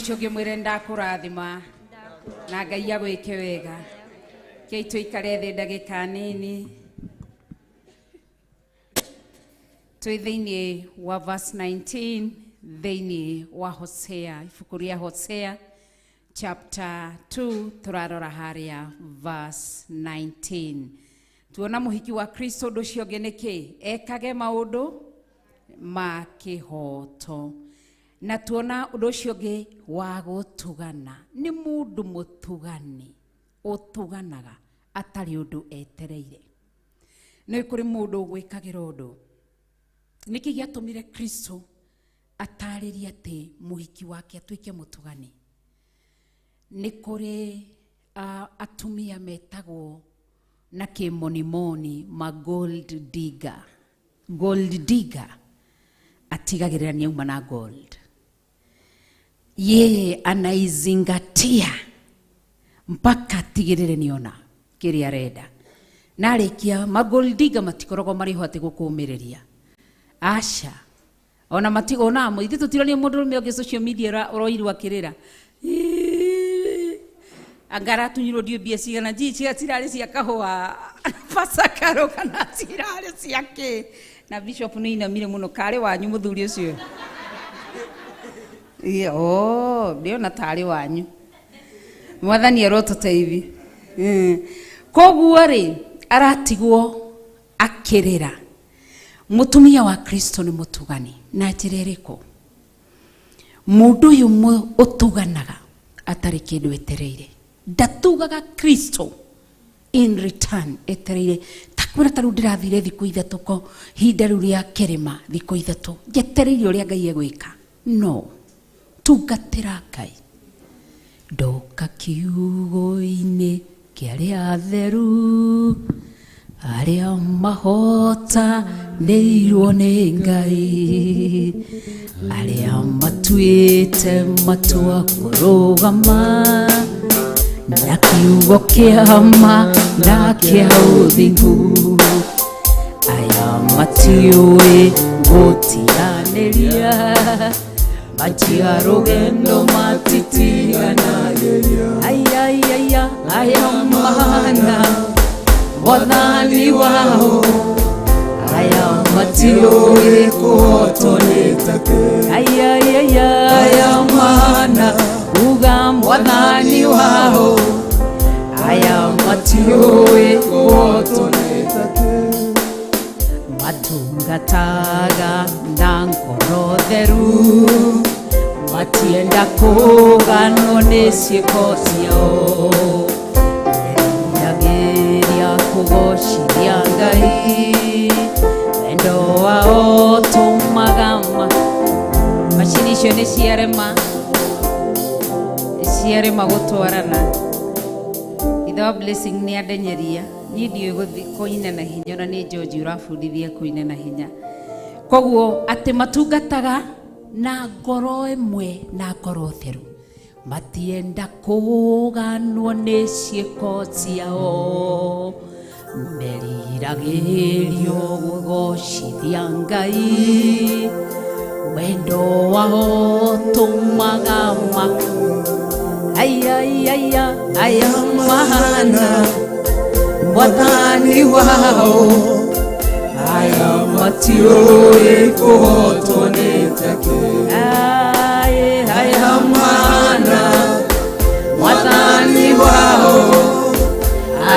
Ũcio ũngĩ mwĩre ndakũrathima na Ngai agwĩke wega. Kei tũikare thĩ ndagĩka nini. Twĩ thĩinĩ wa verse 19 thĩinĩ wa Hosea, ibuku rĩa Hosea chapter 2 tũrarora harĩa verse 19. Tuona mũhiki wa Kristo ũndũ ũcio ũngĩ nĩ kĩ? Ekage maũndũ ma kĩhooto. Na tuona ũndũ ũcio ũngĩ wa gũtugana. Nĩ mũndũ mũtugani ũtuganaga atarĩ ũndũ etereire. Nĩ kũrĩ mũndũ ũgwĩkagĩra ũndũ. Nĩkĩ gĩatũmire Kristo atarĩrie atĩ mũhiki wake atuĩke mũtugani? Nĩ kũrĩ atumia metagwo na kĩmonimoni ma gold digger. Gold digger atigagĩrĩra nĩ auma na gold. Yeye anaizingatia mpaka atigĩrĩre nĩona kĩrĩa arenda. Na arĩkia ma gold digger matikoragwo marĩ ho atĩ gũkũmĩrĩria. Aca. Ona matigo namo ithuĩ tũtironie mũndũrũme ũngĩ social media ũroirwo akĩrĩra. Anga aratunyirwo ndiũ mbia cigana, njii cia cirarĩ cia kahũa Pasakaro kana cirarĩ cia kĩ. Na Bishop nĩ ainamire mũno, karĩ wanyu mũthuri ũcio. Ĩĩ, oh, ndĩona tarĩ wanyu. Mwathani arotũteithia. Koguo rĩ, aratigwo akĩrĩra. Mũtumia wa Kristo nĩ mũtugani na njĩra ĩrĩkũ? Mũndũ ũyũ ũtuganaga atarĩ kĩndũ etereire. Ndatugaga Kristo in return etereire. Takwĩra ta rĩu ndĩrathire thikũ ithatũ ko ihinda rĩu rĩa kĩrĩma thikũ ithatũ njetereire ũrĩa Ngai egwĩka. No, tungatĩra Ngai. Ndoka kiugo-inĩ kĩa arĩa atheru, arĩa mahotanĩirwo nĩ Ngai, arĩa matuĩte matua kũrũgama na kiugo kĩa ma na kĩa ũthingu. Aya matiũĩ gũtiganĩria, matia rũgendo matitiganagĩria. Aya, aya, aya mana Mwathani wao, aya matiũĩ kũhotwo nĩ take. Aya, aya, aya mana uga Mwathani wao, aya matiũĩ kũhotwo nĩ take. Matungataga na ngoro theru, matienda kũganwo nĩ ciĩko ciao. Meriragĩria kũgocithia Ngai, wendo wao ũtũmaga macini icio nĩ ciarema, ciarema gũtwarana. Ithe wa Blessing nĩ andenyeria, niĩ ndiũĩ kũina na hinya, ona nĩ George ũrabundithia kũina na hinya. Koguo atĩ matungataga na ngoro ĩmwe na ngoro theru, matienda kũganwo nĩ ciĩko ciao. Meriragĩrio kũgocithia Ngai, wendo wao ũtũmaga aya, aya, aya mana Mwathani wao, aya matiũĩ kũhotwo nĩ take. Aya, aya mana Mwathani wao,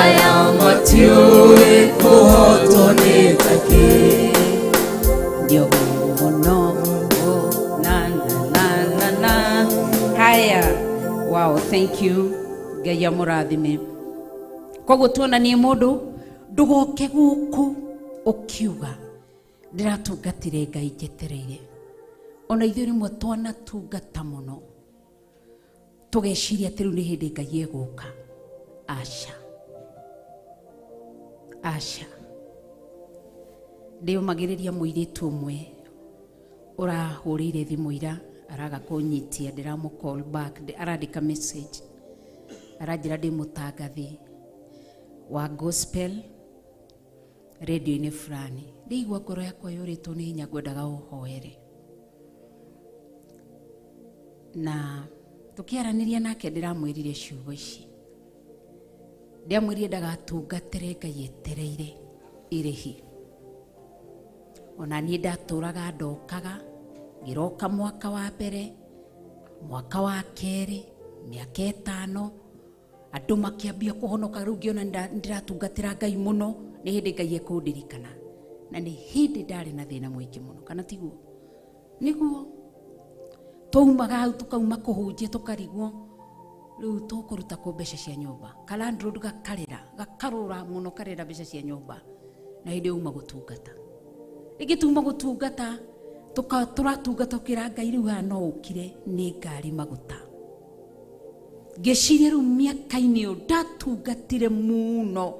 aya matiũĩ kũhotwo nĩ take. Ndio mũno, na, na, na, na, na. Haya, wow, thank you. Ngai amũrathime. Koguo tuonanie mũndũ ndũgoke gũkũ ũkiuga ndĩratungatire Ngai njetereire. Ona ithuĩ rĩmwe twanatungata mũno tũgeciria atĩ rĩu nĩ hĩndĩ Ngai egũka. Aca, aca. Ndĩũmagĩrĩria mũirĩtu ũmwe ũrahũrĩire thimũ ira, araga kũnyitia, ndĩramũ call back, arandĩka message, aranjĩra ndĩ mũtangathi wa gospel radio-inĩ fulani. Ndĩigua ngoro yakwa yũrĩtwo nĩ hinya, ngwendaga ũhoere. Na Tũkĩaranĩria nake ndĩramwĩrire ciugo ici. Ndĩamwĩrire ndagatungatĩre Ngai etereire irĩhi. Ona niĩ ndatũraga ndokaga, ngĩroka mwaka wa mbere, mwaka wa kerĩ, mĩaka 5, andũ makĩambia kũhonoka. Rĩu ngĩona ndĩratungatĩra Ngai mũno, nĩ hĩndĩ Ngai ekũndirikana. Na nĩ hĩndĩ ndarĩ na thĩna mũingĩ mũno, kana tiguo? Nĩguo. Twaumaga hau tũkauma kũhunjia tũkarigwo rĩu tũkũruta kũ mbeca cia nyũmba. Ka landlord gakarĩra, gakarũra mũno karĩra mbeca cia nyũmba. Na hĩndĩ ĩyo uma gũtungata. Rĩngĩ tuma gũtungata, tũratungata ũkĩra Ngai rĩu haha no ũkire nĩ ngari maguta. Ngĩciria rĩu mĩaka-inĩ ĩyo ndatungatire mũno.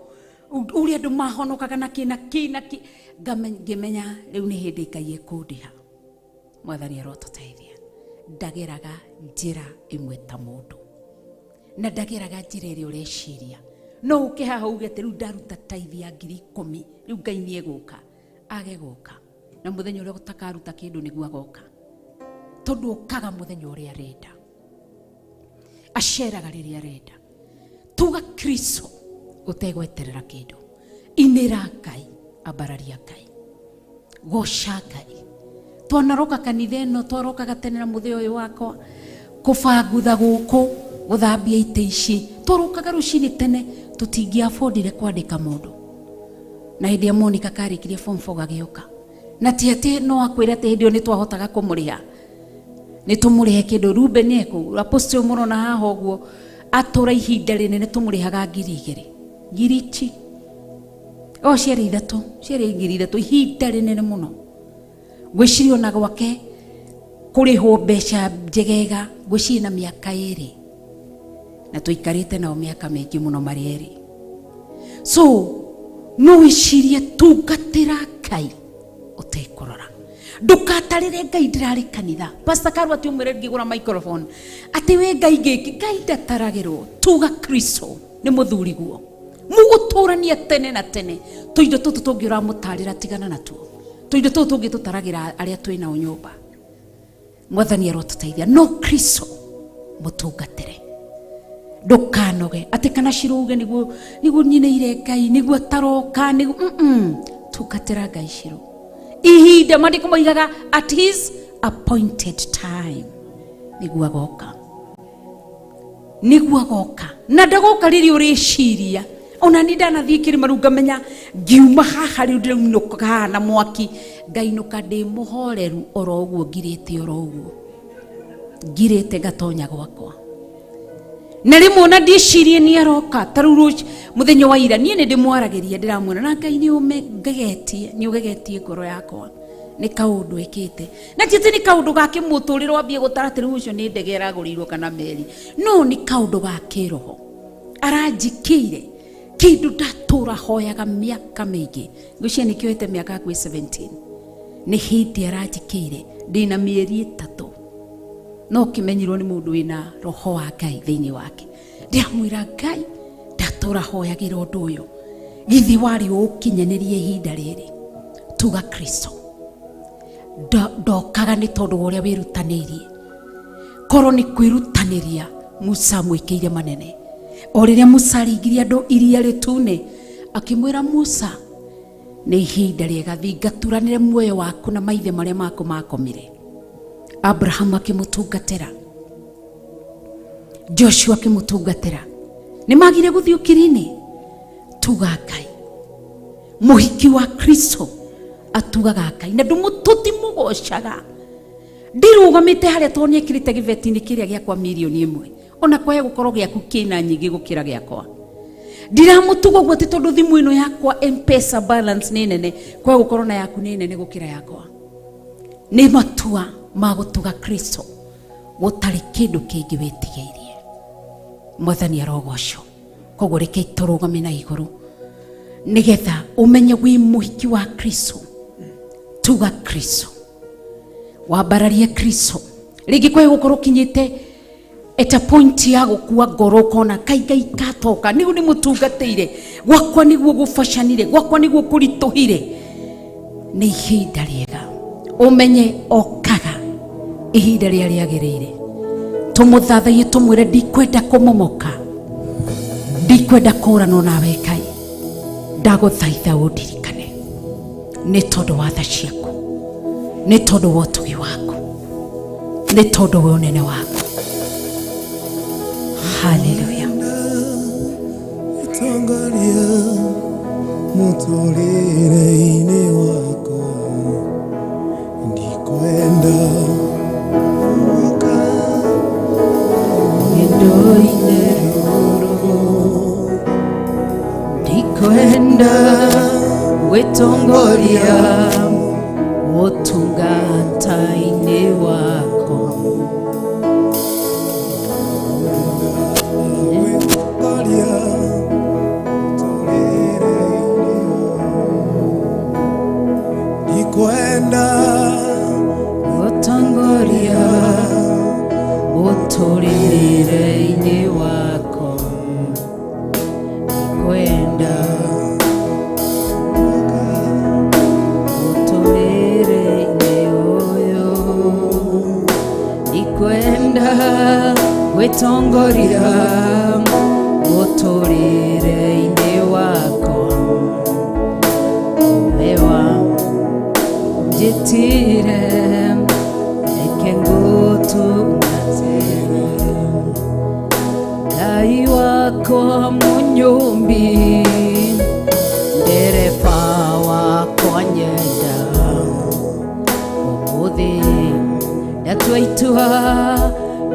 Ũrĩa andũ mahonokaga na kĩ na kĩ na kĩ. Ngĩmenya rĩu nĩ hĩndĩ Ngai ekũndĩha. Mwathani arotũteithia. Ndageraga njĩra ĩmwe ta mũndũ. Na ndageraga njĩra ĩrĩa ũreciria. No ũke haha uge atĩ rĩu ndaruta tithe ya ngiri ikũmi, rĩu Ngai nĩ egũka. Age gũka. Na mũthenya ũrĩa ũtakaruta kĩndũ nĩguo agoka. Tondũ okaga mũthenya ũrĩa arenda. Aceraga rĩrĩa arenda. Tuga Kristo ũtegweterera kĩndũ. Inĩra Ngai, ambararia Ngai. Goca Ngai. Twanaroka kanitha ĩno, twarokaga tene na mũthĩ ũyũ wakwa, kũbangutha gũkũ, gũthambia itĩ ici. Twarokaga rũcinĩ tene, tũtingĩabondire kwandĩka mũndũ. Na hĩndĩ ya Monica karĩkirie form 4 gagĩũka. Na ti atĩ no akwĩre atĩ hĩndĩ ĩyo nĩ twahotaga kũmũrĩha. Nĩ tũmũrĩhe kĩndũ. Ruben nĩ ekũ, apostle mũrona haha ũguo, atũra ihinda rĩnene tũmũrĩhaga ngiri igĩrĩ. Ngiri ici. O ciarĩ ithatũ, ciarĩ ngiri ithatũ, ihinda rĩnene mũno. Ngwĩciria ona gwake kũrĩhwo mbeca njegega, ngwĩciria na mĩaka 2. Na tũikarĩte nao mĩaka mĩingĩ mũno marĩ erĩ. So, no wĩcirie tungatĩra Ngai ũtekũrora. Ndũkatarĩre Ngai ndĩrarĩ kanitha. Pastor Karua ati ũmwĩre ngĩgũra microphone. Atĩ wĩ Ngai ngĩki, Ngai ndataragĩrwo. Tuga Kristo nĩ mũthuri guo. Mũgũtũrania tene na tene. Tũindo tũtũ tũngĩ ũramũtarĩra tigana natuo. Tũindo tũtũ tũngĩ tũtaragĩra arĩa twĩ nao nyũmba. Mwathani arotũteithia. No Kristo mũtungatĩre. Ndũkanoge atĩ kana ciruge nĩguo nĩguo nyinĩire Ngai, nĩguo ataroka, nĩguo tungatĩra Ngai ciru. Ihinda maandĩko moigaga at his appointed time nĩguo agoka. Nĩguo agoka. Na ndagoka rĩrĩa ũrĩciria. Ona ni ndanathiĩ kĩrĩma rĩu ngamenya ngiuma haha rĩu ndĩrainũka haha na mwaki, ngainũka ndĩ mũhoreru oro ũguo, ngirĩte oro ũguo. Ngirĩte ngatonya gwakwa. Na rĩmwe ona ndicirie nĩ aroka, ta rĩu rũci, mũthenya wa ira, niĩ nĩ ndĩmwaragĩria, ndĩramwĩra, na Ngai nĩ ũngegetie, nĩ ũgegetie ngoro yakwa. Nĩ kaũndũ ĩkĩte. Na ti atĩ nĩ kaũndũ ga kĩmũtũrĩre wambie gũtara atĩ rĩu ũcio nĩ ndege ĩragũrĩirwo kana meri. No nĩ kaũndũ ga kĩroho. Aranjĩkĩire kĩndũ ndatũra hoyaga mĩaka mĩingĩ. Ngwĩciria nĩ kĩoete mĩaka hakuhĩ 17. Nĩ hĩndĩ aranjĩkĩire ndĩna mĩeri 3. No kĩmenyirwo nĩ mũndũ wĩna roho wa Ngai thĩinĩ wake. Ndĩramwĩra Ngai ndatũra hoyagĩra ũndũ ũyũ. Githĩ warĩ ũũkinyanĩrie ihinda rĩrĩ. Tuga Kristo. Ndokaga nĩ tondũ wa ũrĩa wĩrutanĩirie. Korwo nĩ kwĩrutanĩria Musa amwĩkĩire manene. O rĩrĩa Musa aringirie andũ iria rĩtune, akĩmwĩra Musa, nĩ ihinda rĩega thingaturanĩre muoyo waku na maithe marĩa maku makomire. Abraham akĩmũtungatĩra, Joshua akĩmũtungatĩra. Nĩ magire gũthiĩ ũkiri-inĩ. Tuga Ngai. Mũhiki wa Kristo atugaga Ngai na tũtimũgocaga. Ndirũgamĩte harĩa tondũ nĩekĩrĩte gĩbeti-inĩ kĩrĩa gĩakwa mirioni 1. Ona kwaya gũkorwo gĩaku kĩna nyingĩ gũkĩra gĩakwa. Ndiramũtuga ũguo atĩ tondũ thimũ ĩno yakwa M-Pesa balance nĩ nene, kwaya gũkorwo na yaku nĩ nene gũkĩra yakwa. Nĩ matua ma gũtuga Kristo gũtarĩ kĩndũ kĩngĩ wĩtigĩirie. Mwathani arogocwo. Koguo reke tũrũgame na igũrũ nĩgetha ũmenye wĩ mũhiki wa Kristo. Tuga Kristo, wambararie Kristo. Rĩngĩ kwaya gũkorwo ũkinyĩte at a point ya gũkua ngoro ũkona kai Ngai katoka, nĩguo ndĩmũtungatĩire, gwakwa nĩguo gũbacanire, gwakwa nĩguo kũritũhire. Nĩ ihinda rĩega ũmenye okaga ihinda rĩrĩa rĩagĩrĩire. Tumuthathaiye tumwire ndikwenda kumomoka, ndikwenda kũranwo nawe Ngai, ndagũthaitha ũndirikane nĩ tondũ wa tha ciaku, nĩ tondũ wa ũtugi waku, nĩ tondũ wa ũnene waku. Haleluya. Tongoria mũtũrĩre-inĩ wakwa, ndikwenda gũka Ndoine rũrũ, ndikwenda gwĩtongoria ũtungata-inĩ wakwa. Gwĩtongoria mũtũrĩre-inĩ wakwa, ndikwenda Gũtongoria ũtũrĩre-inĩ wakwa, ndikwenda ũtũrĩre-inĩ ũyũ, ndikwenda gwĩtongoria ũtũrĩre-inĩ wakwa, we wanjĩtire reke ngũtungatĩre. Ngai wakwa mũnyũmbi, ndereba wakwa nyenda, ũmũthĩ ndatua itua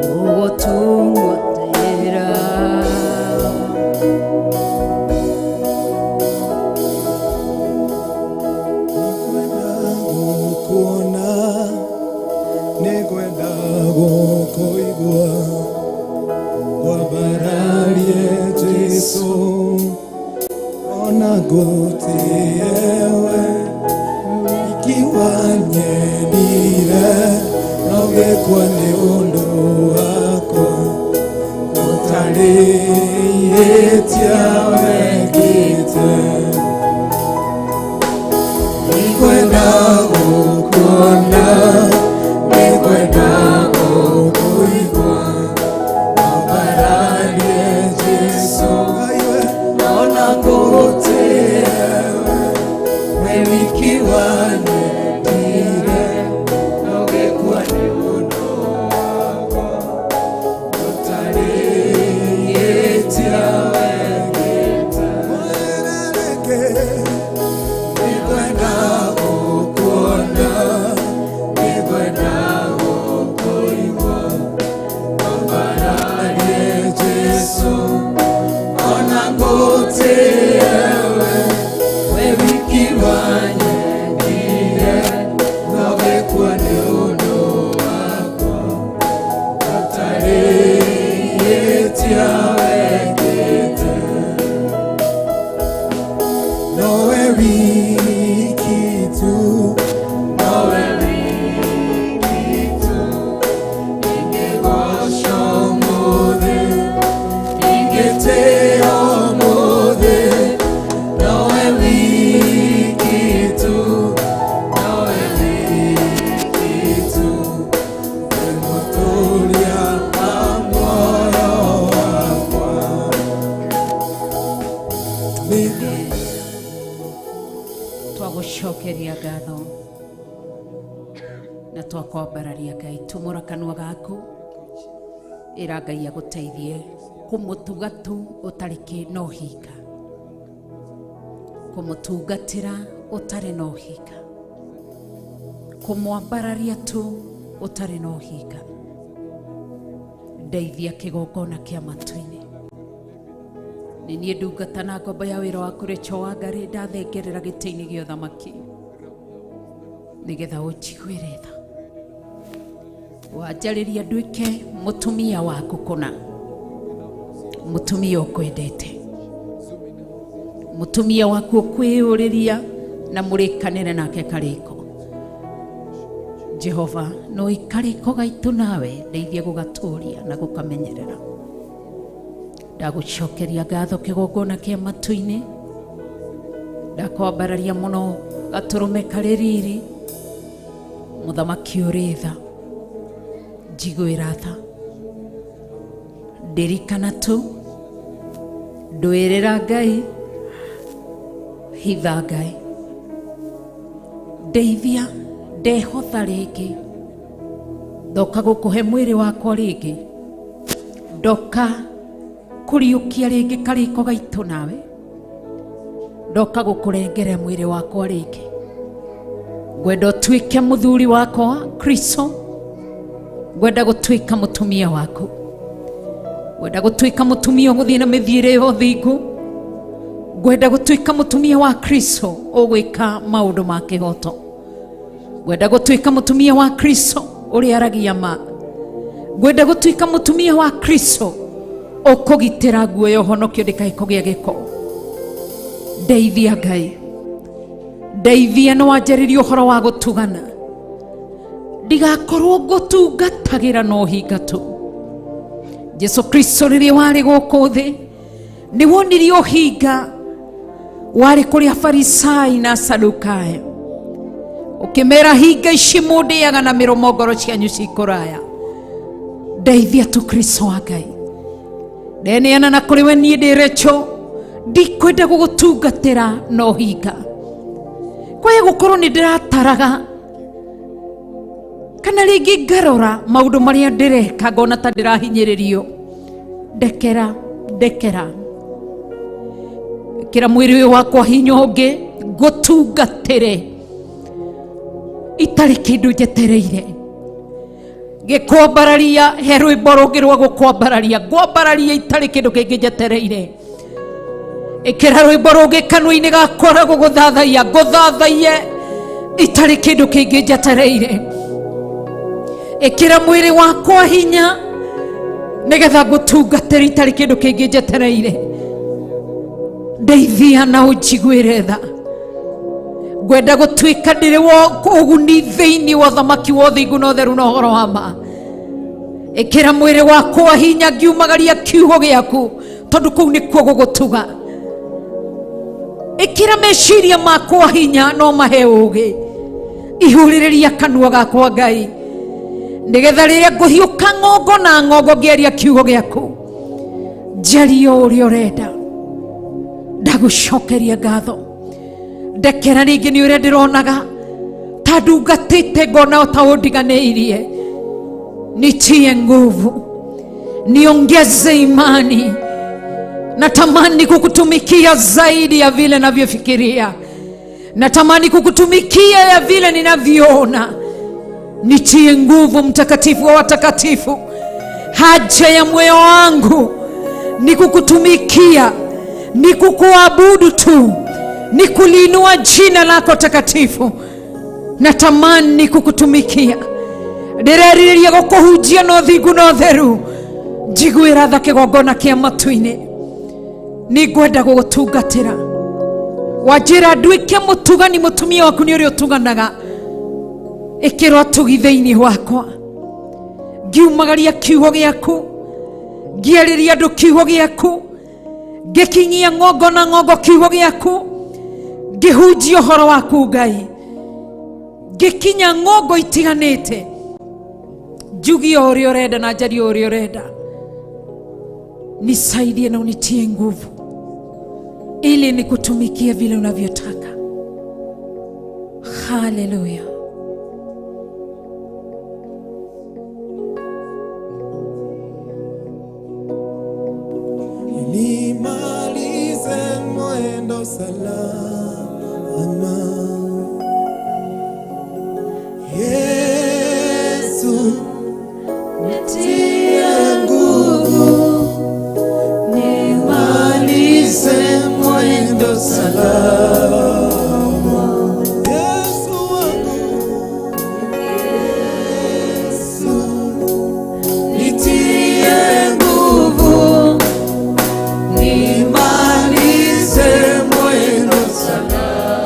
gũgũtungatĩra. Nĩngwenda gũkuona, nĩngwenda gũkũigua, ngwambararie Jesũ, ona ngũtĩe we, ikiwa nyendire, no gĩkua nĩ ũndũ wakwa, ũtarĩ ihĩtia wekĩte. Nĩngwenda gũkuona, nĩngwenda gũkũigua, ngwambararie Jesũ, ona ngũtĩe we, we wiki wanyendire, no gĩkua nĩ ũndũ wakwa, ũtarĩ ihĩtia wekĩte. Nĩngwenda gũkuona, nĩngwenda gũkũigua, ngwambararie Jesũ, ona ngũtĩe we, we wiki wanyendire, no gĩkua nĩ ũndũ wakwa, ũtarĩ ihĩtia wekĩte. Nowe wiki tu, nowe wiki tu, ingĩgoca ũmũthĩ, ingĩtĩĩa ũmũthĩ, nowe wiki tu, nowe wiki tu, we mũtũũria wa muoyo wakwa. Nĩngwenda Twagũcokeria ngatho na twakwambararia Ngai, tumũra kanua gaku, ĩra Ngai agũteithie kũmũtuga tu ũtarĩ kĩ na ũhinga, kũmũtungatĩra ũtarĩ na ũhinga, kũmwambararia tu ũtarĩ na ũhinga. Ndeithia kĩgongona kĩa matu-inĩ. Nĩ niĩ ndungata na ngombo ya wĩra waku Rachel Wangari, ndathengerera gĩtĩ-inĩ gĩa ũthamaki nĩgetha ũnjiguĩre tha, wanjarĩria nduĩke mũtumia waku kũna, mũtumia ũkwendete, mũtumia waku ũkwĩyũrĩria na mũrĩkanĩre nake karĩko. Jehova, no ikarĩko gaitũ nawe ndeithia gũgatũria na gũkamenyerera. Ndagũcokeria ngatho kĩgongona kĩa matu-inĩ, ndakwambararia mũno gatũrũme karĩ riri, mũthamaki ũrĩ tha, njiguĩra tha. Ndirikana tu, ndwĩrĩra Ngai, hitha Ngai, ndeithia, ndehotha rĩngĩ, ndoka gũkũhe mwĩrĩ wakwa rĩngĩ, ndoka kũriũkia rĩngĩ karĩko gaitũ nawe, ndoka gũkũrengera mwĩrĩ wakwa rĩngĩ, ngwenda ũtuĩke mũthuri wakwa Kristo, ngwenda gũtuĩka mũtumia waku, ngwenda gũtuĩka mũtumia ũgũthiĩ na mĩthiĩre ya ũthingu, ngwenda gũtuĩka mũtumia wa Kristo ũgwĩka maũndũ ma kĩhoto, ngwenda gũtuĩka mũtumia wa Kristo ũrĩa aragia ma, ngwenda gũtuĩka mũtumia wa Kristo ũkũgitĩra nguo ya ũhonokio ndĩkae kũgĩa gĩko. Ndeithia Ngai, ndeithia, nĩ wanjarĩria ũhoro wa gũtugana, ndigakorwo ngũtungatagĩra na ũhinga tu. Jesu Kristo rĩrĩa warĩ gũkũ thĩ nĩ wonirie ũhinga warĩ kũrĩ Afarisai na Asadukayo, ũkĩmera hinga ici mũndĩaga na mĩromo ngoro cianyu cikũraya. Ndeithia tu Kristo wa Ngai, ndeneana na kũrĩ we niĩ ndĩ Rachel, ndikwenda gũgũtungatĩra na ũhinga, kwaya gũkorwo nĩ ndĩrataraga kana rĩngĩ ngarora maũndũ marĩa ndĩreka ngona ta ndĩrahinyĩrĩrio. Ndekera, ndekera, ĩkĩra mwĩrĩ ũyũ wakwa hinya ũngĩ ngũtungatĩre itarĩ kĩndũ njetereire. Gĩkwambararia, he rwĩmbo rũngĩ rwa gũkwambararia, ngwambararia itarĩ kĩndũ kĩngĩ njetereire. Ĩkĩra rwĩmbo rũngĩ kanua-inĩ gakwa rwa gũgũthathaiya, ngũthathaiye itarĩ kĩndũ kĩngĩ njetereire. Ĩkĩra mwĩrĩ wakwa hinya nĩgetha ngũtungatĩre itarĩ kĩndũ kĩngĩ njetereire. Ndeithia na ũnjiguĩre tha, ngwenda gũtuĩka ndĩrĩ wa ũguni thĩinĩ wa ũthamaki wa ũthingu na ũtheru na ũhoro wa ma. Ĩkĩra mwĩrĩ wakwa hinya ngiumagaria kiugo gĩaku, tondũ kũu nĩkuo gũgũtuga. Ĩkĩra meciria makwa hinya no mahe ũũgĩ, ihũrĩrĩria kanua gakwa Ngai, nĩgetha rĩrĩa ngũhiũka ng'ongo na ng'ongo ngĩaria kiugo gĩaku njarie o ũrĩa ũrenda. Ndagũcokeria ngatho, ndekera rĩngĩ nĩ ũrĩa ndĩronaga ta ndungatĩte ngona ta ũndiganĩirie. Nitie nguvu, niongeze imani, natamani kukutumikia zaidi ya vile navyofikiria, natamani kukutumikia ya vile ninavyoona. Nitie nguvu, mtakatifu wa watakatifu. Haja ya moyo wangu ni kukutumikia, ni kukuabudu tu, ni kuliinua jina lako takatifu. Natamani kukutumikia, ndĩrerirĩria gũkũhunjia na ũthingu na ũtheru, njiguĩra tha kĩgongona kĩa matu-inĩ. Nĩngwenda gũgũtungatĩra, wanjĩra nduĩke mũtugani, mũtumia waku nĩ ũrĩa ũtuganaga. Ĩkĩra ũtugi thĩinĩ wakwa, ngiumagaria kiugo gĩaku, ngĩarĩria andũ kiugo gĩaku, ngĩkinyia ng'ongo na ng'ongo kiugo gĩaku, ngĩhunjia ũhoro waku Ngai, ngĩkinya ng'ongo itiganĩte, njugie o ũrĩa ũrenda na njarie o ũrĩa ũrenda. Nisaidie na unitie nguvu ili nikutumikie vile unavyotaka. Haleluya. Nimalize mwendo salama. Yesu, nitie nguvu, nimalize mwendo salama. Yesu wangu, Yesu, nitie nguvu, nimalize mwendo salama.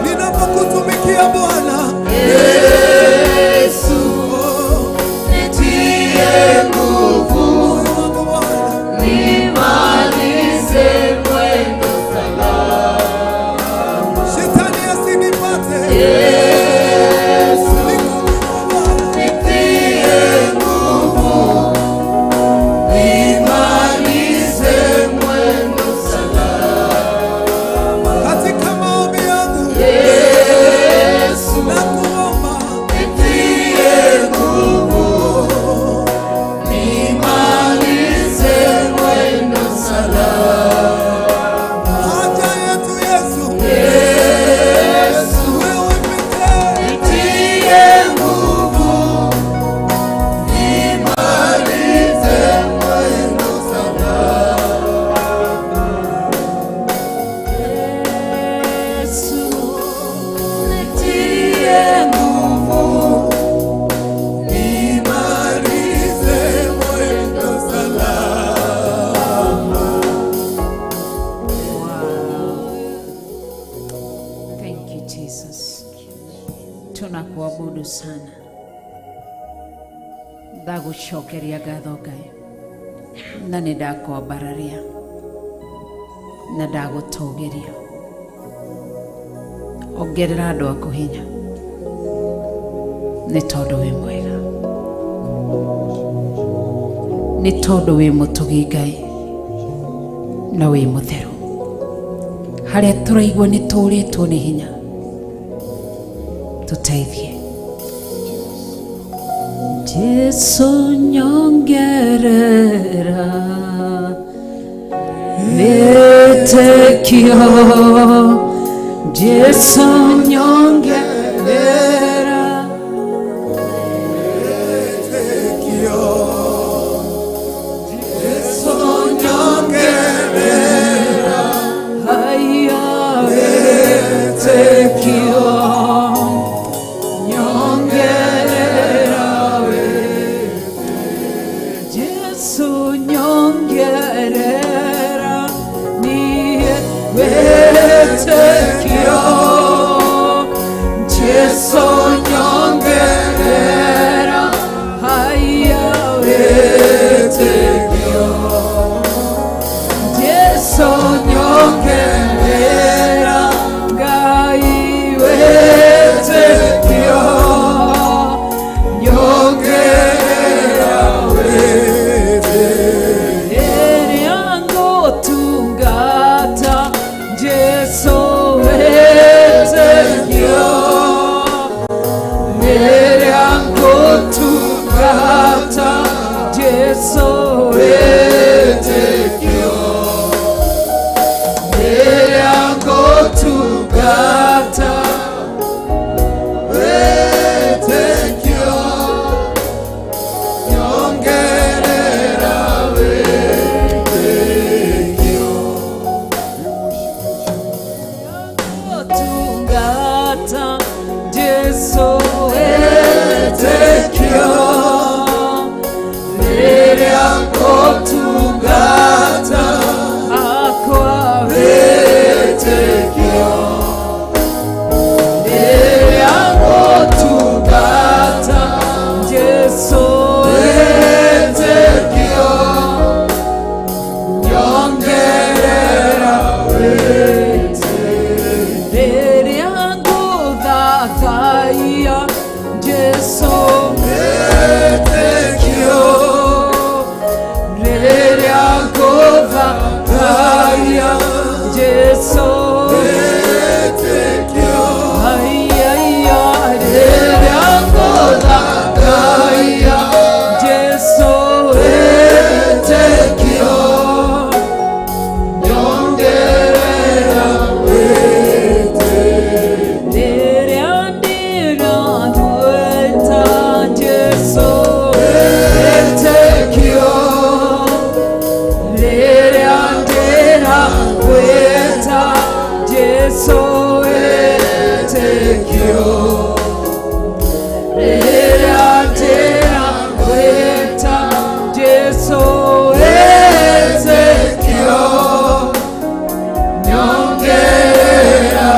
Ninapokutumikia Bwana Yesu, nitie nguvu, moyo wangu Bwana, nimalize mwendo salama. shetani asinipate. Yesu, Nikuinue Bwana, nitie nguvu, nimalize mwendo salama. katika maombi yangu Yesu, nakuomba, nitie nguvu, nimalize mwendo salama. haja yetu Yesu, Yesu, wewe pekee nitie nguvu, nimalize mwendo salama. Yesu, nitie nguvu, nimalize mwendo salama. Thank you Jesus. Tunakuabudu sana, ndagucokeria ngatho Ngai, na nĩ ndakwambararia na ndagũtũgĩria. Ongerera andũ aku hinya, nĩ tondũ wĩ mwega, nĩ tondũ wĩ mũtugi Ngai na wĩ mũtheru. Harĩa tũraigua nĩ tũrĩtwo nĩ hinya, tuteithie. Jesu nyongerera wĩtĩkio, Jesu nyongerera haya wĩtĩkio, nyongerera Jesu nyongerera niĩ wĩtĩkio, Jesu nyongerera haya wĩtĩkio, Jesu nyongerera Ngai wĩtĩkio, nyongerera Ĩrĩa ngũtungata Jesu wĩtĩkio, ĩrĩa ngũtungata Jesu wĩtĩkio, ĩrĩa ngũtungata wĩtĩkio, nyongerera Tungata Jesu wĩtĩkio, rĩrĩa ngũtungata akwa wĩtĩkio, rĩrĩa ngũtungata Jesu wĩtĩkio, nyongerera rĩrĩa ngũthathaiya Jesu wĩtĩkio, rĩrĩa ngũthathaiya Jesu wĩtĩkio, Aiya, rĩrĩa ngũthathaiya Jesu wĩtĩkio, nyongerera rĩrĩa ndĩratwĩta Jesu wĩtĩkio, rĩrĩa ndĩrakwĩta Jesu wĩtĩkio, rĩrĩa ndĩrakwĩta Jesu wĩtĩkio, nyongerera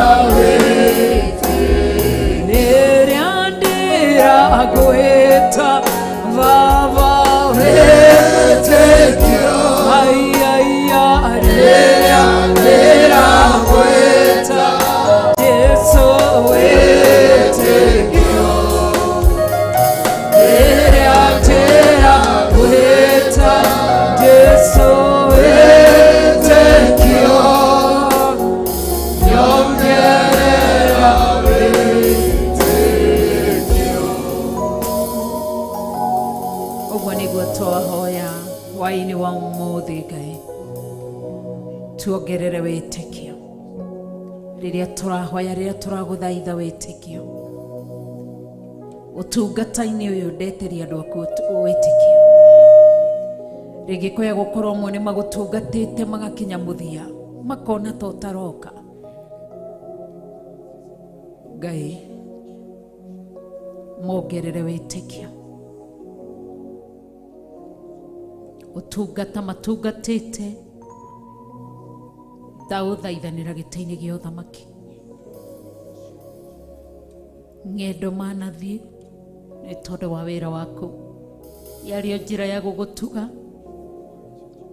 Nyongerera wĩtĩkio. Ũguo nĩguo twahoya hwaĩ-inĩ wa ũmũthĩ. Ngai, tuongerere wĩtĩkio rĩrĩa tũrahoya, rĩrĩa tũragũthaitha wĩtĩkio ũtungata-inĩ ũyũ. Ndeteria andũ aku wĩtĩkio. Rĩngĩ kwaya gũkorwo amwe nĩ magũtungatĩte magakinya mũthia, makona ta ũtaroka. Ngai, mongerere wĩtĩkio. Ũtungata matungatĩte, ndaũthaithanĩra gĩtĩ-inĩ gĩa ũthamaki. Ng'endo manathiĩ nĩ tondũ wa wĩra waku, yarĩo njĩra ya gũgũtuga.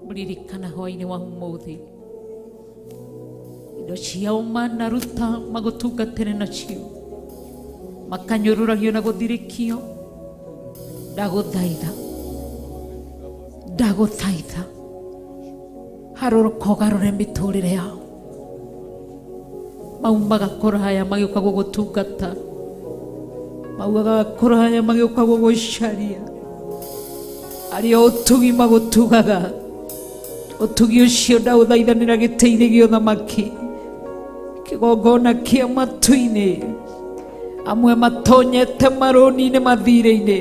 Mũririkana hwaĩ-inĩ wa ũmũthĩ indo ciao manaruta magũtungatĩre nacio, makanyũrũragio na gũthirĩkio. Ndagũthaitha, ndagũthaitha, harũrũka ũgarũre mĩtũrĩre yao. Maumaga kũraya magĩũka gũgũtungata, maumaga kũraya magĩũka gũgũcaria. Arĩa ũtugi magũtugaga, ũtugi ũcio ndaũthaithanĩra gĩtĩ-inĩ gĩa ũthamaki, kĩgongona kĩa matu-inĩ. Amwe matonyete marũni-inĩ, mathirĩ-inĩ,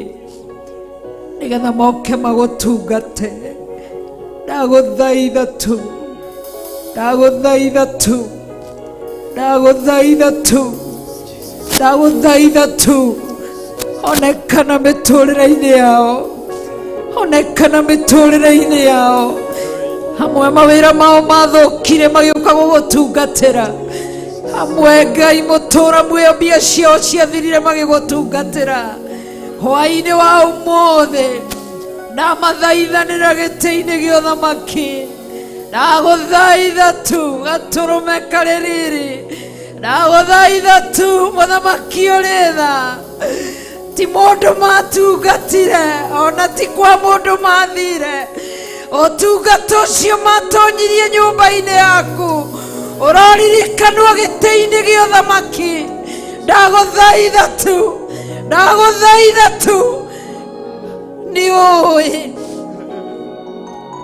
nĩgetha moke magũtungate. Ndagũthaitha tu, ndagũthaitha tu, ndagũthaitha tu, ndagũthaitha tu, onekana mĩtũrĩre-inĩ yao, onekana mĩtũrĩre-inĩ yao. Hamwe mawĩra mao mathũkire magĩũka gũgũtungatĩra. Hamwe, Ngai mũtũra muoyo, mbia ciao ciathirire magĩgũtungatĩra. Hwaĩ-inĩ wa ũmũthĩ ndamathaithanĩra gĩtĩ-inĩ gĩa ũthamaki. Ndagũthaitha tu, gatũrũme karĩ riri, ndagũthaitha tu, mũthamaki ũrĩ tha. Ti mũndũ matungatire, ona ti kwa mũndũ mathire. Ũtungata ũcio matonyirie nyũmba-inĩ yaku ũroririkanwo gĩtĩ-inĩ gĩa ũthamaki. Ndagũthaitha tu, ndagũthaitha tu. Nĩ ũĩ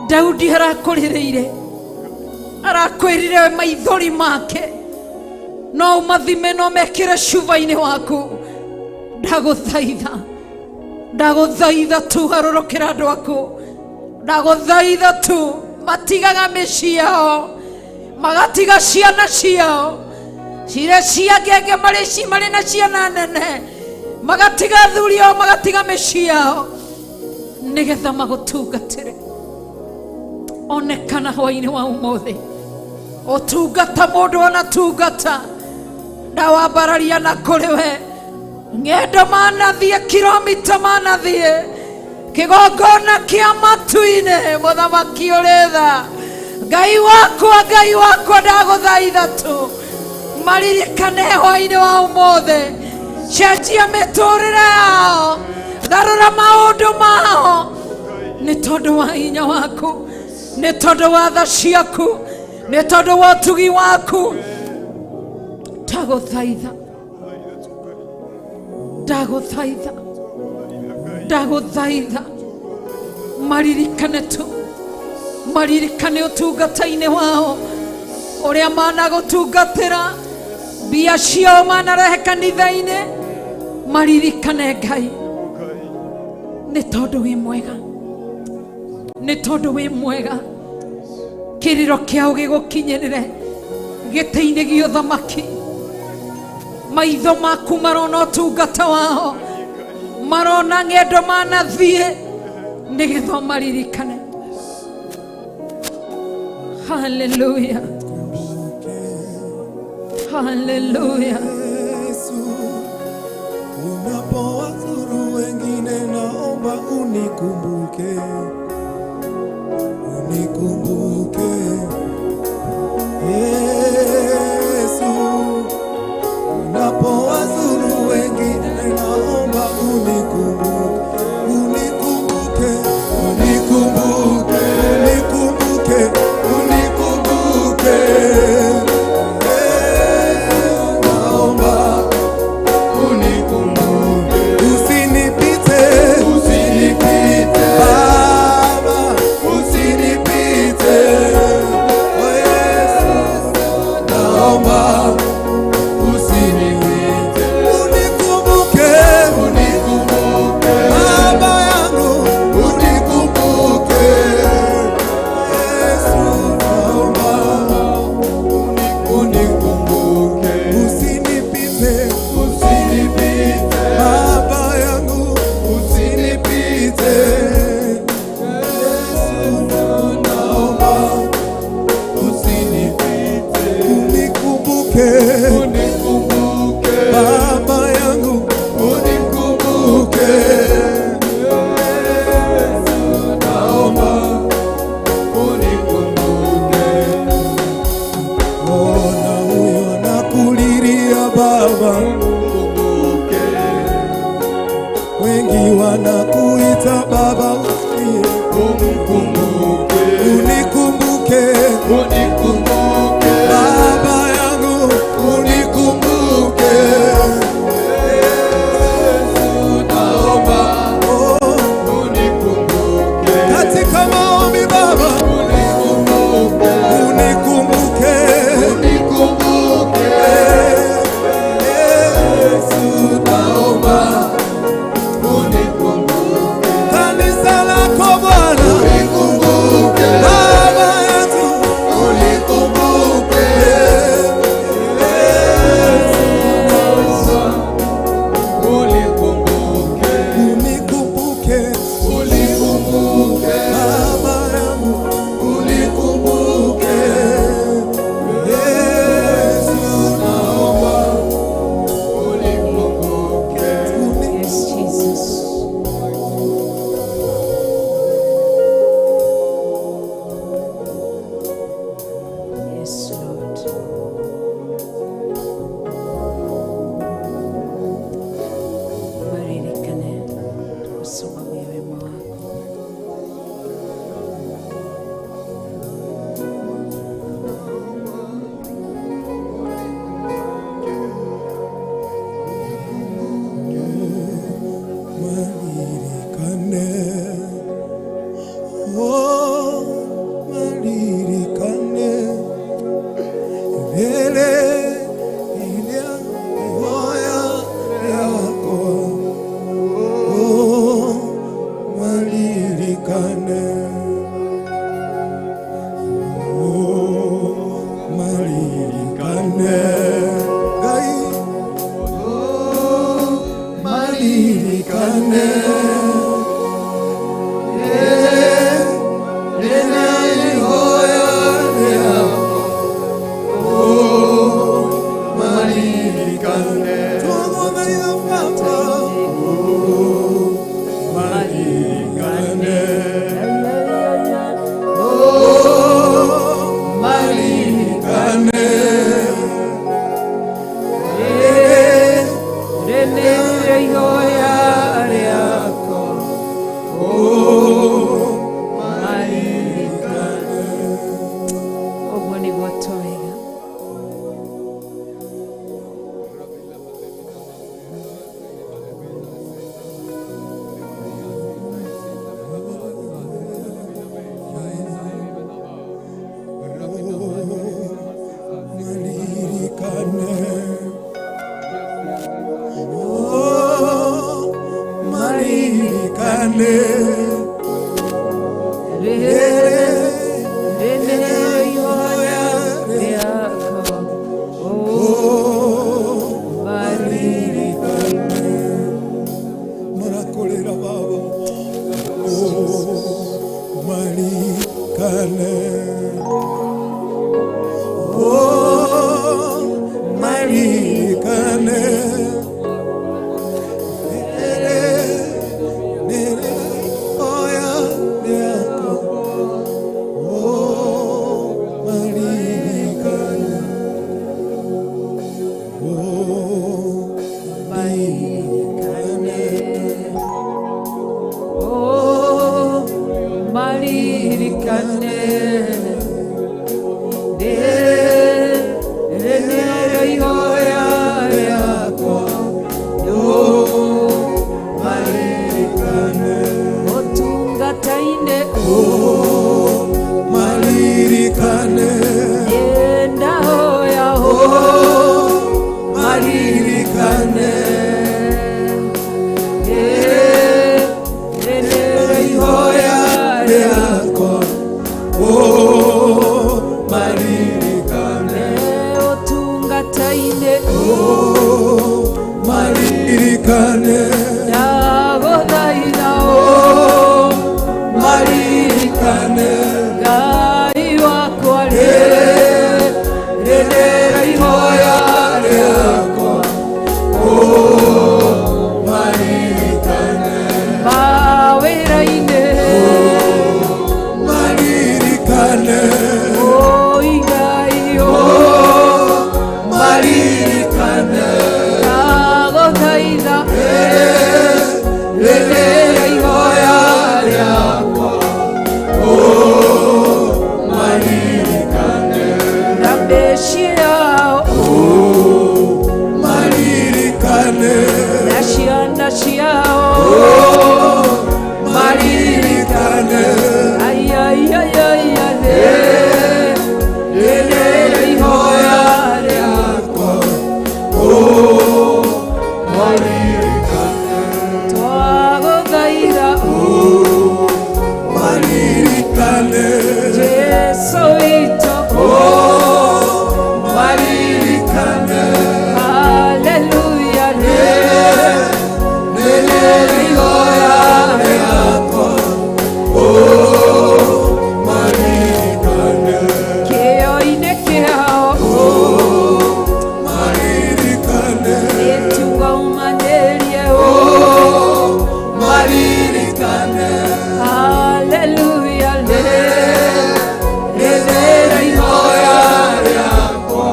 Daudi arakũrĩrĩire, arakwĩrire maithori make no ũmathime, no mekĩre cuba-inĩ waku. Ndagũthaitha, ndagũthaitha tu, garũrũkĩra andũ aku. Ndagũthaitha tu, matigaga mĩciĩ yao, magatiga ciana ciao cirĩ cia ngenge, marĩ marĩ na ciana nene, magatiga athuri ao, magatiga mĩciĩ yao nĩgetha magũtungatĩre. Onekana hwaĩ-inĩ wa ũmũthĩ. Ũtungata mũndũ anatungata, ndawambararia na kũrĩ we. Ng'endo manathiĩ, kilomita manathiĩ, kĩgongona kĩa matu-inĩ. Mũthamaki ũrĩ tha, Ngai wakwa, Ngai wakwa, ndagũthaitha tu, maririkane hwaĩ-inĩ wa ũmũthĩ. Cenjia mĩtũrĩre yao, garũra maũndũ mao, nĩ tondũ wa hinya waku, nĩ tondũ wa tha ciaku, nĩ tondũ wa ũtugi waku. Ndagũthaitha, ndagũthaitha, ndagũthaitha, maririkane tu, maririkane ũtungata-inĩ wao ũrĩa managũtungatĩra, mbia ciao manarehe kanitha-inĩ. Maririkane, Ngai, nĩ tondũ wĩ mwega, nĩ tondũ wĩ mwega. Kĩrĩro kĩao gĩgũkinyĩrĩre gĩtĩ-inĩ gĩa ũthamaki. Maitho maku marona ũtungata wao, marona ng'endo manathiĩ nĩgetha ũmaririkane. Haleluya, haleluya. Yesu, unapowazuru wengine, naomba unikumbuke, unikumbuke. Yesu, unapowazuru wengine, naomba unikumbuke, unikumbuke, unikumbuke, unikumbuke, unikumbuke. Unikumbuke Baba yangu, unikumbuke. Yesu, naomba unikumbuke. Ona huyo anakulilia Baba, unikumbuke. Wengi wanakuita Baba, unikumbuke, unikumbuke, unikumbuke Baba yangu, unikumbuke. Yesu, naomba unikumbuke katika maombi Baba, unikumbuke, unikumbuke, unikumbuke. Yesu, naomba unikumbuke. Kanisa lako Bwana, unikumbuke. Baba yetu, unikumbuke. Yesu, unikumbuke. Unikumbuke, unikumbuke. Baba yangu, unikumbuke. Yesu, naomba unikumbuke. Yes, Jesus. Yes, Lord. Maririkane kwa sababu ya wema wako. Maririkane, oh, maririkane, mbele ya ihoya yako, oh, maririkane, oh, maririkane, Ngai, oh, maririkane. Ũguo nĩguo twaiga. Maririkane, oh, maririkane, oh, maririkane, marakolera Baba, oh, maririkane. Oh, maririkane, nere, nere, oya, yako. Oh, maririkane, oh, maririkane. Oh, maririkane. Rĩrĩa ihoya rĩakwa. Oh, Maririkane, ũtungata-inĩ oh, maririkane, ndahoya oh, maririkane. Rĩrĩa ihoya Yako, oh, maririkane, ũtungata-inĩ oh, maririkane, ndagũthaitha oh, maririkane, Ngai wakwa rĩrĩa ihoya Maririkane. Ndagũthaitha Rĩrĩa ihoya rĩakwa, maririkane. Na mĩciĩ yao. Maririkane. Na ciana ciao. Maririkane. Ai, ai, ai, ai, ai, Rĩrĩa ihoya rĩakwa, maririkane. Twagũthaitha Maririkane. Jesu witũ. Maririkane. Haleluya. Rĩrĩa ihoya rĩakwa, maririkane. Kĩo-inĩ kĩao. Maririkane. Nĩtũgaumanĩrie. Maririkane. Haleluya. Rĩrĩa ihoya rĩakwa,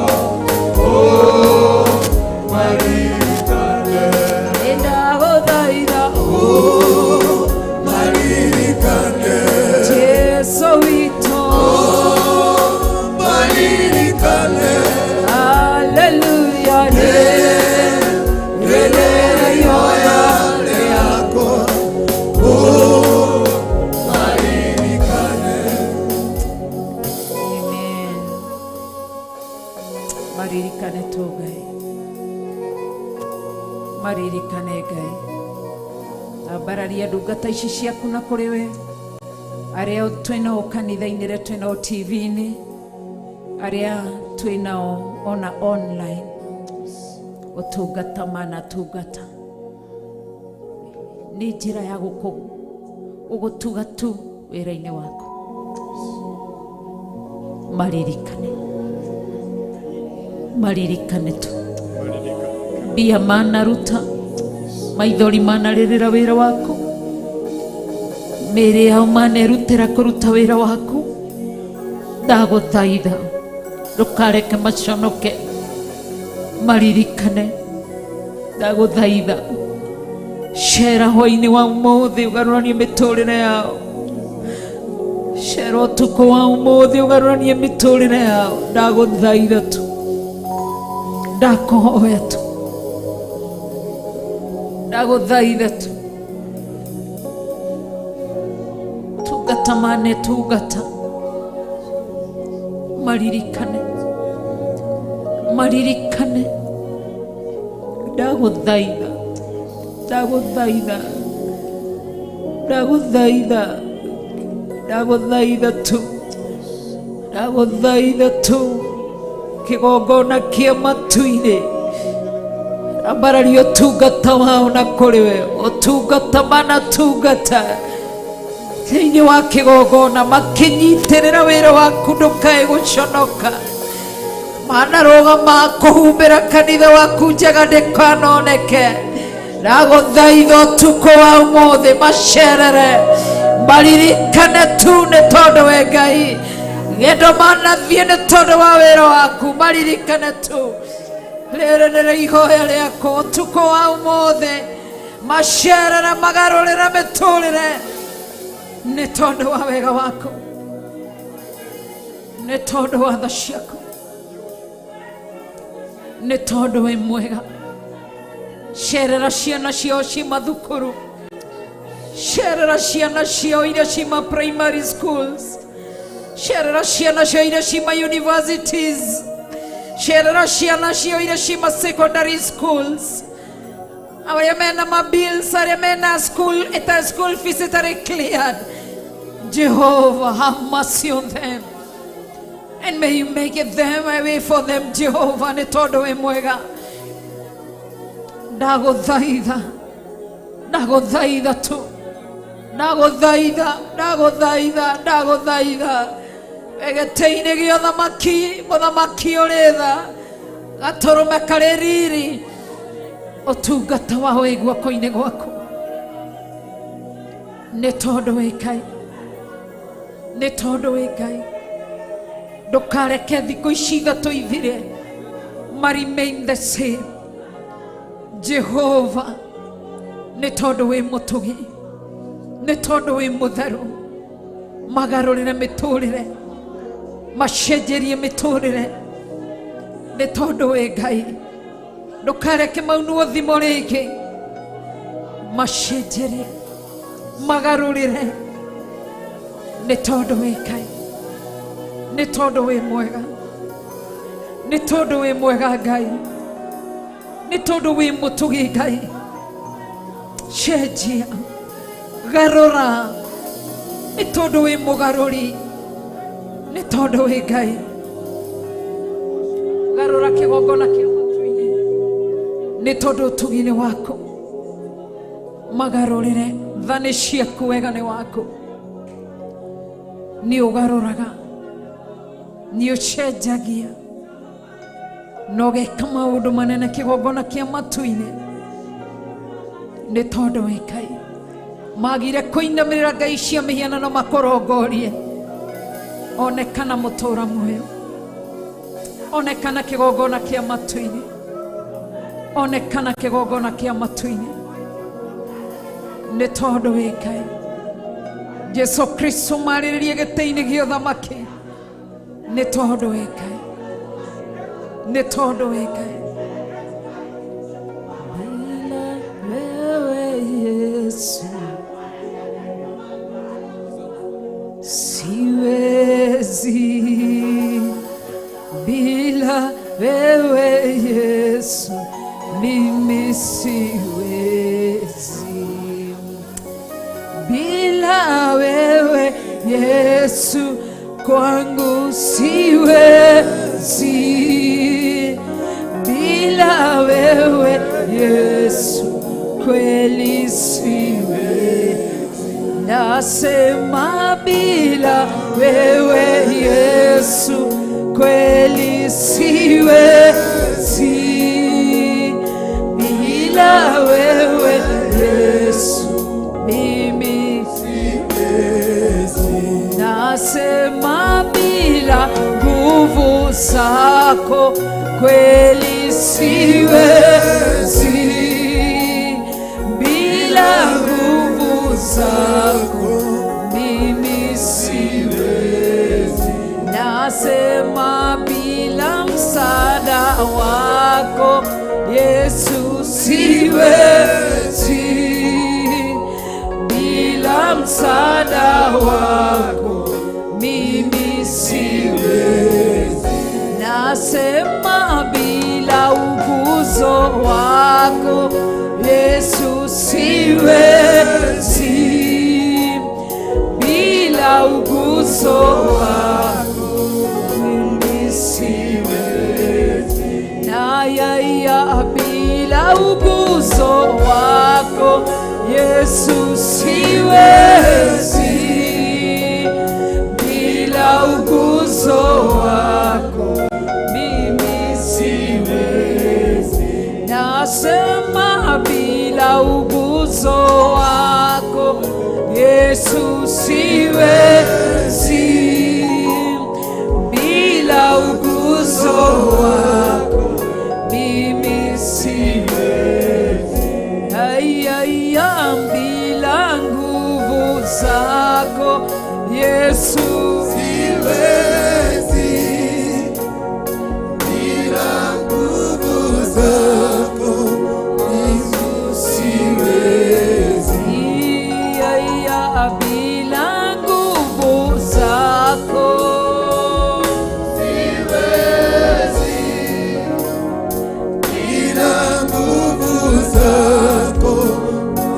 maririkane. Nĩndagũthaitha Maririkane. Jesu witũ. Maririkane. Haleluya. Rĩrĩa ihoya rĩakwa, maririkane. Amen. Maririkane tu Ngai, maririkane Ngai. Ambararia ndungata ici ciaku na kũrĩ we, arĩa twĩnao kanitha-inĩ, arĩa twĩnao TV-inĩ, arĩa twĩnao ona online, ũtungata manatungata nĩ njĩra ya gũgũtuga tu wĩra-inĩ waku. Maririkane, maririkane tu. Mbia manaruta, maithori manarĩrĩra wĩra waku, mĩĩrĩ yao manerutĩra kũruta wĩra waku. Ndagũthaitha ndũkareke maconoke, maririkane. Ndagũthaitha cera hwainĩ wa ũmũthĩ ũgarũranie mĩtũrĩre yao, cera ũtukũ wa ũmũthĩ ũgarũranie mĩtũrĩre yao. Ndagũthaitha tu, ndakũhoya tu, ndagũthaitha tu. Tungata mane tungata, maririkane, maririkane. Ndagũthaitha, ndagũthaitha, ndagũthaitha, ndagũthaitha tu, ndagũthaitha tu. Kĩgongona kĩa matu-inĩ, ambararia ũtungata wao na kũrĩ we, ũtungata manatungata thĩinĩ wa kĩgongona, makĩnyitĩrĩra wĩra waku, ndũkae gũconoka. Manarũgama kũhumbĩra kanitha waku njega ndĩkanoneke. Ndagũthaitha ũtukũ wa ũmũthĩ macerere, maririkane tu, nĩ tondũ we Ngai ng'endo manathiĩ nĩ tondũ wa wĩra waku, maririkane tu. Rĩrĩ nĩrĩo ihoya rĩakwa ũtukũ wa ũmũthĩ, macerere, magarũrĩre mĩtũrĩre nĩ tondũ wa wega waku, nĩ tondũ wa tha ciaku, nĩ tondũ wĩ mwega. Cerera ciana ciao ci mathukuru, cerera ciana ciao iria ci ma primary schools, cerera ciana ciao iria ci ma universities, cerera ciana ciao iria ci ma secondary schools, arĩa mena ma bills, arĩa mena school ita school fees itarĩ cleared. Jehovah, have mercy on them and may you make it them a way for them. Jehovah, nĩ tondũ wĩ mwega. Ndagũthaitha, ndagũthaitha tu, ndagũthaitha, ndagũthaitha, ndagũthaitha. Gĩtĩ-inĩ gĩa ũthamaki, mũthamaki ũrĩ tha, gatũrũme karĩ riri, ũtungata wao wĩ guoko-inĩ gwaku, nĩ tondũ wĩ Ngai, nĩ tondũ wĩ Ngai. Ndũkareke thikũ ici ithatũ ithire. Ma remain the same. Jehova, nĩ tondũ wĩ mũtugi, nĩ tondũ wĩ mũtheru, magarũrĩre mĩtũrĩre, macenjerie mĩtũrĩre, nĩ tondũ wĩ Ngai. Ndũkareke maunwo thimo rĩngĩ, macenjerie, magarũrĩre, nĩ tondũ wĩ Ngai, nĩ tondũ wĩ mwega, nĩ tondũ wĩ mwega Ngai, nĩ tondũ wĩ mũtugi Ngai. Cenjia, garũra, nĩ tondũ wĩ mũgarũri, nĩ tondũ wĩ Ngai. Garũra kĩgongona kĩa matu-inĩ, nĩ tondũ ũtugi-inĩ waku. Magarũrĩre, tha nĩ ciaku, wega nĩ waku. Nĩ ũgarũraga, nĩ ũcenjagia, na ũgeka maũndũ manene kĩgongona kĩa matu-inĩ, nĩ tondũ wĩ Ngai. Magire kũinamĩrĩra ngai cia mĩhianano makũrongorie, onekana mũtũra muoyo, onekana kĩgongona kĩa matu-inĩ, onekana kĩgongona kĩa matu-inĩ, nĩ tondũ wĩ Ngai. Jesu Kristo marĩrĩrie gĩtĩ-inĩ gĩa ũthamaki, nĩ tondũ wĩ Ngai, nĩ tondũ wĩ Ngai. Bila wewe Yesu siwezi, bila wewe Yesu mimi siwezi, bila wewe Yesu kwangu siwezi, bila wewe Yesu kweli siwezi. Nasema bila wewe Yesu kweli siwezi, bila wewe Yesu mimi siwezi. Nasema bila nguvu zako kweli siwezi, bila nguvu zako mimi siwezi. Nasema bila msaada wako Yesu siwezi, bila msaada wako mimi siwezi. Nasema bila uguzo wako Yesu siwezi, bila uguzo wako mimi siwezi. Na ya ya bila uguzo wako Yesu siwezi, bila uguzo wako mimi siwezi. Nasema bila uguzo wako Yesu siwezi, bila uguzo wako mimi siwezi. Ai, ai, ai, bila nguvu zako Yesu siwezi, bila nguvu zako Yesu siwezi. Ai, ai, bila nguvu zako Siwezi, bila nguvu zako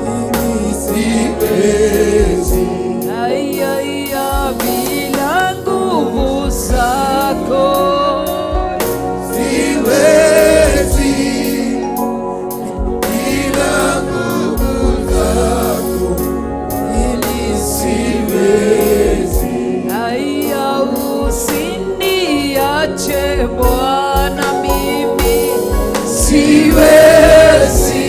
mimi siwezi. Ai, ai, ai, bila nguvu zako Siwezi, bila nguvu zako mimi siwezi. Aya, usiniache Bwana, mimi siwezi,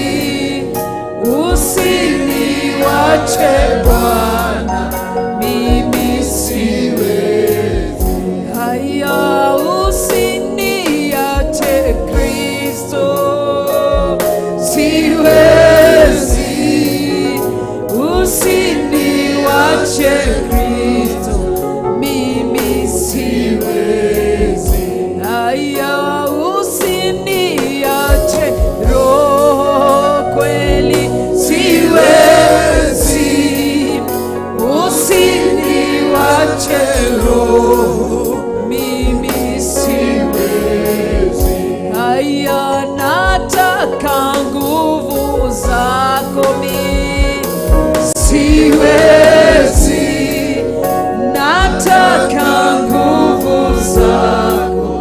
usiniwache Bwana, mimi siwezi. Aya, usiniache Kristo. Aya, nataka nguvu zako mimi siwezi, nataka nguvu zako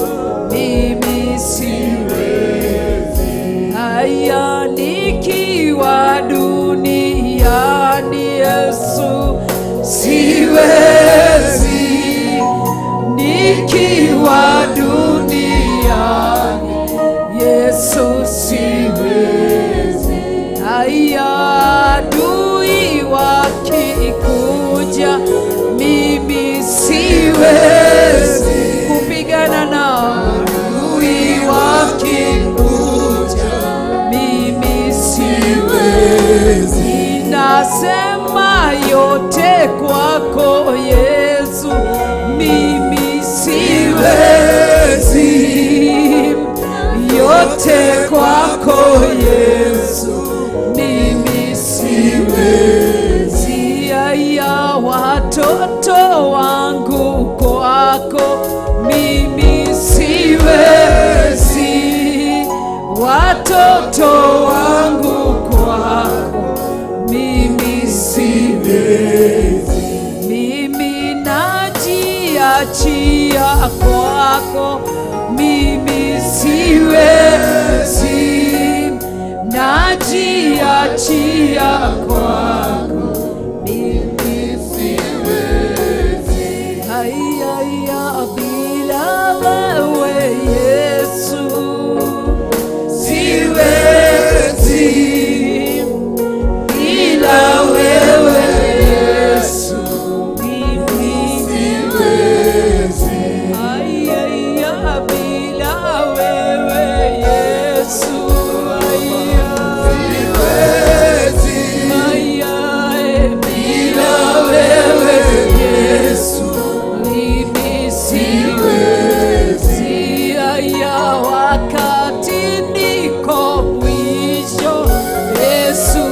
mimi siwezi. Haya, nikiwa duniani Yesu siwezi, nikiwa duniani Yesu siwezi. Haya, adui wakikuja mimi siwezi kupigana nao, adui wakikuja mimi siwezi. Nasema yote kwako Yesu, mimi siwezi, yote kwako Yesu, mimi siwezi. Aya, watoto wangu kwako mimi siwezi, watoto wangu kwako mimi siwezi, mimi najiachia kwako, mimi siwezi, najiachia kwako, mimi siwezi. Haya, ya bila wewe Yesu siwezi, bila wewe Yesu mimi siwezi. Ay, ay, ay, bila wewe Yesu, ay, ay, ay, bila wewe Yesu mimi siwezi. Ay, wakati niko mwisho Yesu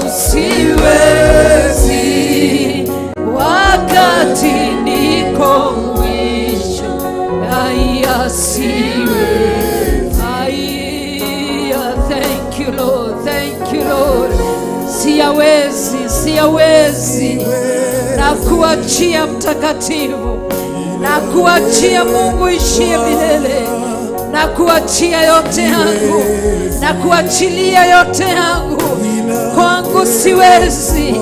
siwezi, wakati niko mwisho, aya siwezi. Aya, thank you Lord, thank you Lord. Siyawezi, siyawezi, na kuachia Mtakatifu, na kuachia Mungu ishie milele, na kuachia yote yangu, na kuachilia yote yangu. Kwangu siwezi,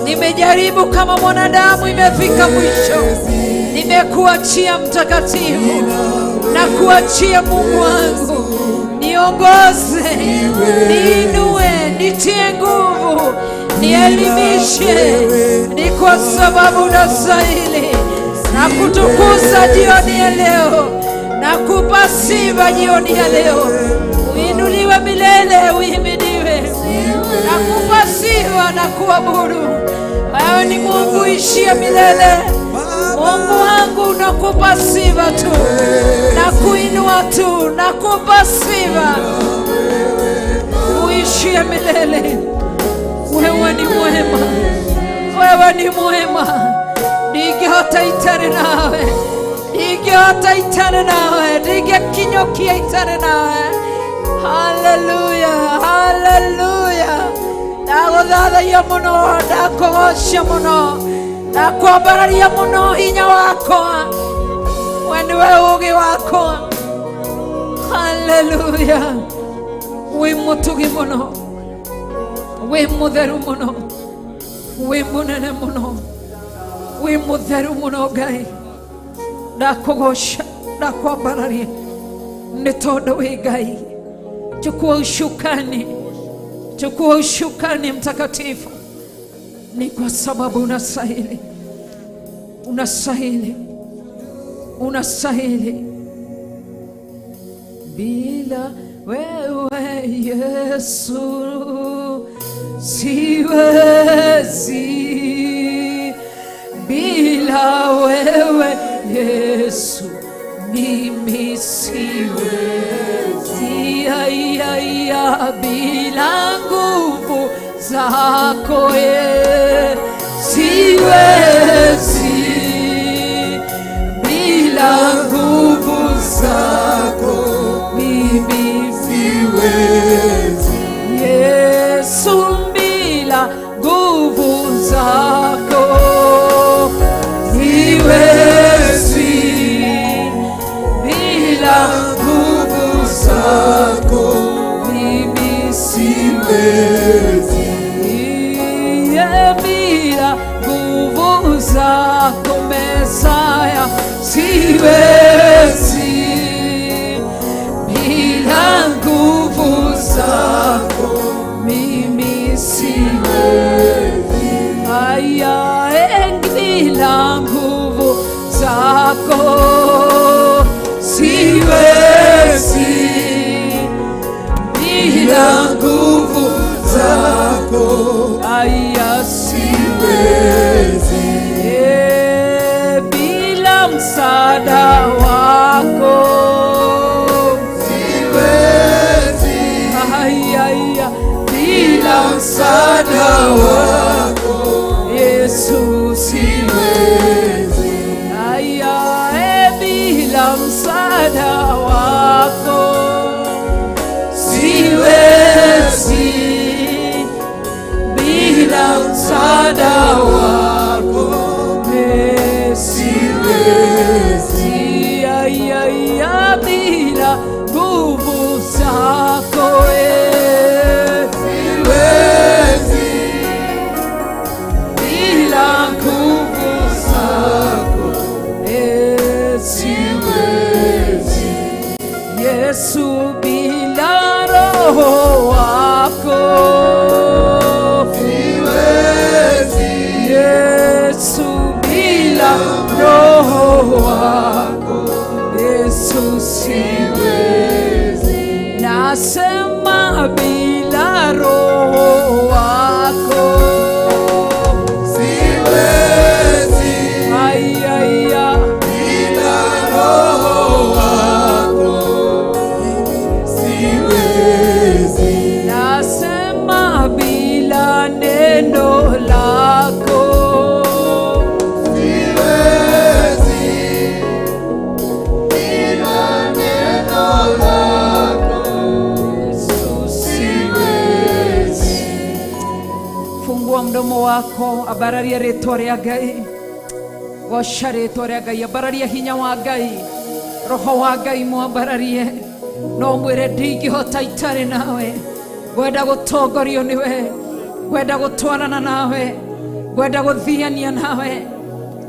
nimejaribu kama mwanadamu, imefika mwisho. Nimekuachia Mtakatifu, na kuachia Mungu wangu, niongoze, niinue, nitie nguvu, nielimishe, ni kwa sababu unastahili. Na kutukuza jioni ya leo, na kupa sifa jioni ya leo, uinuliwe milele, uhimidiwe. Na kupa sifa na kuabudu. Wewe ni Mungu ishie milele. Mungu wangu, nakupa sifa tu, na kuinua tu, nakupa sifa, uishie milele. Wewe ni mwema, wewe ni mwema. Ndingĩhota itarĩ nawe, ndingĩhota itarĩ nawe, ndingĩkinyũkia itarĩ nawe. Haleluya, haleluya. Ndagũthathaiya mũno, ndakũgoca mũno, ndakwambararia mũno hinya wakwa. We nĩwe ũũgĩ wakwa. Haleluya. Wĩ mũtugi mũno, wĩ mũtheru mũno, wĩ mũnene mũno, wĩ mũtheru mũno Ngai. Ndakũgoca, ndakwambararia nĩ tondũ wĩ Ngai. Chukua ushukani, chukua ushukani Mtakatifu, ni kwa sababu unastahili, unastahili, unastahili. Bila wewe Yesu siwezi, bila wewe Yesu mimi siwezi. Ai, ai, ai, bila nguvu zako ye siwezi, bila nguvu zako mimi siwezi. Siwezi. Iye, bila nguvu zako Mesaya siwezi, bila nguvu zako mimi siwezi. Aya, bila nguvu zako siwezi, bila nguvu Zako aya siwezi. Bila msaada wako Siwezi. Aya, bila Msaada wako Yesu siwezi. Aya, bila msaada wako siwezi, bila msaada wako siwezi. Aya, aya, bila nguvu zako Siwezi. bila nguvu zako siwezi. Yesu, bila roho wako Siwezi. Yesu, bila roho wako Yesu siwezi. Nasema bila roho wako Siwezi. Ay, ay, ay. Bila roho wako siwezi. Nasema bila neno lako Siwezi. Bila neno lako Yesu siwezi. Fungua mdomo wako, ambararia rĩtwa rĩa Ngai, goca rĩtwa rĩa Ngai, ambararia hinya wa Ngai, roho wa Ngai mwambararie. No mwĩre ndingĩhota itarĩ nawe, ngwenda gũtongorio nĩwe, ngwenda gũtwarana nawe, ngwenda gũthiania nawe,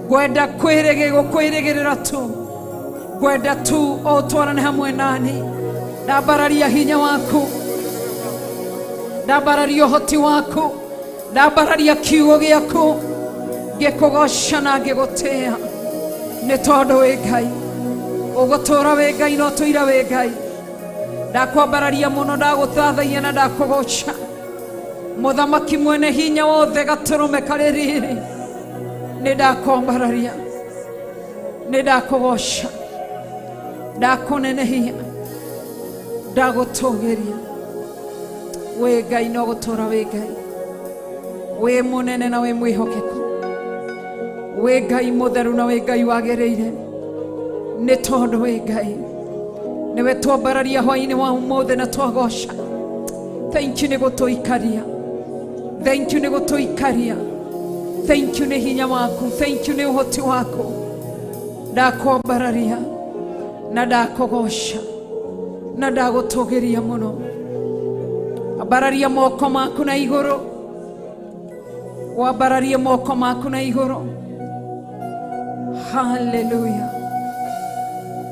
ngwenda gũkwĩrĩgĩrĩra tu, ngwenda tu o ũtwarane hamwe nani. Ndambararia hinya waku, ndambararia ũhoti waku, ndambararia kiugo gĩaku, ngĩkũgoca na ngĩgũtĩĩa, nĩ tondũ wĩ Ngai, ũgũtũũra wĩ Ngai na ũtũire wĩ Ngai. Ndakwambararia mũno, ndagũthathaia na ndakũgoca, mũthamaki mwene hinya wothe, gatũrũme karĩ riri, nĩ ndakwambararia, nĩ ndakũgoca, ndakũnenehia, ndagũtũgĩria. Wĩ Ngai no gũtũũra wĩ Ngai, wĩ mũnene na wĩ mwĩhokeku, wĩ Ngai mũtheru na wĩ Ngai wagĩrĩire, nĩ tondũ wĩ Ngai. Nĩwe twambararia hwaĩ-inĩ wa ũmũthĩ na twagoca. Thank you nĩ gũtũikaria, thank you nĩ gũtũikaria, thank you nĩ hinya waku, thank you nĩ ũhoti waku. Ndakwambararia na ndakũgoca na ndagũtũgĩria mũno. Ambararia moko maku na igũrũ, wambararie moko maku na igũrũ. Haleluya,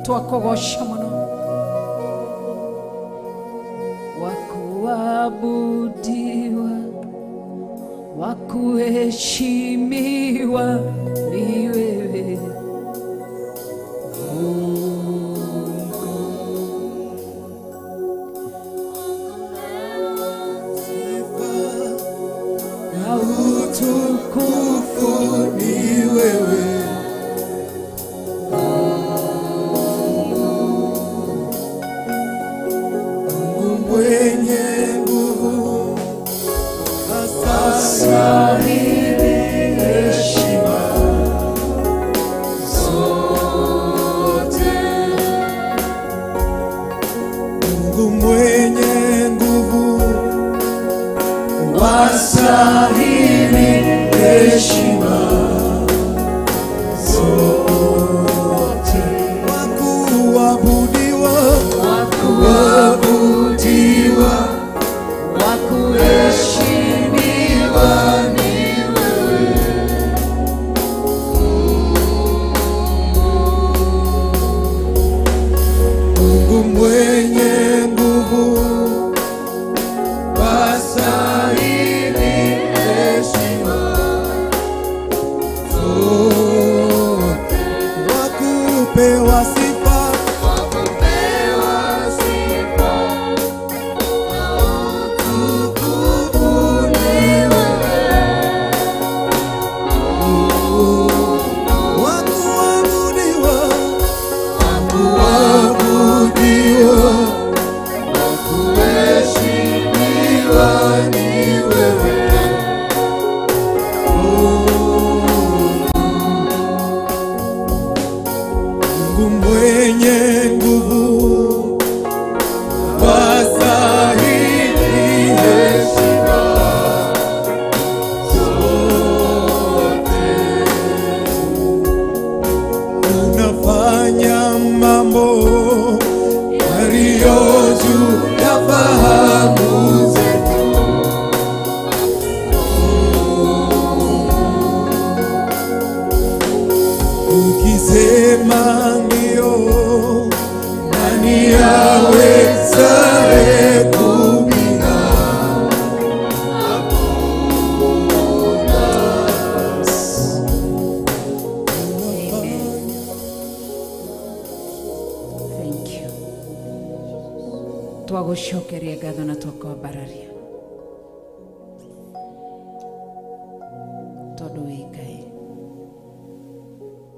twakũgoca mũno. Wakuabudiwa, wakuheshimiwa ni wewe Mungu. Na utukufu ni wewe. Mungu mwenye nguvu, astahili heshima zote. Mungu mwenye nguvu, wastahili heshima Twagũcokeria ngatho na twakwambararia tondũ wĩ Ngai,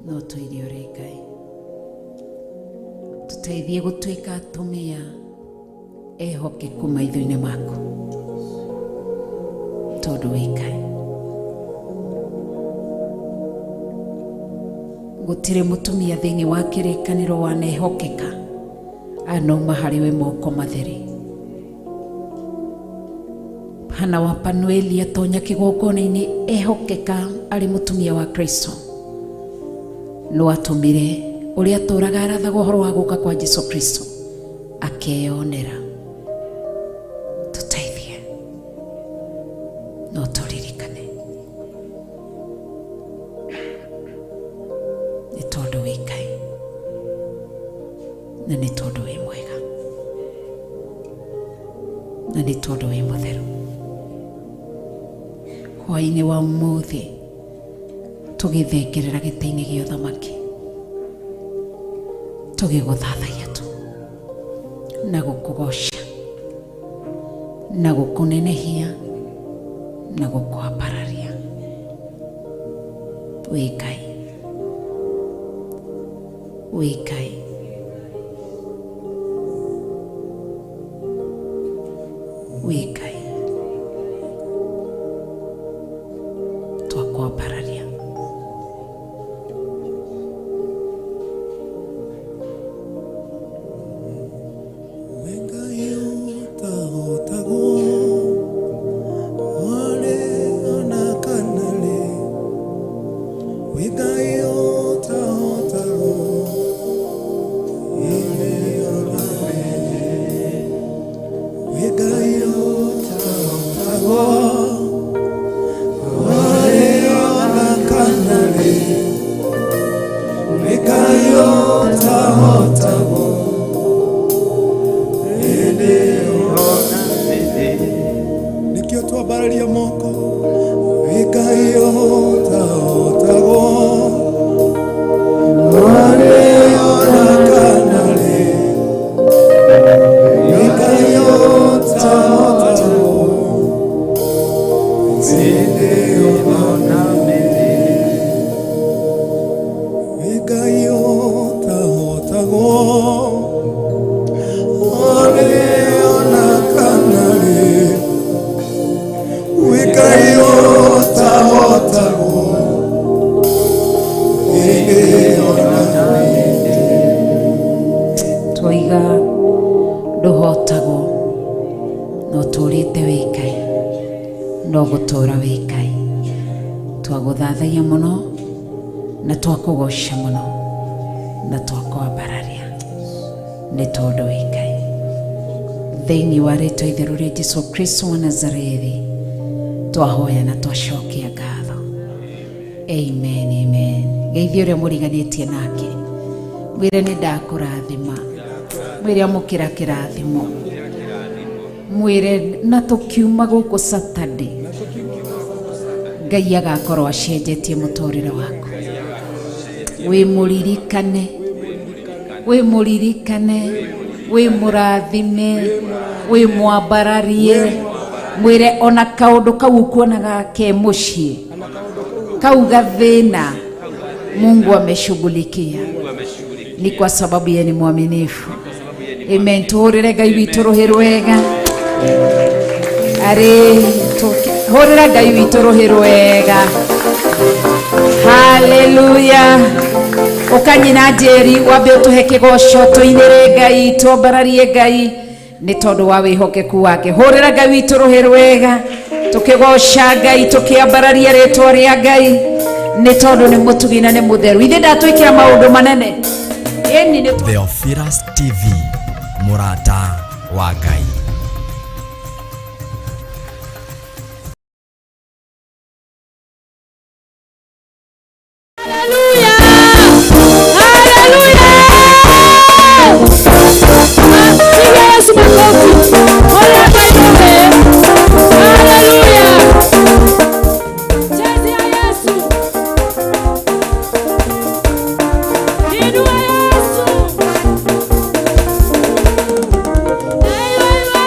no tũirie ũrĩ Ngai. Tũteithie gũtuĩka atumia ehokeku maitho-inĩ maku tondũ wĩ Ngai. Gũtirĩ mũtumia thĩinĩ wa kĩrĩkanĩro wanehokeka anauma harĩ we moko matheri. Hana wa Panueli atonya kĩgongona-inĩ ehokeka arĩ mũtumia wa Kristo, no atũmire ũrĩa atũraga arathaga ũhoro wa gũka kwa Jesu Kristo akeyonera. Tũteithie no tũririkane nĩ tondũ wĩ Ngai na nĩ tondũ wĩ mwega na nĩ tondũ wĩ mũtheru. Hwaĩ-inĩ wa ũmũthĩ tũgĩthengerera gĩtĩ-inĩ gĩa ũthamaki tũgĩgũthathaiya tu na gũkũgoca na gũkũnenehia na gũkwambararia. Wĩ Ngai, wĩ Ngai. Wĩ Ngai, twakwambararia. Nikio twambararia moko wĩ Ngai ũtahotagwo warĩ ona kana rĩ, wĩ Ngai ũtahotagwo hĩndĩ ona mĩthĩ, wĩ Ngai ũtahotagwo warĩ ona kana rĩ, wĩ Ngai ũtahotagwo hĩndĩ ona mĩthĩ. Twaiga ndũhotagwo no tũrĩte wĩ Ngai, no gũtũra wĩ Ngai. Twagũthathaiya mũno na twakũgoca mũno na twakwambararia nĩ tondũ wĩ Ngai. Thĩinĩ wa rĩtwa itheru rĩa Jesu Kristo wa Nazarethi twahoya na twacokia ngatho. Amen, amen. Geithie ũrĩa mũriganĩtie nake, mwĩre nĩ ndakũrathima, mwĩre amũkĩra kĩrathimo, mwĩre na tũkiuma gũkũ Saturday Ngai agakorwo acenjetie mũtũrĩre waku. Wĩ mũririkane, wĩ mũririkane, wĩ mũrathime, wĩ mwambararie, mwĩre ona kaũndũ kau ũkuonaga ke mũciĩ kau gathĩna Mungu ameshughulikia, ni kwa sababu yeye ni mwaminifu. Amen. Tuhũrĩre Ngai witũ rũhĩ rwega. Arĩ hũrĩra Ngai witũ rũhĩ rwega. Haleluya. Ũkanyina Njeri wambe ũtũhe kĩgoco, tũinĩre Ngai, twambararie Ngai nĩ tondũ wa wĩhokeku wake. Hũrĩra Ngai witũ rũhĩ rwega, tũkĩgoca Ngai, tũkĩambararia rĩtwa rĩa Ngai nĩ tondũ nĩ mũtugi na nĩ mũtheru. Ithe ndatwĩkĩra maũndũ manene. Ĩni nĩ Theophilus TV, mũrata wa Ngai. Hallelujah! Hallelujah! Piga Yesu makofi. Ole Ngai. Hallelujah! Chezea Yesu. Inua Yesu. Aiwa, aiwa.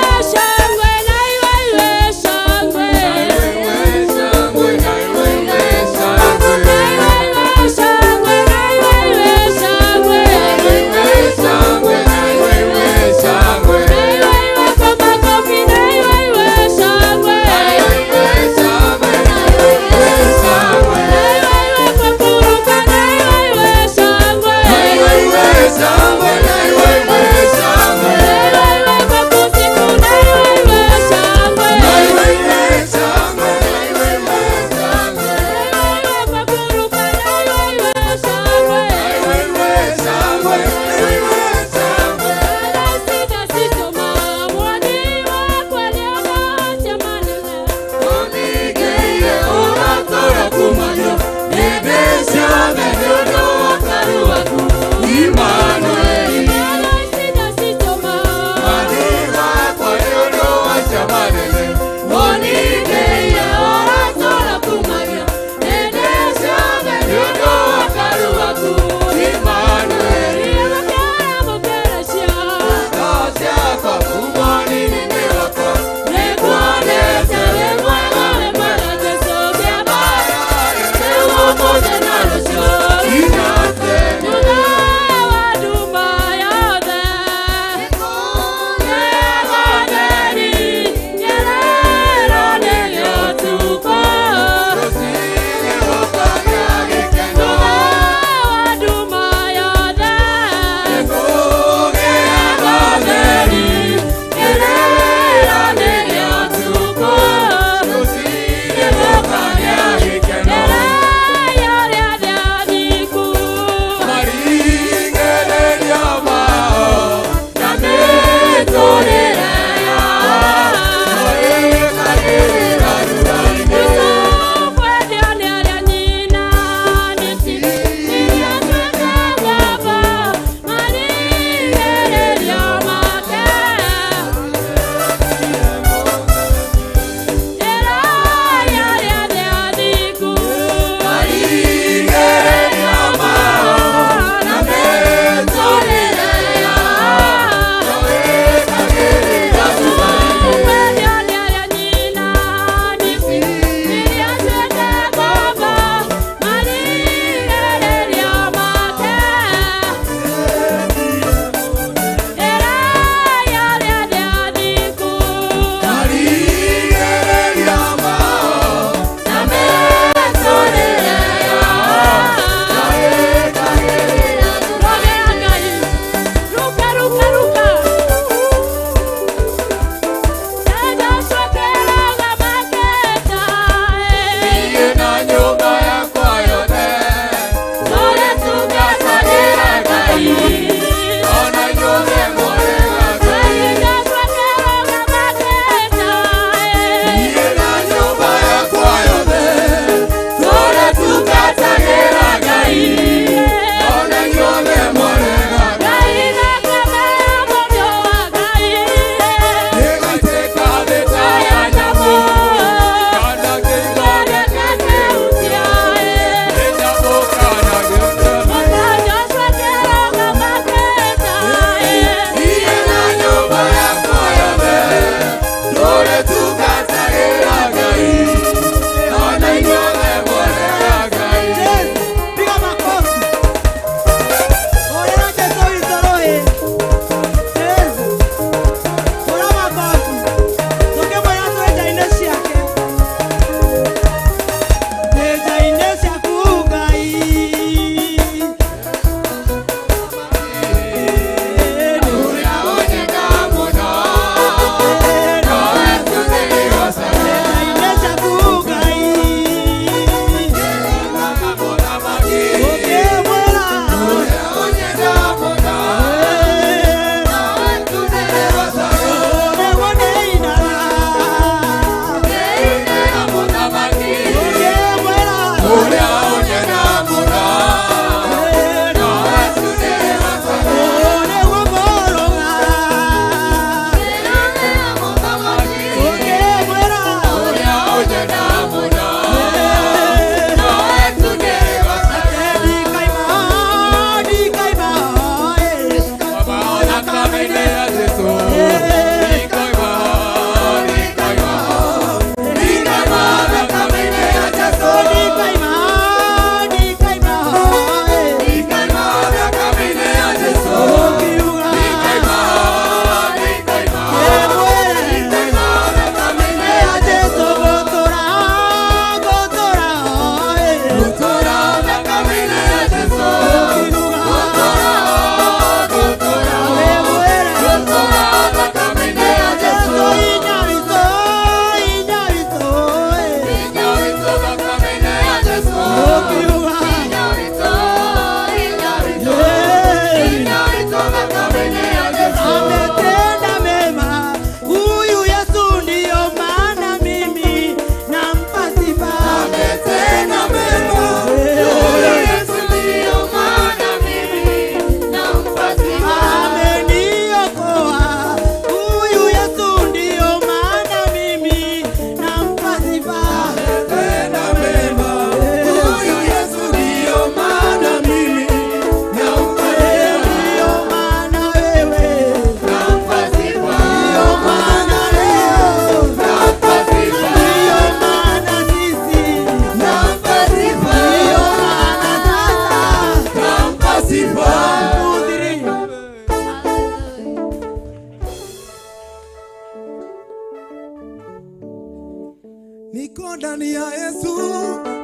Niko ndani ya Yesu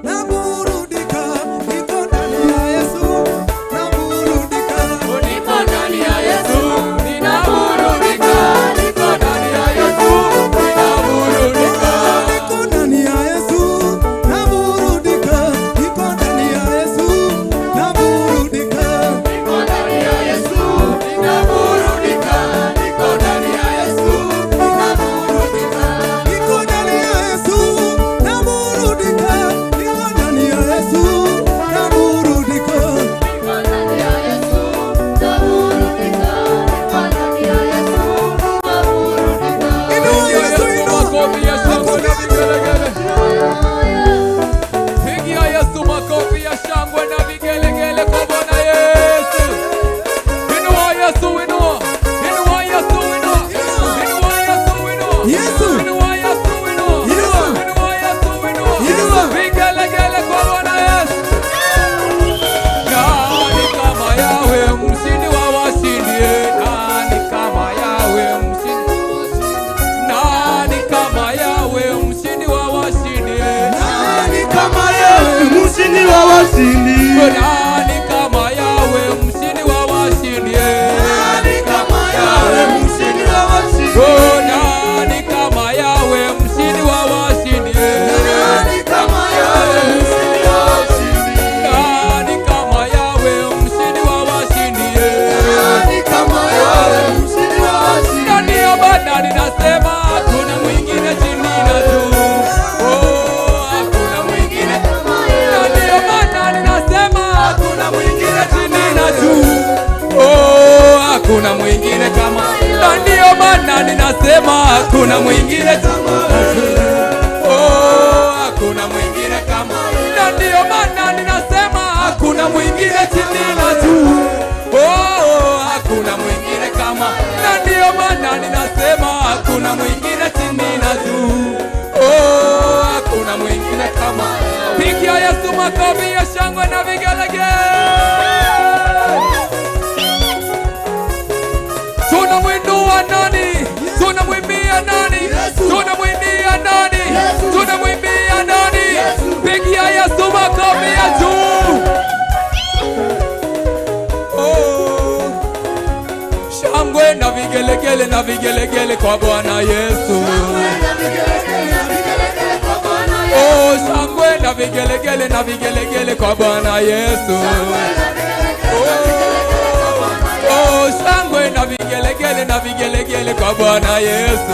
naburudika, niko ndani ya Yesu naburudika, Niko ndani ya Yesu ninaburudika, niko ndani ya Yesu ninaburudika. Niko ndani ya Yesu naburudika, niko ndani ya Yesu naburudika. Niko ndani ya Yesu ninaburudika, niko ndani ya Yesu ninaburudika. Niko ndani ya Yesu naburudika, niko ndani ya Yesu naburudika. Niko ndani ya Yesu naburudika, niko ndani ya Yesu naburudika. Inua Yesu, inua. Makofi ya shangwe na vigelegele. Pigia Yesu makofi ya shangwe na vigelegele kwa Bwana Yesu. Inua Yesu, inua. Inua Yesu, inua. Inua Yesu, inua. Yesu. Inua Yesu, inua. Yesu. Inua Yesu, inua. Yesu. Vigelegele kwa Bwana Yesu. Nani kama Yahweh, mshindi wa washindi? Nani kama Yahweh, mshindi? Nani kama Yahweh, mshindi wa washindi? Nani kama Yeye mshindi wa washindi? Nani kama Yahweh, mshindi wa washindi? Nani kama Yeye mshindi wa washindi? Oh, nani kama Yahweh, mshindi wa washindi? Nani kama Yeye mshindi wa washindi? Nani kama Yahweh, mshindi wa washindi? Nani kama Yeye mshindi wa washindi? Na ndiyo maana ninasema hakuna mwingine chini na juu. Oh, hakuna mwingine. Na ndiyo maana ninasema hakuna mwingine chini na juu. Oh, hakuna mwingine kama. Na ndiyo maana ninasema hakuna mwingine kama. Oh, hakuna mwingine kama. Na ndiyo maana ninasema hakuna mwingine chini na juu. Oh, hakuna mwingine kama. Na ndiyo maana ninasema hakuna mwingine chini na juu. Oh, hakuna mwingine kama. Pigia Yesu makofi ya shangwe na vigelegele. Tunamwinua nani? Tunamwimbia nani? Tunamwimbia nani? Tunamwimbia nani? Pigia Yesu makofi ya juu. Oh. Shangwe na vigelegele na vigelegele kwa Bwana Yesu. Oh, shangwe na vigelegele na vigelegele kwa Bwana Yesu. Oh, shangwe na vigelegele na vigelegele kwa Bwana Yesu.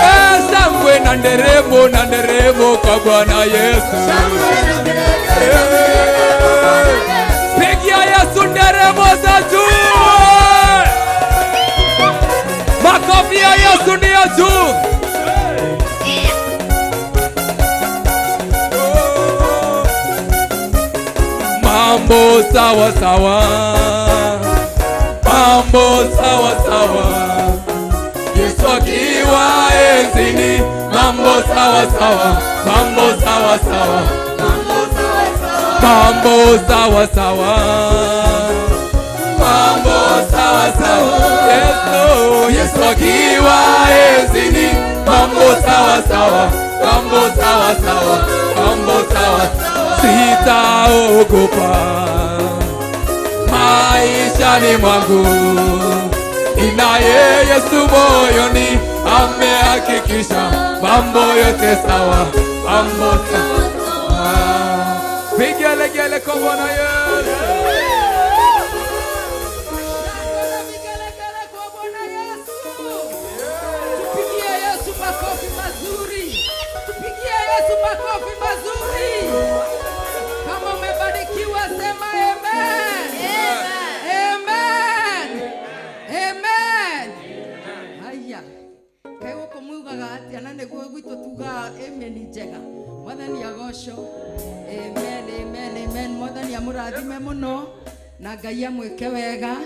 Eh, shangwe na nderemo na nderemo kwa Bwana Yesu. Pigia Yesu nderemo za juu. Makofi ya Yesu ni ya juu. Mambo sawa sawa, mambo sawa sawa, Yesu akiwa enzini, mambo sawa sawa, mambo sawa sawa, mambo sawa sawa, mambo sawa sawa, Yesu, Yesu akiwa enzini, mambo sawa sawa, mambo sawa sawa, mambo sawa, sitaogopa maishani mwangu, ninaye Yesu moyoni, amehakikisha mambo yote sawa, mambo sawa. Vigelegele kwa Bwana Yesu. Vigelegele kwa Bwana Yesu. Tupigie Yesu makofi mazuri. Tupigie Yesu makofi mazuri. Kama umebarikiwa sema amen. Amen. Amen. Haya. Kaĩ gũkũ mugaga atĩa na nĩguo gwitũ tugaga amen njega. Mwathani agocwo. Amen, amen, amen. Mwathani amũrathime mũno na Ngai amwĩke wega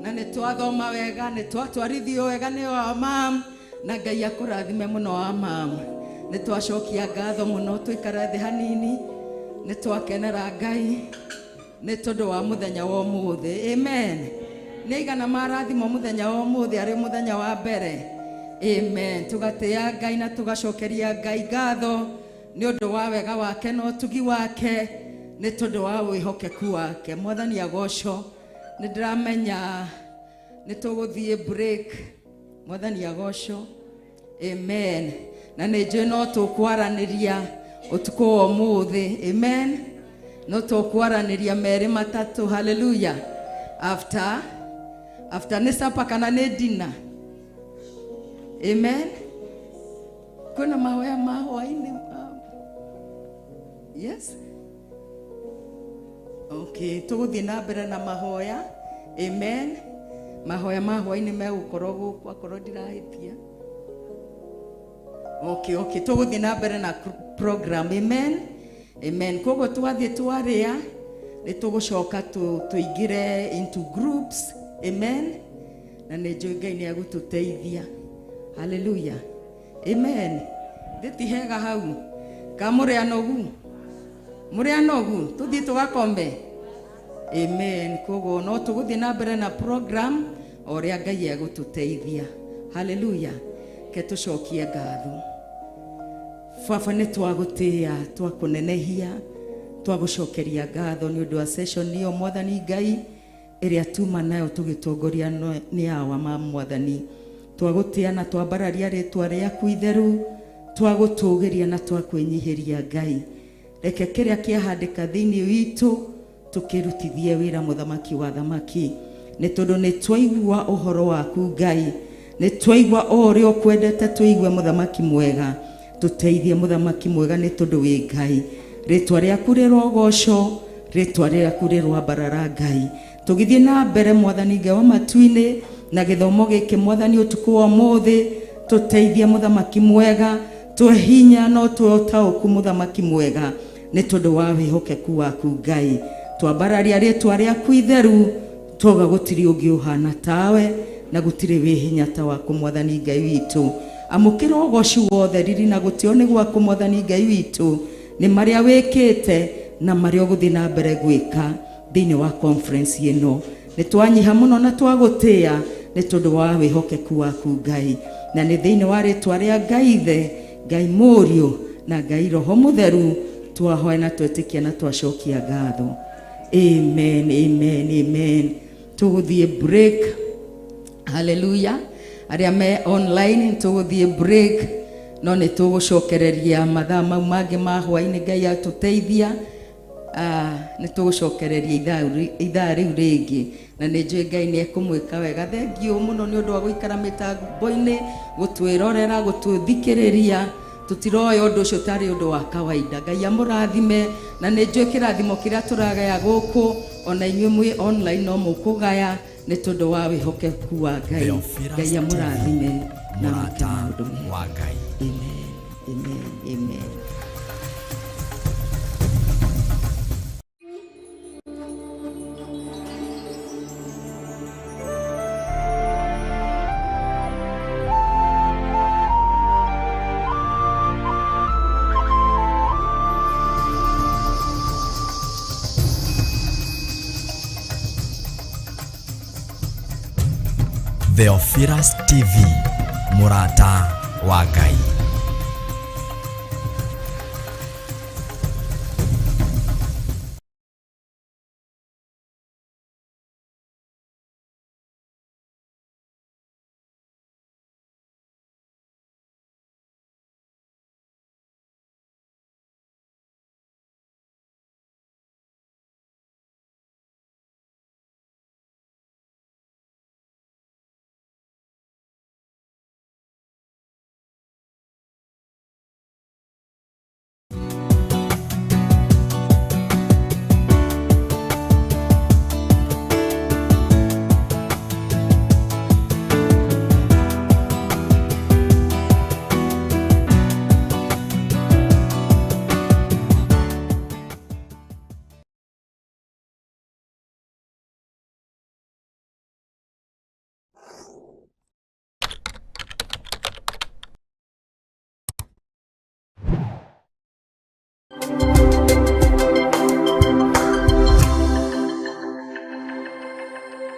na nĩ twathoma wega nĩ twatwarithio wega nĩ wa mam na Ngai akũrathime mũno wa mam. Nĩ twacokia ngatho mũno tũikare thĩ hanini nĩ twakenera Ngai nĩ tondũ wa mũthenya wa ũmũthĩ. Amen. Nĩ aigana marathimwo mũthenya wa ũmũthĩ arĩ mũthenya wa mbere. Amen. Tugatĩa Ngai na tugacokeria Ngai ngatho nĩ ũndũ wa wega wake na ũtugi wake, nĩ tondũ wa wĩhokeku wake. Mwathani agocwo. Nĩ ndĩramenya nĩ tũgũthiĩ break. Mwathani agocwo. Amen. Na nĩ njũĩ no tũkwaranĩria ũtukũ wa ũmũthĩ. Amen. No tũkwaranĩria merĩ matatũ. Hallelujah. After nĩ supper kana nĩ dinner. Amen. Kwĩna mahoya ma hwaĩ-inĩ. Yes. Okay, tũgũthiĩ na mbere na mahoya. Amen. Mahoya ma hwaĩ-inĩ megũkorwo gũkũ akorwo ndirahĩtia. Okay, tũgũthiĩ na mbere na program. Amen. Amen. Koguo twathiĩ twarĩa nĩ tũgũcoka tũingĩre into groups. Amen. Na nĩ njũĩ Ngai nĩ egũtũteithia. Hallelujah. Amen. Thĩ hega hau. Ka mũrĩ anogu? Mũrĩ anogu? Tũthiĩ tũgakome. Amen. Koguo no tũgũthiĩ na mbere na program o ũrĩa Ngai egũtũteithia. Hallelujah. Ke tũcokie ngatho. Baba, nĩ twagũtĩĩa, twakũnenehia, twagũcokeria ngatho nĩ ũndũ wa session ĩyo, Mwathani Ngai, ĩrĩa tuma nayo tũgĩtongoria nĩ awa ma Mwathani. Twagũtĩĩa na twambararia rĩtwa rĩaku itheru, twagũtũgĩria na twakwĩnyihĩria Ngai. Reke kĩrĩa kĩahandĩka thĩinĩ witũ tũkĩrutithie wĩra, mũthamaki wa thamaki, nĩ tondũ nĩ twaigua ũhoro waku Ngai, nĩ twaigua o ũrĩa ũkwendete tũigue. Mũthamaki mwega, tũteithie. Mũthamaki mwega, nĩ tondũ wĩ Ngai. Rĩtwa rĩaku rĩrogocwo, rĩtwa rĩaku rĩroambarara Ngai. Tũgĩthiĩ na mbere, Mwathani Ngai wa matu-inĩ, na gĩthomo gĩkĩ, Mwathani, ũtukũ wa ũmũthĩ, tũteithie. Mũthamaki mwega, tũhe hinya no tũhe ũtaũku. Mũthamaki mwega, nĩ tondũ wa wĩhokeku waku Ngai, twambararia rĩtwa rĩaku itheru, twauga gũtirĩ ũngĩ ũhana tawe na gũtirĩ wĩ hinya ta waku. Mwathani Ngai witũ, amũkĩra ũgoci wothe, riri na gũtĩo nĩ gwaku. Mwathani Ngai witũ, nĩ marĩa wĩkĩte na marĩa ũgũthiĩ na mbere gwĩka thĩinĩ wa conference ĩno, nĩ twanyiha mũno na twagũtĩĩa nĩ tondũ wa wĩhokeku waku Ngai. Na nĩ thĩinĩ wa rĩtwa rĩa Ngai Ithe, Ngai Mũriũ na Ngai Roho Mũtheru twahoya na twetĩkia na twacokia ngatho. Amen, amen, amen. Tũgũthiĩ break. Haleluya. Arĩa me online, tũgũthiĩ break, no nĩ tũgũcokereria mathaa mau mangĩ ma hwaĩ-inĩ. Ngai atũteithia. Nĩ tũgũcokereria ithaa rĩu rĩngĩ, na nĩ njũĩ Ngai nĩ ekũmwĩka wega. Thengiũ mũno nĩ ũndũ wa gũikara mĩtambo-inĩ, gũtwĩrorera, gũtũthikĩrĩria. Tũtiroya ũndũ ũcio tarĩ ũndũ wa kawaida. Ngai amũrathime, na nĩ njũĩ kĩrathimo kĩrĩa tũragaya gũkũ, ona inyuĩ mwĩ online no mũkũgaya nĩ tondũ wa wĩhokeku wa Ngai. Theophilus Ngai amũrathime na amwĩke Mũrata maũndũ mega. wa Ngai. Amen, amen, amen. Theophilus TV, mũrata wa Ngai.